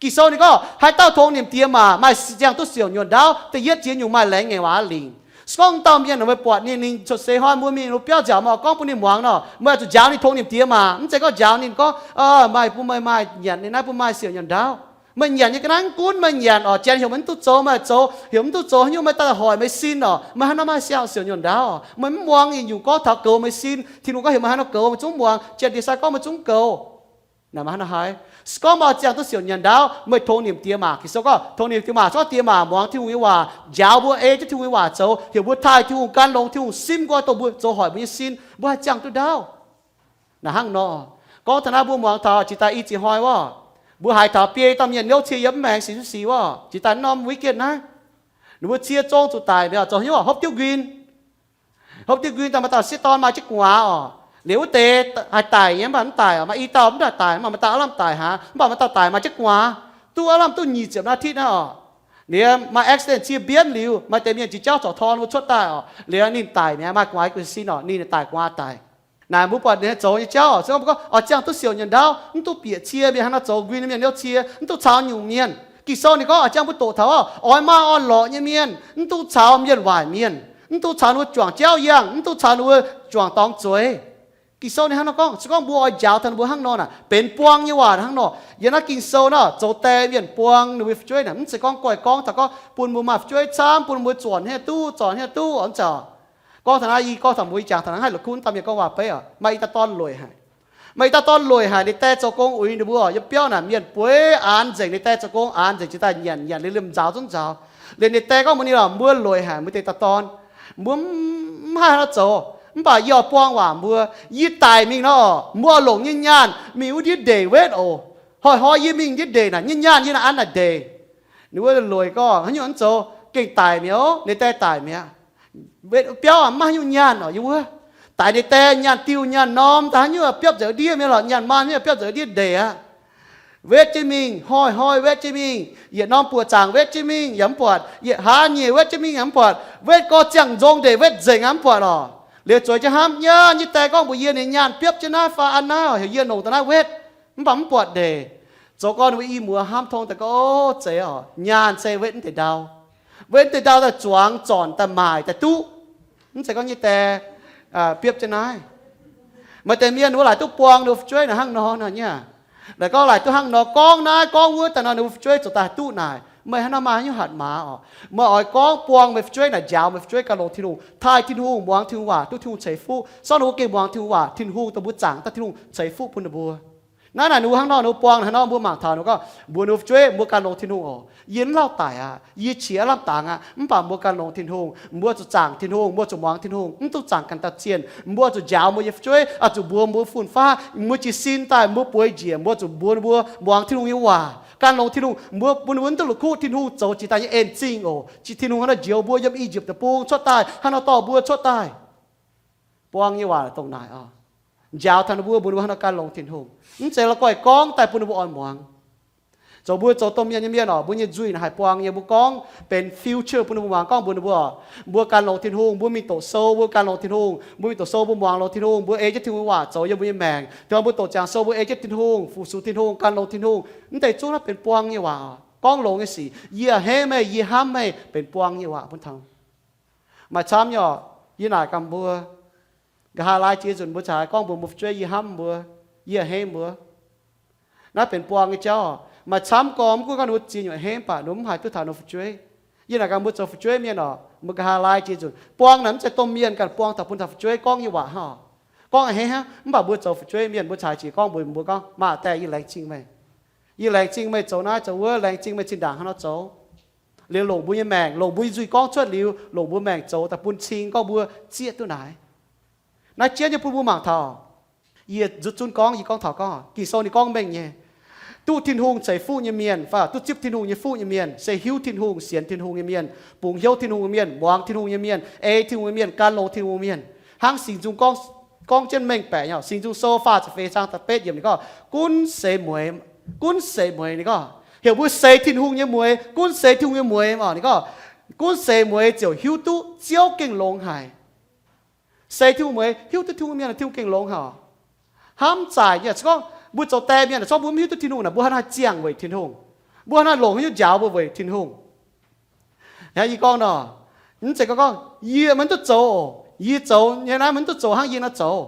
Ging-Sou ninh gorngv haaix dauh tongx nimc diex maac maaih ziangh duqv siouc nyuonh ndaauv. Da'yietv jiex nyungc maaih laengz ngaengc waac lingc. Se gorngv dauh mienh meih buatc ninh, ninh cuotv seix hnoi mbuo mingh biauv nziaauc, meih gorngv bun ninh muangx nor, meih zuqc njaaux ninh tongx nimc diex maac. Mv zeiz gorngv njaaux ninh gorngv, maaih bun meih maaih nyanc ninh naaiv, bun maaih siouc nyuonh ndaauv. Meih nyanc nyei ga'naaiv gunv meih nyanc oc, janx heuc meih mv duqv zoux meih zoux, heuc mv duqv zoux haaix nyungc meih daaih hoic meih sin oc, meih haaix nor maaih siang siouc nyuonh ndaauv oc. Meih mv muangx nyungc gorngv taux goux meih sin. Tin-Hungh gorngv heuc meih haaix nor goux meih zungv muangx, janx-diex sai gorngv meih zungv goux. Naaic meih haaix nor haiz? Se gorngv meih ziangh duqv siouc nyuonh ndaauv, meih tongx nimc diex maac. Ging-Sou gorngv tongx nimc diex maac se gorngv diex maac muangx Tin-Hungh nyei waac, njaaux mbuo ei jienv Tin-Hungh nyei waac zoux, heuc mbuo taaih Tin-Hungh, gan longx Tin-Hungh, simv nqoi dongh mbuo zoux hoic mbuo nyei sin, mbuo haih ziangh duqv ndaauv. Naaic hnangv nor, gorngv taux naaiv mbuo muangx taux jiex daaih i ziex hnoi wuov, mbuo haiz taux biei dauh mienh niouv cie yiem mv maengx sic sic wuov, jiex daaih norm weekend naaiv, ninh mbuo cie zong zuqc daic mi'aqv, zoux hnyouv hopv diuv nquin. Hopv diuv nquin daaih maaih dauh sieqv dorn maaih jienv gu'nguaaz oc. Liuz wuov deix haih daic nyei, mv baac mv daic oc. Maaih i dauh mv daaih daic, mv baac maaih dauh aav lamh daic hnangv, mv baac maaih dauh daic maaih jienv gu'nguaaz, duqv aav lamh duqv nyic ziepc อาทิตย์ naaiv oc. Liuz maaih accident cie mbienv liuz, maaih deix mienh jiex jauv corc torn wuov cuotv daaih oc. Liuz ninh daic mi'aqv, maaih gu'nguaaz gu'nguaaz sin oc, ninh daic gu'nguaaz daic. Naaic mbuo buatc ninh zoux nyei jauv oc, se gorngv mbuo gorngv oix ziangh duqv siouc nyuonh ndaauv, mv duqv bieqc cie mienh haaix nor zoux nquin nyei mienh niouv cie, mv duqv caux nyungc mienh. Ging-Sou ninh gorngv oix ziangh mbuo doqc taux oix maaih orn-lorqc nyei mienh, mv duqv caux mienh waaic mienh, mv duqv caux ninh mbuo juangc jauv yangh, mv duqv caux ninh mbuo juangc dorngx zueiz. Ging-Sou ninh hnangv nor gorngv, se gorngv mbuo oix njaaux taux ninh mbuo hnangv nor naaic, benx buang nyei waac hnangv nor. Yiem naaiv Ging-Sou nor zoux die mienh buang ninh mbuo fu'jueiv naaic, mv zeiz gorngv goiv gorngv taux gorngv bun mbuo maaih fu'jueiv camv, bun mbuo zuonc hniev duqv, zuonc hniev duqv oc, mv zeiz oc. Gorngv taux naaiv, i gorngv taux mbuo, i jangx taux naaiv haih la'kuqv dauh mienh gorngv waac-beiv oc. Maaih i dauh dorn lueic haic. Maaih i dauh dorn lueic haic, ninh die zoux gong uix ninh mbuo yiem biauv naaic, mienh bueix aanx nzengc, ninh die zoux gong aanx nzengc, jiex daaih nyanc nyanc liuz liemh nzaaux zungv nzaaux. Liuz ninh die gorngv mbuox ninh oc, mbuo lueic haic, mbuo deix dauh dorn, mbuo mv haih haaix nor zoux. Mv baac yie oix buang waac mbuo. Yie daic mingh nor, mbuo oix longc nyei nyaanh mingh wuov ndiev ndeic wetv oc. Hnoi-hnoi yie mingh ndiev ndeic naaic, nyei nyaanh yie naaiv an naaic ndeic. Ninh mbuo lueic gorngv, haaix nyungc mv zoux, gengh daic mi'aqv, ninh die daic mi'aqv. Wetv biauv mv maaih haaix nyungc nyaanh oc, yie wuov. Daic ninh die nyaanh diuh nyaanh norm daaih, haaix nyungc biopv nzengc ndiev mienh lorqc, nyaanh maan nyungc biopv nzengc ndiev ndeic aqv. Wetv jienv mingh, hnoi-hnoi wetv jienv mingh, yietc norm buoqc zaangc wetv jienv mingh yaac mv buatc, yietc hlaax nyeic wetv jienv mingh yaac mv buatc, wetv gorx ziangh nzong ndeic wetv nzengc aqv mv buatc oc. Liuz zueiz jienv hnamv, nyei die gorngv mbuox yie, ninh nyaanh biopv jienv naaiv fai an naaiv oc, heuc yie longc daaih naaiv wetv, mv baac mv buatc ndeic. Zoux gorn ninh mbuo i muoz hnamv tong daaih gorngv, o, zeiz oc, nyaanh se wetv wuov deix ndau. Wetv wuov deix ndau daaih zuangx zornc daaih maaic daaih duqv. Mv zeiz gorngv nyei die biopv jienv naaiv. Maaih deix mienh ninh mbuo laaic duqv buang ninh mbuo fu'jueiv naaic hnangv nor nor nyei. Laaic gorngv laaic duqv hnangv nor, gorngv naaiv gorngv wuov daaih nor, ninh mbuo fu'jueiv zoux daaih duqv naaic. Meih hnangv nor maaih haaix nyungc hatc maaz oc? Meih oix gorngv buang meih fu'jueiv naaic, njaaux meih fu'jueiv gan longx Tin-Hungh, taaih Tin-Hungh, muangx Tin-Hungh waac, duqv Tin-Hungh ceix fuqv. Se gorngv ninh mbuo gengh muangx Tin-Hungh waac, Tin-Hungh dongh mbuo zaangc daaih, Tin-Hungh ceix fuqv bun ninh mbuo. Naaiv naaic ninh mbuo hnangv nor, ninh mbuo buang hnangv nor, mbuo mangc taux ninh mbuo gorngv, mbuox ninh mbuo fu'jueiv, mbuo gan longx Tin-Hungh oc. Yie mv lauh daic aqv, yie qiex lamh dangx aqv, mv baac mbuo gan longx Tin-Hungh, mbuo zuqc zaangc Tin-Hungh, mbuo zuqc muangx Tin-Hungh, mv dungx zaangc ganh dauh zienh. Mbuo zuqc njaaux mbuo nyei fu'jueiv, oix zuqc mbuox mbuo fun-faqv, mbuo jiez sin daaih, mbuo bueix njiec, mbuo zuqc mbuox ninh mbuo muangx Tin-Hungh nyei waac, gan longx Tin-Hungh, mbuo bun ninh mbuo mv duqv la'kuqv Tin-Hungh zoux jiex daaih nyei en-zingh oc. Jiex Tin-Hungh hnangv nor njoux mbuo yiem I^yipv Deic-Bung cuotv daaih, hnangv nor dorh mbuo cuotv daaih. Buang nyei waac dongh naaic oc. Njaaux taux ninh mbuo, mbuox ninh mbuo hnangv nor gan longx Tin-Hungh. Mv zeiz la'guaih gorngv daaih bun ninh mbuo oix muangx. Zoux mbuo zoux domh mienh nyei mienh oc, mbuo nyei nzuih naaic haih buang nyei. Mbuo gorngv benx future bun ninh mbuo muangx, gorngv mbuox ninh mbuo oc, mbuo gan longx Tin-Hungh, mbuo mingh doqc sou mbuo gan longx Tin-Hungh, mbuo mingh doqc sou mbuo muangx longx Tin-Hungh, mbuo ei jienv Tin-Hungh waac zoux yiem mbuo nyei maengc. Dongh mbuo doqc ziangx sou mbuo ei jienv Tin-Hungh, fu-sux Tin-Hungh, gan longx Tin-Hungh. Mv deix zungv naaiv benx buang nyei waac oc. Gorngv longx nyei sic, yie hemv meih, yie hnamv meih, benx buang nyei waac bun taux. Maaih camv nyei oc, yie naaic gaax mbuo, nqa'haav laai jiex nzunc mbuo caux haaix gorngv mbuox mbuo fu'jueiv yie hnamv mbuo, yie hemv mbuo. Naaiv benx buang nyei jauv oc. Maaih camv gorngv mv gunv gorngv ninh mbuo ziex nyuoqc hemv baac ninh mbuo mv haih duqv taux ninh mbuo fu'jueiv. Yie naaic gaax mbuo zoux fu'jueiv mienh oc, mbuo nqa'haav laai jiex nzunc, buang naaic mv zeiz domh mienh ganh buang taux bun taux fu'jueiv gorngv nyei waac hnangv oc. Gorngv a'hneiv hnangv, mv baac mbuo zoux fu'jueiv mienh mbuo caux jiex gorngv mbuox mbuo gorngv, maa-aah die, yie laengz zingh meih. Yie laengz zingh meih zoux naaiv zoux wuov, laengz zingh meih zinh ndaangc hnangv nor zoux. Liuz longc mbuo nyei maengc, longc mbuo nyei nzuih gorngv cuotv liuz, longc mbuo maengc zoux daaih bun cing gorngv mbuo zieqv duqv naaic. Naaiv jienv nyei bun mbuo mangc taux. Yie nzutv zunv gorngv, yie gorngv taux gorngv Ging-Sou ninh gorngv mengh nyei, duqv Tin-Hungh ceix fuqv nyei mienh fai duqv zipv Tin-Hungh nyei fuqv nyei mienh se hiuv Tin-Hungh, sienx Tin-Hungh nyei mienh, bungx hnyouv Tin-Hungh nyei mienh, muangx Tin-Hungh nyei mienh, ei Tin-Hungh nyei mienh, gan longx Tin-Hungh nyei mienh. Hnangv Singx Nzung gorngv, gorngv jienv mengh baeqc nyei. Singx Nzung Sou faah ziepc feix zaang da'betv yiemc ninh gorngv, gunv seix mueiz, gunv seix mueiz ninh gorngv, heuc mbuo seix Tin-Hungh nyei mueiz, gunv seix Tin-Hungh nyei mueiz oc. Ninh gorngv, gunv seix mueiz ziouc hiuv duqv Ziouv gengh longx haic. Seix Tin-Hungh mueiz hiuv duqv Tin-Hungh mienh, Tin-Hungh gengh longx haic. Hnamv zaaic nyei, se gorngv mbuo zoux die mienh, se gorngv mbuo mv hiuv duqv Tin-Hungh naaic, mbuo hnangv haaix ziangh weic Tin-Hungh? Mbuo hnangv haaix longc haaix nyungc njaaux mbuo weic Tin-Hungh? Yie gorngv nor, mv zeiz gorngv, gorngv yie maiv duqv zoux, yie zoux nyei naaiv maiv duqv zoux hnangv yie nor zoux.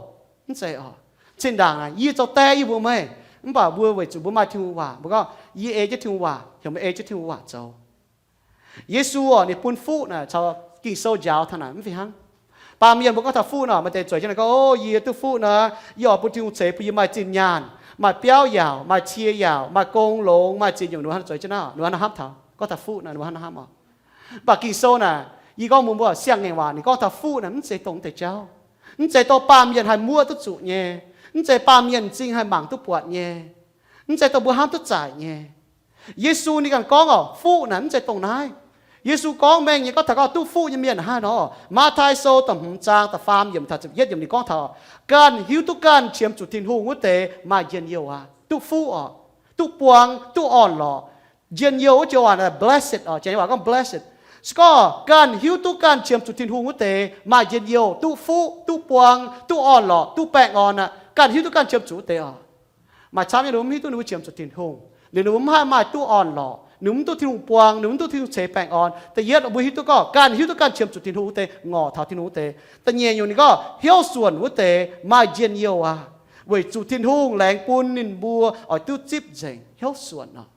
Mv zeiz oc. Zinh ndaangc naaic yie zoux die yie mbuox meih, mv baac mbuo weic zuqc mbuo maaih Tin-Hungh waac, mbuo gorngv yie ei jienv Tin-Hungh waac, heuc meih ei jienv Tin-Hungh waac zoux. Yesu oc, ninh bun fuqv naaic caux Ging-Sou njaaux taux naaic mv fih hnangv. Baamh mienh mbuo gorngv taux fuqv nor, maaih deix zueiz jienv naaic gorngv, o, yie duqv fuqv nor, yie oix bun Tin-Hungh ceix bun yie maaih zinh nyaanh, maaih biauv yaauc, maaih cie yaauc, maaih gong longx, maaih ziex nyungc, ninh mbuo hnangv zueiz jienv naaiv, ninh mbuo hnangv nor hnamv taux, gorngv taux fuqv naaic, ninh mbuo hnangv nor hnamv oc. Mv baac Ging-Sou naaic, yie gorngv mbuox mbuo siang-ngaengc waac, ninh gorngv taux fuqv naaic mv zeiz dongh mv deix jauv. Mv zeiz dongh baamh mienh haih muoqv duqv zuqc nyei. Mv zeiz baamh mienh m'zing haih mangc duqv buatc nyei. Mv zeiz dongh mbuo hnamv duqv zaaic nyei. Yesu ninh ganh gorngv oc, fuqv naaic mv zeiz dongh naaiv. Yesu gorngv mengh nyei, gorngv taux gorngv duqv fuqv nyei mienh hnangv haaix nor. Matv^taai Sou da'hmz zaang da'faam yiemc taux ziepc yietv yiemc ninh gorngv taux, ganh hiuv duqv ganh qiemx zuqc Tin-Hungh wuov deix maaih njien-youh aqv. Duqv fuqv oc, duqv buang, duqv orn-lorqc. Njien-youh wuov joux waac naaic blessed oc, janx nyei waac gorngv blessed. Se gorngv ganh hiuv duqv ganh qiemx zuqc Tin-Hungh wuov deix maaih njien-youh, duqv fuqv, duqv buang, duqv orn-lorqc, duqv baengh orn aqv. Ganh hiuv duqv ganh qiemx zuqc wuov deix oc. Maaih camv nyei ninh mbuo mv hiuv duqv ninh mbuo qiemx zuqc Tin-Hungh, liuz ninh mbuo mv haih maaih duqv orn-lorqc, ninh mv duqv Tin-Hungh buang, ninh mv duqv Tin-Hungh ceix baengh orn. Da'yietv mbuo hiuv duqv gorngv ganh hiuv duqv ganh qiemx zuqc Tin-Hungh wuov deix, ngorc taux Tin-Hungh wuov deix. Da'nyeic nyungc ninh gorngv hnyouv suonc wuov deix maaih njien-youh aqv, weic zuqc Tin-Hungh laengz bun ninh mbuo oix duqv zipv nzengc hnyouv suonc oc.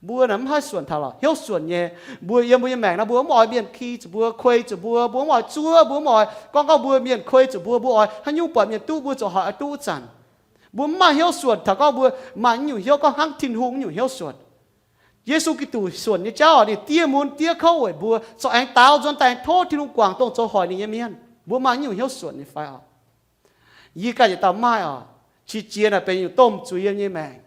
Mbuo naaic mv haih suonc taux lorqc, hnyouv suonc nyei. Mbuo yiem mbuo nyei maengc nor mbuo mv oix mienh ki zuqc mbuo, kuei zuqc mbuo, mbuo mv oix zuov, mbuo mv oix gorngv, gorngv mbuo mienh kuei zuqc mbuo, mbuo oix haaix nyungc buatc mienh duqv mbuo ziouc hoic oix duqv wuov zanc. Mbuo mv maaih hnyouv suonc taux gorngv mbuo maaih naaiv nyungc hnyouv, gorngv hnangv Tin-Hungh nyungc hnyouv suonc. Yesu Giduc suonc nyei jauv, ninh diev mun diev kouv weic mbuo, corc aengx daaux nzuonx daaih aengx tov Tin-Hungh guangc dongh zoux hoic ninh nyei mienh. Mbuo maaih naaiv nyungc hnyouv suonc nyei fai oc? Yie ganh yietc dauh maaih oc. Qiex jiez naaic benx nyungc domh zuiz yiem nyei maengc.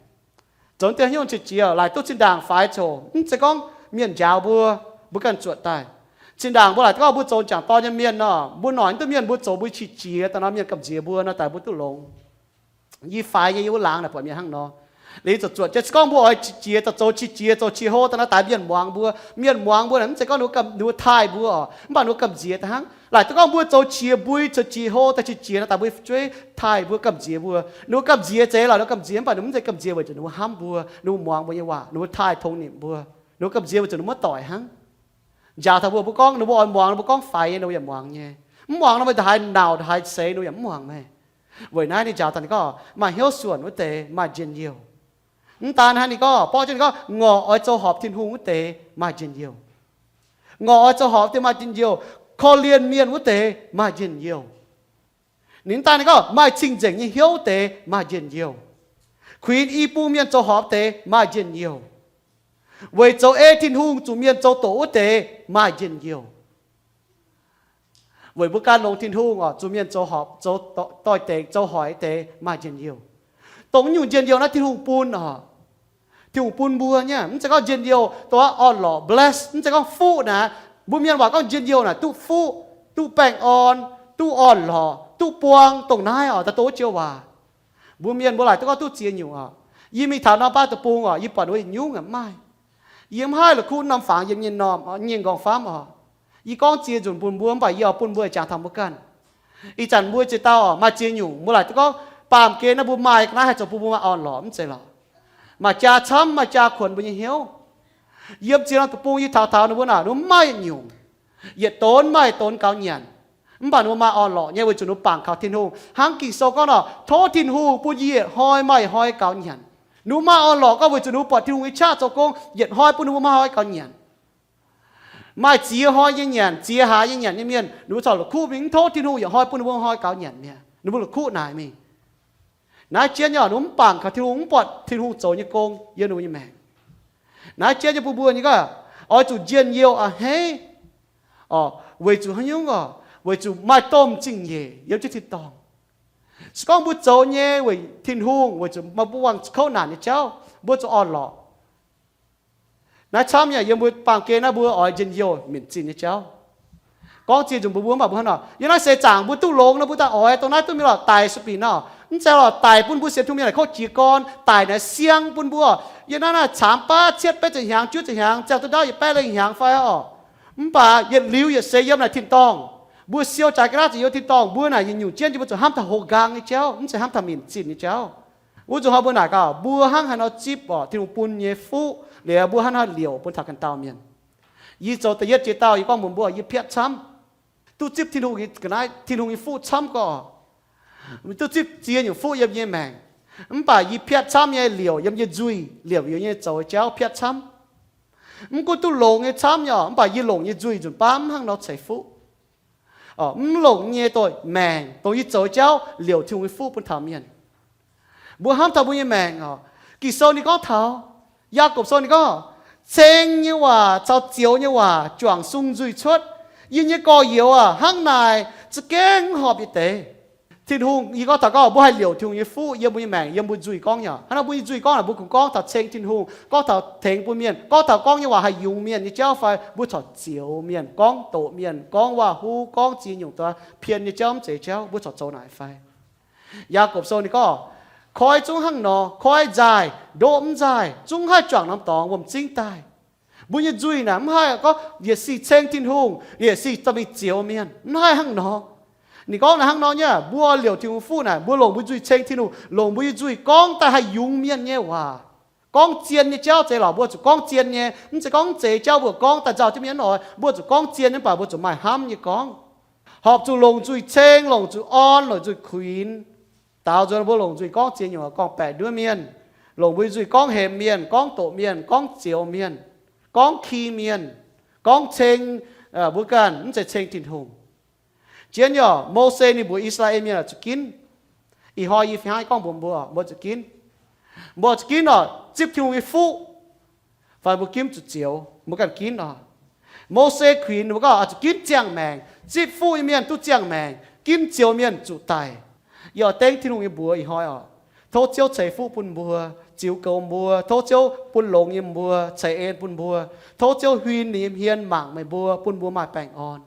Zoux deix hnyouv qiex jiez, laaic duqv zinh ndaangc faix coc, mv zeiz gorngv mienh njaaux mbuo, mbuo ganh zuotc daaih. Zinh ndaangc mbuo laaic duqv gorngv mbuo zoux jangc dorn nyei mienh nor, mbuo noic mv duqv mienh, mbuo zoux mbuo qiex jiez daaih nor, mienh gamh nziex mbuo nor, daaih mbuo duqv longx. Yie faix nyei, yie wuov laangz naaic buatc mienh hnangv nor. Liuz zuqc zuotc jienv, se gorngv mbuo oix qiex jiez, zoux qiex jiez, zoux qiex hlo daaih nor, daaih mienh muangx mbuo. Mienh muangx mbuo naaic mv zeiz gorngv ninh mbuo gam, ninh mbuo taaih mbuo oc, mv baac ninh mbuo gamh nziex daaih hnangv. Laaic duqv gorngv mbuo zoux qiex mbui, zoux qiex hlo, daaih qiex jiez nor, daaih mbuo fu'jueiv taaih mbuo, gamh nziex mbuo. Ninh mbuo gamh nziex zeiz lorqc, ninh mbuo gamh nziex mv baac ninh mv zeiz gamh nziex weic zuqc ninh mbuo hnamv mbuo, ninh mbuo muangx mbuo nyei waac, ninh mbuo taaih tongx nimc mbuo. Ninh mbuo gamh nziex weic zuqc ninh mbuo doic hnangv. Njaaux taux mbuo, mbuo gorngv ninh mbuo oix muangx, ninh mbuo gorngv faix nyei, ninh mbuo yaac muangx nyei. Mv muangx nor, meih ndongc haaix nauc, ndongc haaix seix, ninh mbuo yaac mv muangx meih. Weic naaiv ninh njaaux taux ninh gorngv maaih hnyouv suonc wuov deix maaih njien-youh. Mv daan hnangv, ninh gorngv, borqv jienv ninh gorngv, ngorc oix zoux horpc Tin-Hungh wuov deix maaih njien-youh. Ngorc oix zoux horpc wuov deix maaih njien-youh. Korv-lienh mienh wuov deix maaih njien-youh. Ninh mv daan ninh gorngv maaih cing-nzengc nyei hnyouv wuov deix maaih njien-youh. Kuinx i bung mienh zoux horpc wuov deix maaih njien-youh. Weic zoux ei Tin-Hungh zuqc mienh zoux doqc wuov deix maaih njien-youh. Weic mbuo gan longx Tin-Hungh oc, zuqc mienh zoux horpc, zoux doix-dekc, zoux hoic deix maaih njien-youh. Dongh nyungc njien-youh naaiv Tin-Hungh bun oc. Tin-Hungh bun mbuo nyei, mv zeiz gorngv njien-youh dongh orn-lorqc, bless, mv zeiz gorngv fuqv naaic. Mbuo mienh waac gorngv njien-youh naaic duqv fuqv, duqv baengh orn, duqv orn-lorqc, duqv buang, dongh naaiv oc, daaih dongh wuov joux waac. Mbuo mienh mbuo laaic duqv gorngv duqv ziex nyungc oc. Yie mingh taux norm baav deic-bung oc, yie buatc wuov nyungc mv maaih. Yie mv haih la'kuqv norm fangx yiem nyei norm, nyei nqorngv-famv oc. Yie gorngv ziex nzunc bun mbuo, mv baac yie oix bun mbuo jangx taux mbuo ganh. Ih zanc mbuo ziex dauh oc, maaih ziex nyungc mbuo laaic duqv gorngv baamh gen naaiv mbuo maaih ga'naaiv haih zoux bun mbuo maaih orn-lorqc, mv zeiz lorqc. Maaih jaa camv, maaih jaa kuonx mbuo nyei hnyouv. Yiem ziex norm deic-bung yie taux taux ninh mbuo naaic, ninh mbuo mv maaih yietc nyungc. Yietc donx maaih yietc donx gaux nyanc. Mv baac ninh mbuo maaih orn-lorqc nyei weic zuqc ninh mbuo bangc kaux Tin-Hungh. Hnangv Ging-Sou gorngv nor, tov Tin-Hungh bun yie yietc hnoi maaih yietc hnoi gaux nyanc. Ninh mbuo maaih orn-lorqc gorngv weic zuqc ninh mbuo buatc Tin-Hungh nyei qaqv zoux gong, yietc hnoi bun ninh mbuo maaih hnoi gaux nyanc. Maaih ziex hnoi nyei nyanc, ziex hlaax nyei nyanc nyei mienh, ninh mbuo corc la'kuqv mingh, mv tov Tin-Hungh yietc hnoi bun ninh mbuo hnoi gaux nyanc mi'aqv. Ninh mbuo la'kuqv naaic mingh. Naaiv jienv nyei, ninh mbuo mv bangc kaux Tin-Hungh, mv buatc Tin-Hungh zoux nyei gong yiem ninh mbuo nyei maengc. Naaiv jienv nyei bun mbuo nyei gorngv, oix zuqc njien-youh a'hneiv. Oc, weic zuqc haaix nyungc oc? Weic zuqc maaih domh zingh nyeic yiem jienv tin-dorngh. Se gorngv mbuo zoux nyei weic Tin-Hungh, weic zuqc maaih mbuo buangh kouv naanc nyei jauv, mbuo zuqc orn-lorqc. Naaiv camv yaac yiem mbuo baamh gen naaiv mbuo oix njien-youh minc zinh nyei jauv. Gorngv ziex nzunc mbuox mbuo mv baac mbuo hnangv nor, yiem naaiv seix zaangc mbuo duqv longx nor mbuo daaih oix dongh naaiv duqv mingh lorqc, daic sou bingc nor. Mv zeiz lorqc, daic bun mbuo sienx Tin-Hungh mienh naaic kouv jiex gorn, daic naaic siang bun mbuo. Yiem naaiv naaic caamx baav cietv betv ziepc hnyangx, juov ziepc hnyangx, ziangh duqv ndaauv yietc baeqv lengh hnyangx fai orqc? Mv baac yietc liuz yietc seix yiem naaic tin-dorngh, mbuo siou jaaix ga'naaiv ziouc yiem tin-dorngh, mbuo naaic yietc nyungc jienv jiex mbuo zuqc hnamv taux houx nqaang nyei jauv, mv zeiz hnamv taux minc zinh nyei jauv. Wuov nzunc hnoi mbuo naaic gaax, mbuo hnangv haaix nor zipv orqc Tin-Hungh bun nyei fuqv, liuz mbuo hnangv haaix nor liouc bun taux ganh dauh mienh. Yie zoux da'yietv jiex dauh yie gorngv mbuox mbuo, yie piatv camv, duqv zipv Tin-Hungh, ga'naaiv Tin-Hungh nyei fuqv camv gorqv, duqv zipv ziex nyungc fuqv yiem yie nyei maengc. Mv baac yie piatv camv nyei liouc yiem yie nzuih, liouc yiem yie zoux nyei jauv piatv camv. Mv gunv duqv longx nyei camv nyei orqc, mv baac yie longc nyei nzuih nzunc baav mv hnangv nor ceix fuqv. Mv longc nyei doic maengc dongh yie zoux nyei jauv liouc Tin-Hungh nyei fuqv bun taux mienh. Mbuo hnamv taux mbuo nyei maengc orqc, Ging-Sou ninh gorngv taux, Yaagorpc Sou ninh gorngv, ceng nyei waac caux zioux nyei waac juangc sung nzuih cuotv. Yie nyei gorx-youz aac, hnangv naaic za'gengh mv horpc yietc deix. Tin-Hungh, yie gorngv taux gorngv mbuo haih liouc Tin-Hungh nyei fuqv yiem mbuo nyei maengc, yiem mbuo nzuih gorngv nyei. Hnangv naaiv mbuo nyei nzuih gorngv naaic, mbuo kungx gorngv taux ceng Tin-Hungh, gorngv taux tengx bun mienh, gorngv taux gorngv nyei waac haih yungz mienh nyei jauv fai mbuo corc zioux mienh, gorngv doqc mienh, gorngv waac-huv, gorngv ziex nyungc doix pien nyei jauv, mv zeiz jauv, mbuo corc zoux naaic fai? Yaagorpc Sou ninh gorngv, koi zungv hnangv nor, koi nzaaih, ndoqv mv nzaaih, zungv haih juangc norm dorngx wuom-zingv daaih. Mbuo nyei nzuih naaic mv haih gorngv yietc sic ceng Tin-Hungh, yietc sic dorh mingh zioux mienh, mv haih hnangv nor. Ninh gorngv naaic hnangv nor nyei, mbuo liouc Tin-Hungh fuqv naaic, mbuo longc mbuo nzuih ceng Tin-Hungh, longc mbuo nyei nzuih gorngv daaih haih yungz mienh nyei waac, gorngv zien nyei jauv. Zeiz lorqc, mbuo zuqc gorngv zien nyei, mv zeiz gorngv mv zeiz jauv mbuo gorngv daaih nzauh jienv mienh oix, mbuo zuqc gorngv zien nyei, mv baac mbuo zuqc maaih hnamv nyei gorngv. Horpc zuqc longc nzuih ceng, longc zuqc orn, longc nzuih kuinx. Daaux nzunc mbuo longc nzuih gorngv ziex nyungc, gorngv-baeqc nduov mienh, longc mbuo nzuih gorngv hemx mienh, gorngv doqc mienh, gorngv zioux mienh, gorngv ki mienh, gorngv ceng mbuo ganh, mv zeiz ceng Tin-Hungh. Jienv yaac Mose ninh mbuox I^saa^laa^en Mienh oix zuqc ginv, ih hnoi yie fih hnangv gorngv mbuox mbuo, mbuo zuqc ginv. Mbuo zuqc ginv oc, zipv Tin-Hungh nyei fuqv, fai mbuo ginv zuqc zioux, mbuo ganh ginv oc. Mose kuinx mbuo gorngv oix zuqc ginv ziangh maengc, zipv fuqv nyei mienh duqv ziangh maengc, ginv zioux mienh zuqc daic. Yie oix dengv Tin-Hungh nyei mbuox ih hnoi oc. Tov Ziouv ceix fuqv bun mbuo, ziux goux mbuo. Tov Ziouv bun longx yiem mbuo, ceix en bun mbuo. Tov Ziouv huin ninh nyei hmien mangc meih mbuo, bun mbuo maaih baengh orn.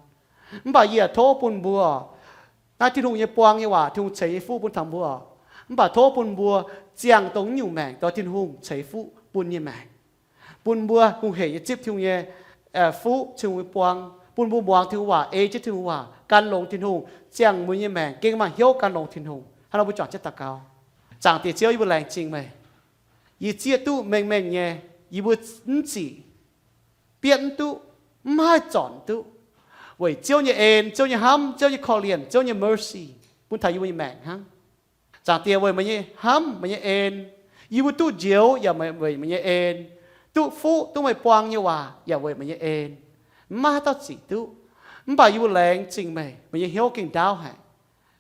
Mv baac yie yaac tov bun mbuo, naaiv Tin-Hungh nyei buang nyei waac, Tin-Hungh ceix nyei fuqv bun taux mbuo. Mv baac tov bun mbuo ziangh dongh nyungc maengc, dongh Tin-Hungh ceix fuqv bun nyei maengc, bun mbuo hungh hec nyei zipv Tin-Hungh nyei fuqv, Tin-Hungh nyei buang, bun mbuo muangx Tin-Hungh waac, ei jienv Tin-Hungh waac, gan longx Tin-Hungh, ziangh mbuo nyei maengc gengh maaih hnyouv gan longx Tin-Hungh. Hnangv nor mbuo juangc jienv daux gaux. Zaangc Diex Ziouv, yie mbuo laengz zingh meih. Yie zieqv duqv mengh mengh nyei, yie mbuo mv zic, bietv mv duqv, mv haih zornc duqv, weic Ziouv nyei en, Ziouv nyei hnamv, Ziouv nyei korv-lienh, Ziouv nyei mercy bun taux yie mbuo nyei maengc hnangv. Zaangc Diex, weic meih nyei hnamv, meih nyei en, yie mbuo duqv njoux yaac weic meih nyei en, duqv fuqv, duqv meih buang nyei waac yaac weic meih nyei en. Mv maaih haaix dauh zic duqv. Mv baac yie mbuo laengz zingh meih, meih nyei hnyouv gengh ndaauv haic.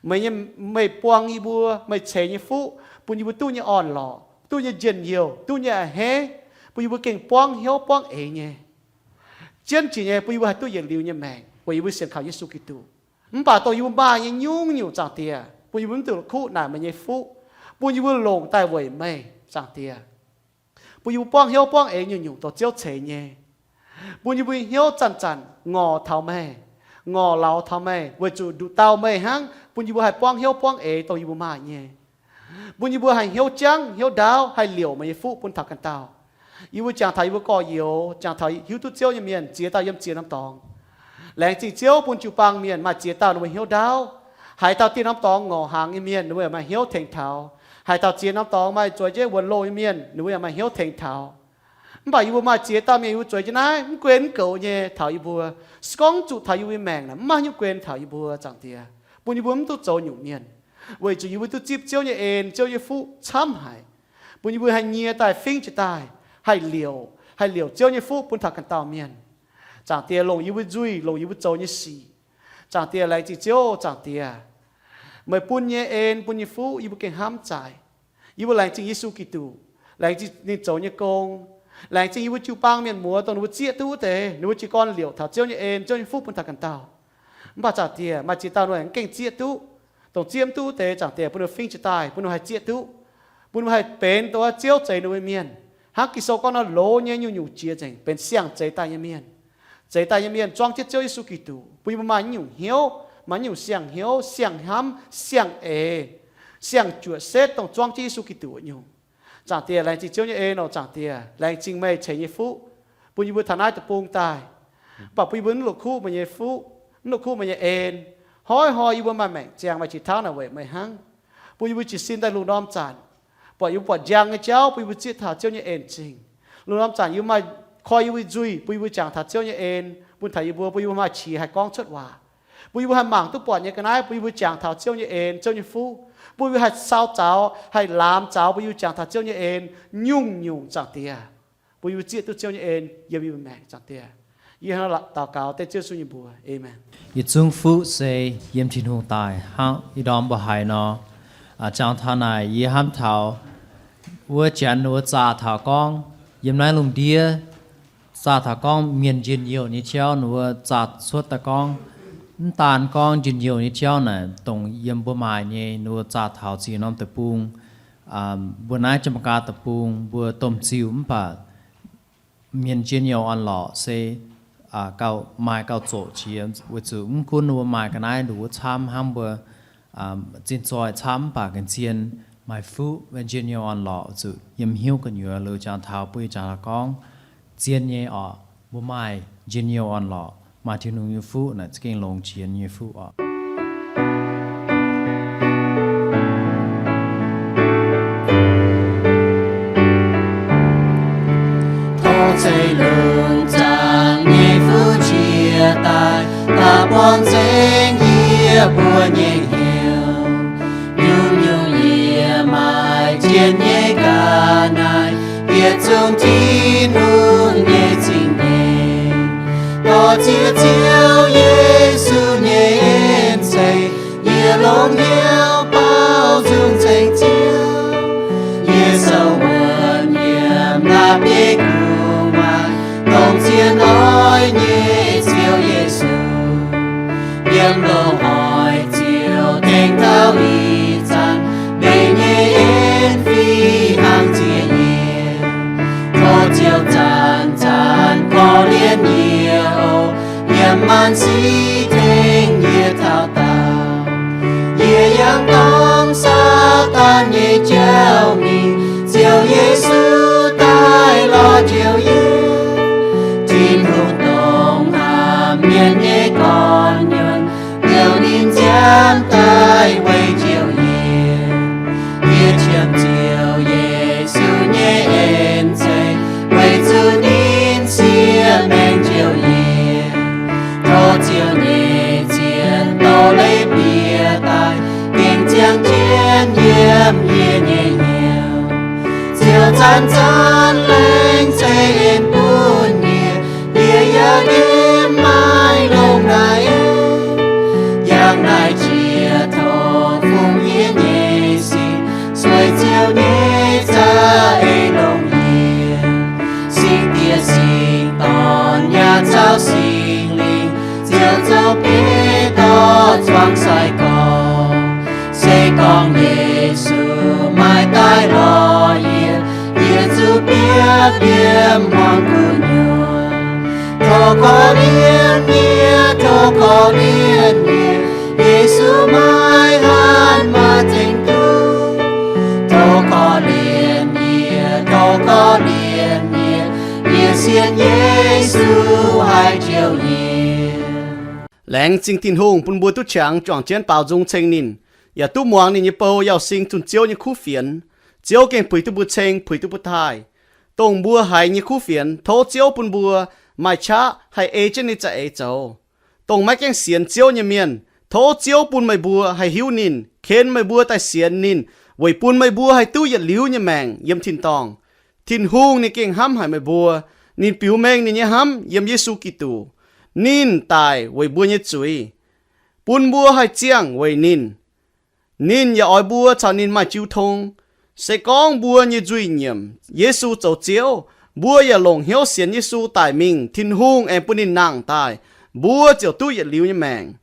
Meih nyei, meih buang yie mbuo, meih ceix nyei fuqv bun yie mbuo duqv nyei orn-lorqc, duqv nyei njien-youh, duqv nyei a'hneiv, bun yie mbuo gengh buangv hnyouv buangv eix nyei. Jienv jiex nyei bun yie mbuo haih duqv yietc liuz nyei maengc weic yie mbuo sienx kaux Yesu Giduc. Mv baac dongh yie mbuo maaih nyei nyungc-nyungc, Zaangc Diex, bun yie mbuo mv duqv kuv naaic meih nyei fuqv, bun yie mbuo longc daaih weic meih, Zaangc Diex. Bun yie mbuo buangv hnyouv buangv eix nyungc-nyungc dongh Ziouv ceix nyei. Bun yie mbuo nyei hnyouv zanc-zanc ngorc taux meih, ngorc lauz taux meih, weic zuqc nduqc dauh meih hnangv bun yie mbuo haih buangv hnyouv buangv eix dongh yie mbuo maaih nyei. Bun yie mbuo haih hnyouv jangv hnyouv ndaauv haih liouc meih nyei fuqv bun taux ganh dauh. Yie mbuo jangx taux yie mbuo gorx-youz, jangx taux hiuv duqv Ziouv nyei mienh ziex dauh yiem ziex norm dorngx. Laengz zingh Ziouv bun jiu-baang mienh maaih ziex dauh ninh mbuo hnyouv ndaauv. Haaix dauh dieh norm dorngx ngorc hnaangx nyei mienh, ninh mbuo yaac maaih hnyouv tengx taux. Haaix dauh ziex norm dorngx maaih zueiz jienv wuonx loh nyei mienh, ninh mbuo yaac maaih hnyouv tengx taux. Mv baac yie mbuo maaih ziex dauh mienh yie mbuo zueiz jienv naaiv mv guen mv goux nyei taux yie mbuo. Se gorngv zuqc taux yie mbuo nyei maengc naaic, mv maaih haaix nyungc guen taux yie mbuo, Zaangc Diex, bun yie mbuo mv duqv zoux nyungc mienh. Weic zuqc yie mbuo duqv zipv Ziouv nyei en, Ziouv nyei fuqv camv haic, bun yie mbuo haih nyie daaih fingv jiez daaih, haih liouc, haih liouc Ziouv nyei fuqv bun taux ganh dauh mienh. Zaangc Diex, longc yie mbuo nzuih, longc yie mbuo zoux nyei sic. Zaangc Diex, laengz zingh Ziouv. Zaangc Diex, meih bun nyei en, bun nyei fuqv yie mbuo gengh hnamv zaic. Yie mbuo laengz zingh Yesu Giduc, laengz zingh ninh zoux nyei gong, laengz zingh yie mbuo jiu-baang mienh muoz dongh ninh mbuo zieqv duqv wuov deix, ninh mbuo jiez gorn liouc taux Ziouv nyei en, Ziouv nyei fuqv bun taux ganh dauh. Mv baac Zaangc Diex, maaih ziex dauh ninh mbuo gengh zieqv duqv. dongh zieqv mv duqv deix, Zaangc Diex, bun ninh fingx jiez daaih, bun ninh haih zieqv duqv, bun ninh haih benx dongh wuov Ziouv zeix ninh mbuo mienh. Hnangv Ging-Sou gorngv nor, loz nyei nyungc-nyungc jiex nzengc benx siang-zeix daaih nyei mienh. Zeix daaih nyei mienh zuangv jienv Ziouv Yesu Giduc, bun yie mbuo maaih nyungc hnyouv, maaih nyungc siang-hnyouv, siang-hnamv, siang-eix, siang-juoqc setv dongh zuangv jienv Yesu Giduc wuov nyungc. Zaangc Diex, laengz zingh Ziouv nyei en oc. Zaangc Diex, laengz zingh meih ceix nyei fuqv bun yie mbuo taux naaiv deic-bung daaih, mv baac bun yie mbuo mv la'kuqv meih nyei fuqv, mv la'kuqv meih nyei en. Hnoi-hnoi yie mbuo maaih maengc ziangh maaih qiex tauv naaic weic meih hnangv, bun yie mbuo jiez sin daaih lungh ndorm zanc buatc yie mbuo buatc njang nyei jauv, bun yie mbuo zieqv taux Ziouv nyei en zingh. Lungh ndorm zanc yie mbuo maaih koi yie mbuo nzuih, bun yie mbuo jangx taux Ziouv nyei en bun taux yie mbuo, bun yie mbuo maaih qiex haih gorngv cuotv waac, bun yie mbuo haih mangc duqv buatc nyei ga'naaiv, bun yie mbuo jangx taux Ziouv nyei en, Ziouv nyei fuqv, bun yie mbuo haih sau zaux, haih laamx zaux, bun yie mbuo jangx taux Ziouv nyei en nyungc-nyungc, Zaangc Diex, bun yie mbuo zieqv duqv Ziouv nyei en yiem yie mbuo maengc, Zaangc Diex. Yie hnangv naaiv daux gaux dengv Ziouv Yesu nyei mbuox. Aamen. Yietc zungv fuqv se yiem Tin-Hungh daaih hnangv ih ndorm mbuo haiz nor. Jangx taux naaic yie hnamv taux wuov janx wuov zaah taux gorngv, yiem naaiv lungh ndiev zaah taux gorngv mienh njien-youh nyei jauv, ninh mbuo zaah cuotv daaih gorngv, mv daan gorngv njien-youh nyei jauv naaic dongh yiem mbuo maaih nyei, ninh mbuo zaah taux ziex norm deic-bung, mbuo naaiv Jamaika deic-bung, mbuo domh ziuh mv baac mienh njien-youh orn-lorqc se gauh maaih gauh zoqc jiex, weic zuqc mv gunv ninh mbuo maaih ga'naaiv nduqc wuov camv hnangv mbuo zinh zoih camv mv baac ga'nzien maaih fuqv njien-youh orn-lorqc, weic zuqc yiem hnyouv gu'nyuoz liuz jangx taux bun yie jangx taux gorngv zien nyei orqc, mbuo maaih njien-youh orn-lorqc, maaih Tin-Hungh nyei fuqv naaic za'gengh longx jiex nyei fuqv orqc. Tov ceix lungh zaangc nyei fuqv jiex daaih, daaih buangh nzengc yie mbuo nyei hnyouv. Nyungc-nyungc yie maaih jiex nyei ga'naaiv, yietc zungv Tin-Hungh nyei zingh nyei. Dorh ziex Ziouv Yesu nyei en ceix, yie longx hnyouv baaux nzung ceng Ziouv. Yie sou wuonv yiem naaiv bieiv gu'nguaaz, dongh zien oix nyei Ziouv Yesu. Yiem loz-hnoi Ziouv tengx taux ih zanc, meih nyei en fih hnangv nziex yie. Tov Ziouv zanc-zanc korv-lienh yie oc, yiem maanc sic tengx yie taux daauh. Yie yangh dorngh Saadaan nyei jauv mingh, Ziouv Yesu daaih lorz njoux yie. Tin-Hungh dongh hnamv mienh nyei gorn-nyuonh, liouh ninh nziaamv daaih weic njoux yie. Yie qiemx Ziouv Yesu nyei en ceix, weic zuqc ninh siev maengc njoux yie. Tov Ziouv nyei zien doz-leiz bieqc daaih, gengh ziangh jienv yiem yie nyei hnyouv. Ziouv zanc-zanc laengz ceix en bun yie, yie yaac yiem maaih longx naaiv en. Yangh naaiv jiex tov fungx yie nyei sin, sueih Ziouv nyei za'eix longx yie. Singx Diex, Singx Dorn, yaac caux Singx Lingh, Ziouv zoux bieiv dorh zuangx sai-gorx. Se gorngv Yesu maaih daaih lorz yie, yie zuqc biopv yiem hmuangx gu'nyuoz. Tov korv-lienh yie, tov korv-lienh yie, Yesu maiv hatc maaih zengx duqv. Tov korv-lienh yie, tov korv-lienh yie, yie sienx Yesu haih njoux yie. Laengz zingh Tin-Hungh bun mbuo duqv qangx juangc jienv baaux nzung ceng ninh, yaac duqv muangx ninh nyei bou Yauz Sing zunh Ziouv nyei kuv fienx. Ziouv gengh puix duqv mbuo ceng, puix duqv mbuo taaih. Dongh mbuo haiz nyei kuv fienx, tov Ziouv bun mbuo maaih qaqv haih ei jienv ninh za'eix zoux. Dongh maiv gaengh sienx Ziouv nyei mienh, tov Ziouv bun meih mbuo haih hiuv ninh, ken meih mbuo daaih sienx ninh, weic bun meih mbuo haih duqv yietc liuz nyei maengc yiem tin-dorngh. Tin-Hungh ninh gengh hnamv haic meih mbuo. Ninh biux mengh ninh nyei hnamv yiem Yesu Giduc. Ninh daic weic mbuo nyei zuiz, bun mbuo haih ziangh weic ninh. Ninh yaac oix mbuo caux ninh maaih jiu tong. Se gorngv mbuo nyei nzuih nyiemc Yesu zoux Ziouv, mbuo yaac longc hnyouv sienx Yesu daic mingh, Tin-Hungh aengx bun ninh nangh daaih, mbuo ziouc duqv yietc liuz nyei maengc.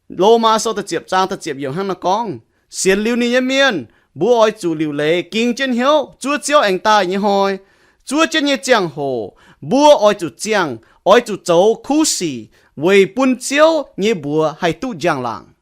Lomaa Sou da'ziepc zaang da'ziepc yiemc hnangv naaiv gorngv, Sienx liuz ninh nyei mienh, mbuo oix zuqc liuc leiz ging jienv hnyouv zuov Ziouv aengx daaih nyei hnoi. Zuov jienv nyei ziangh hoc mbuo oix zuqc ziangh, oix zuqc zoux kuv sic weic bun Ziouv nyei mbuox haih duqv njang-laangc.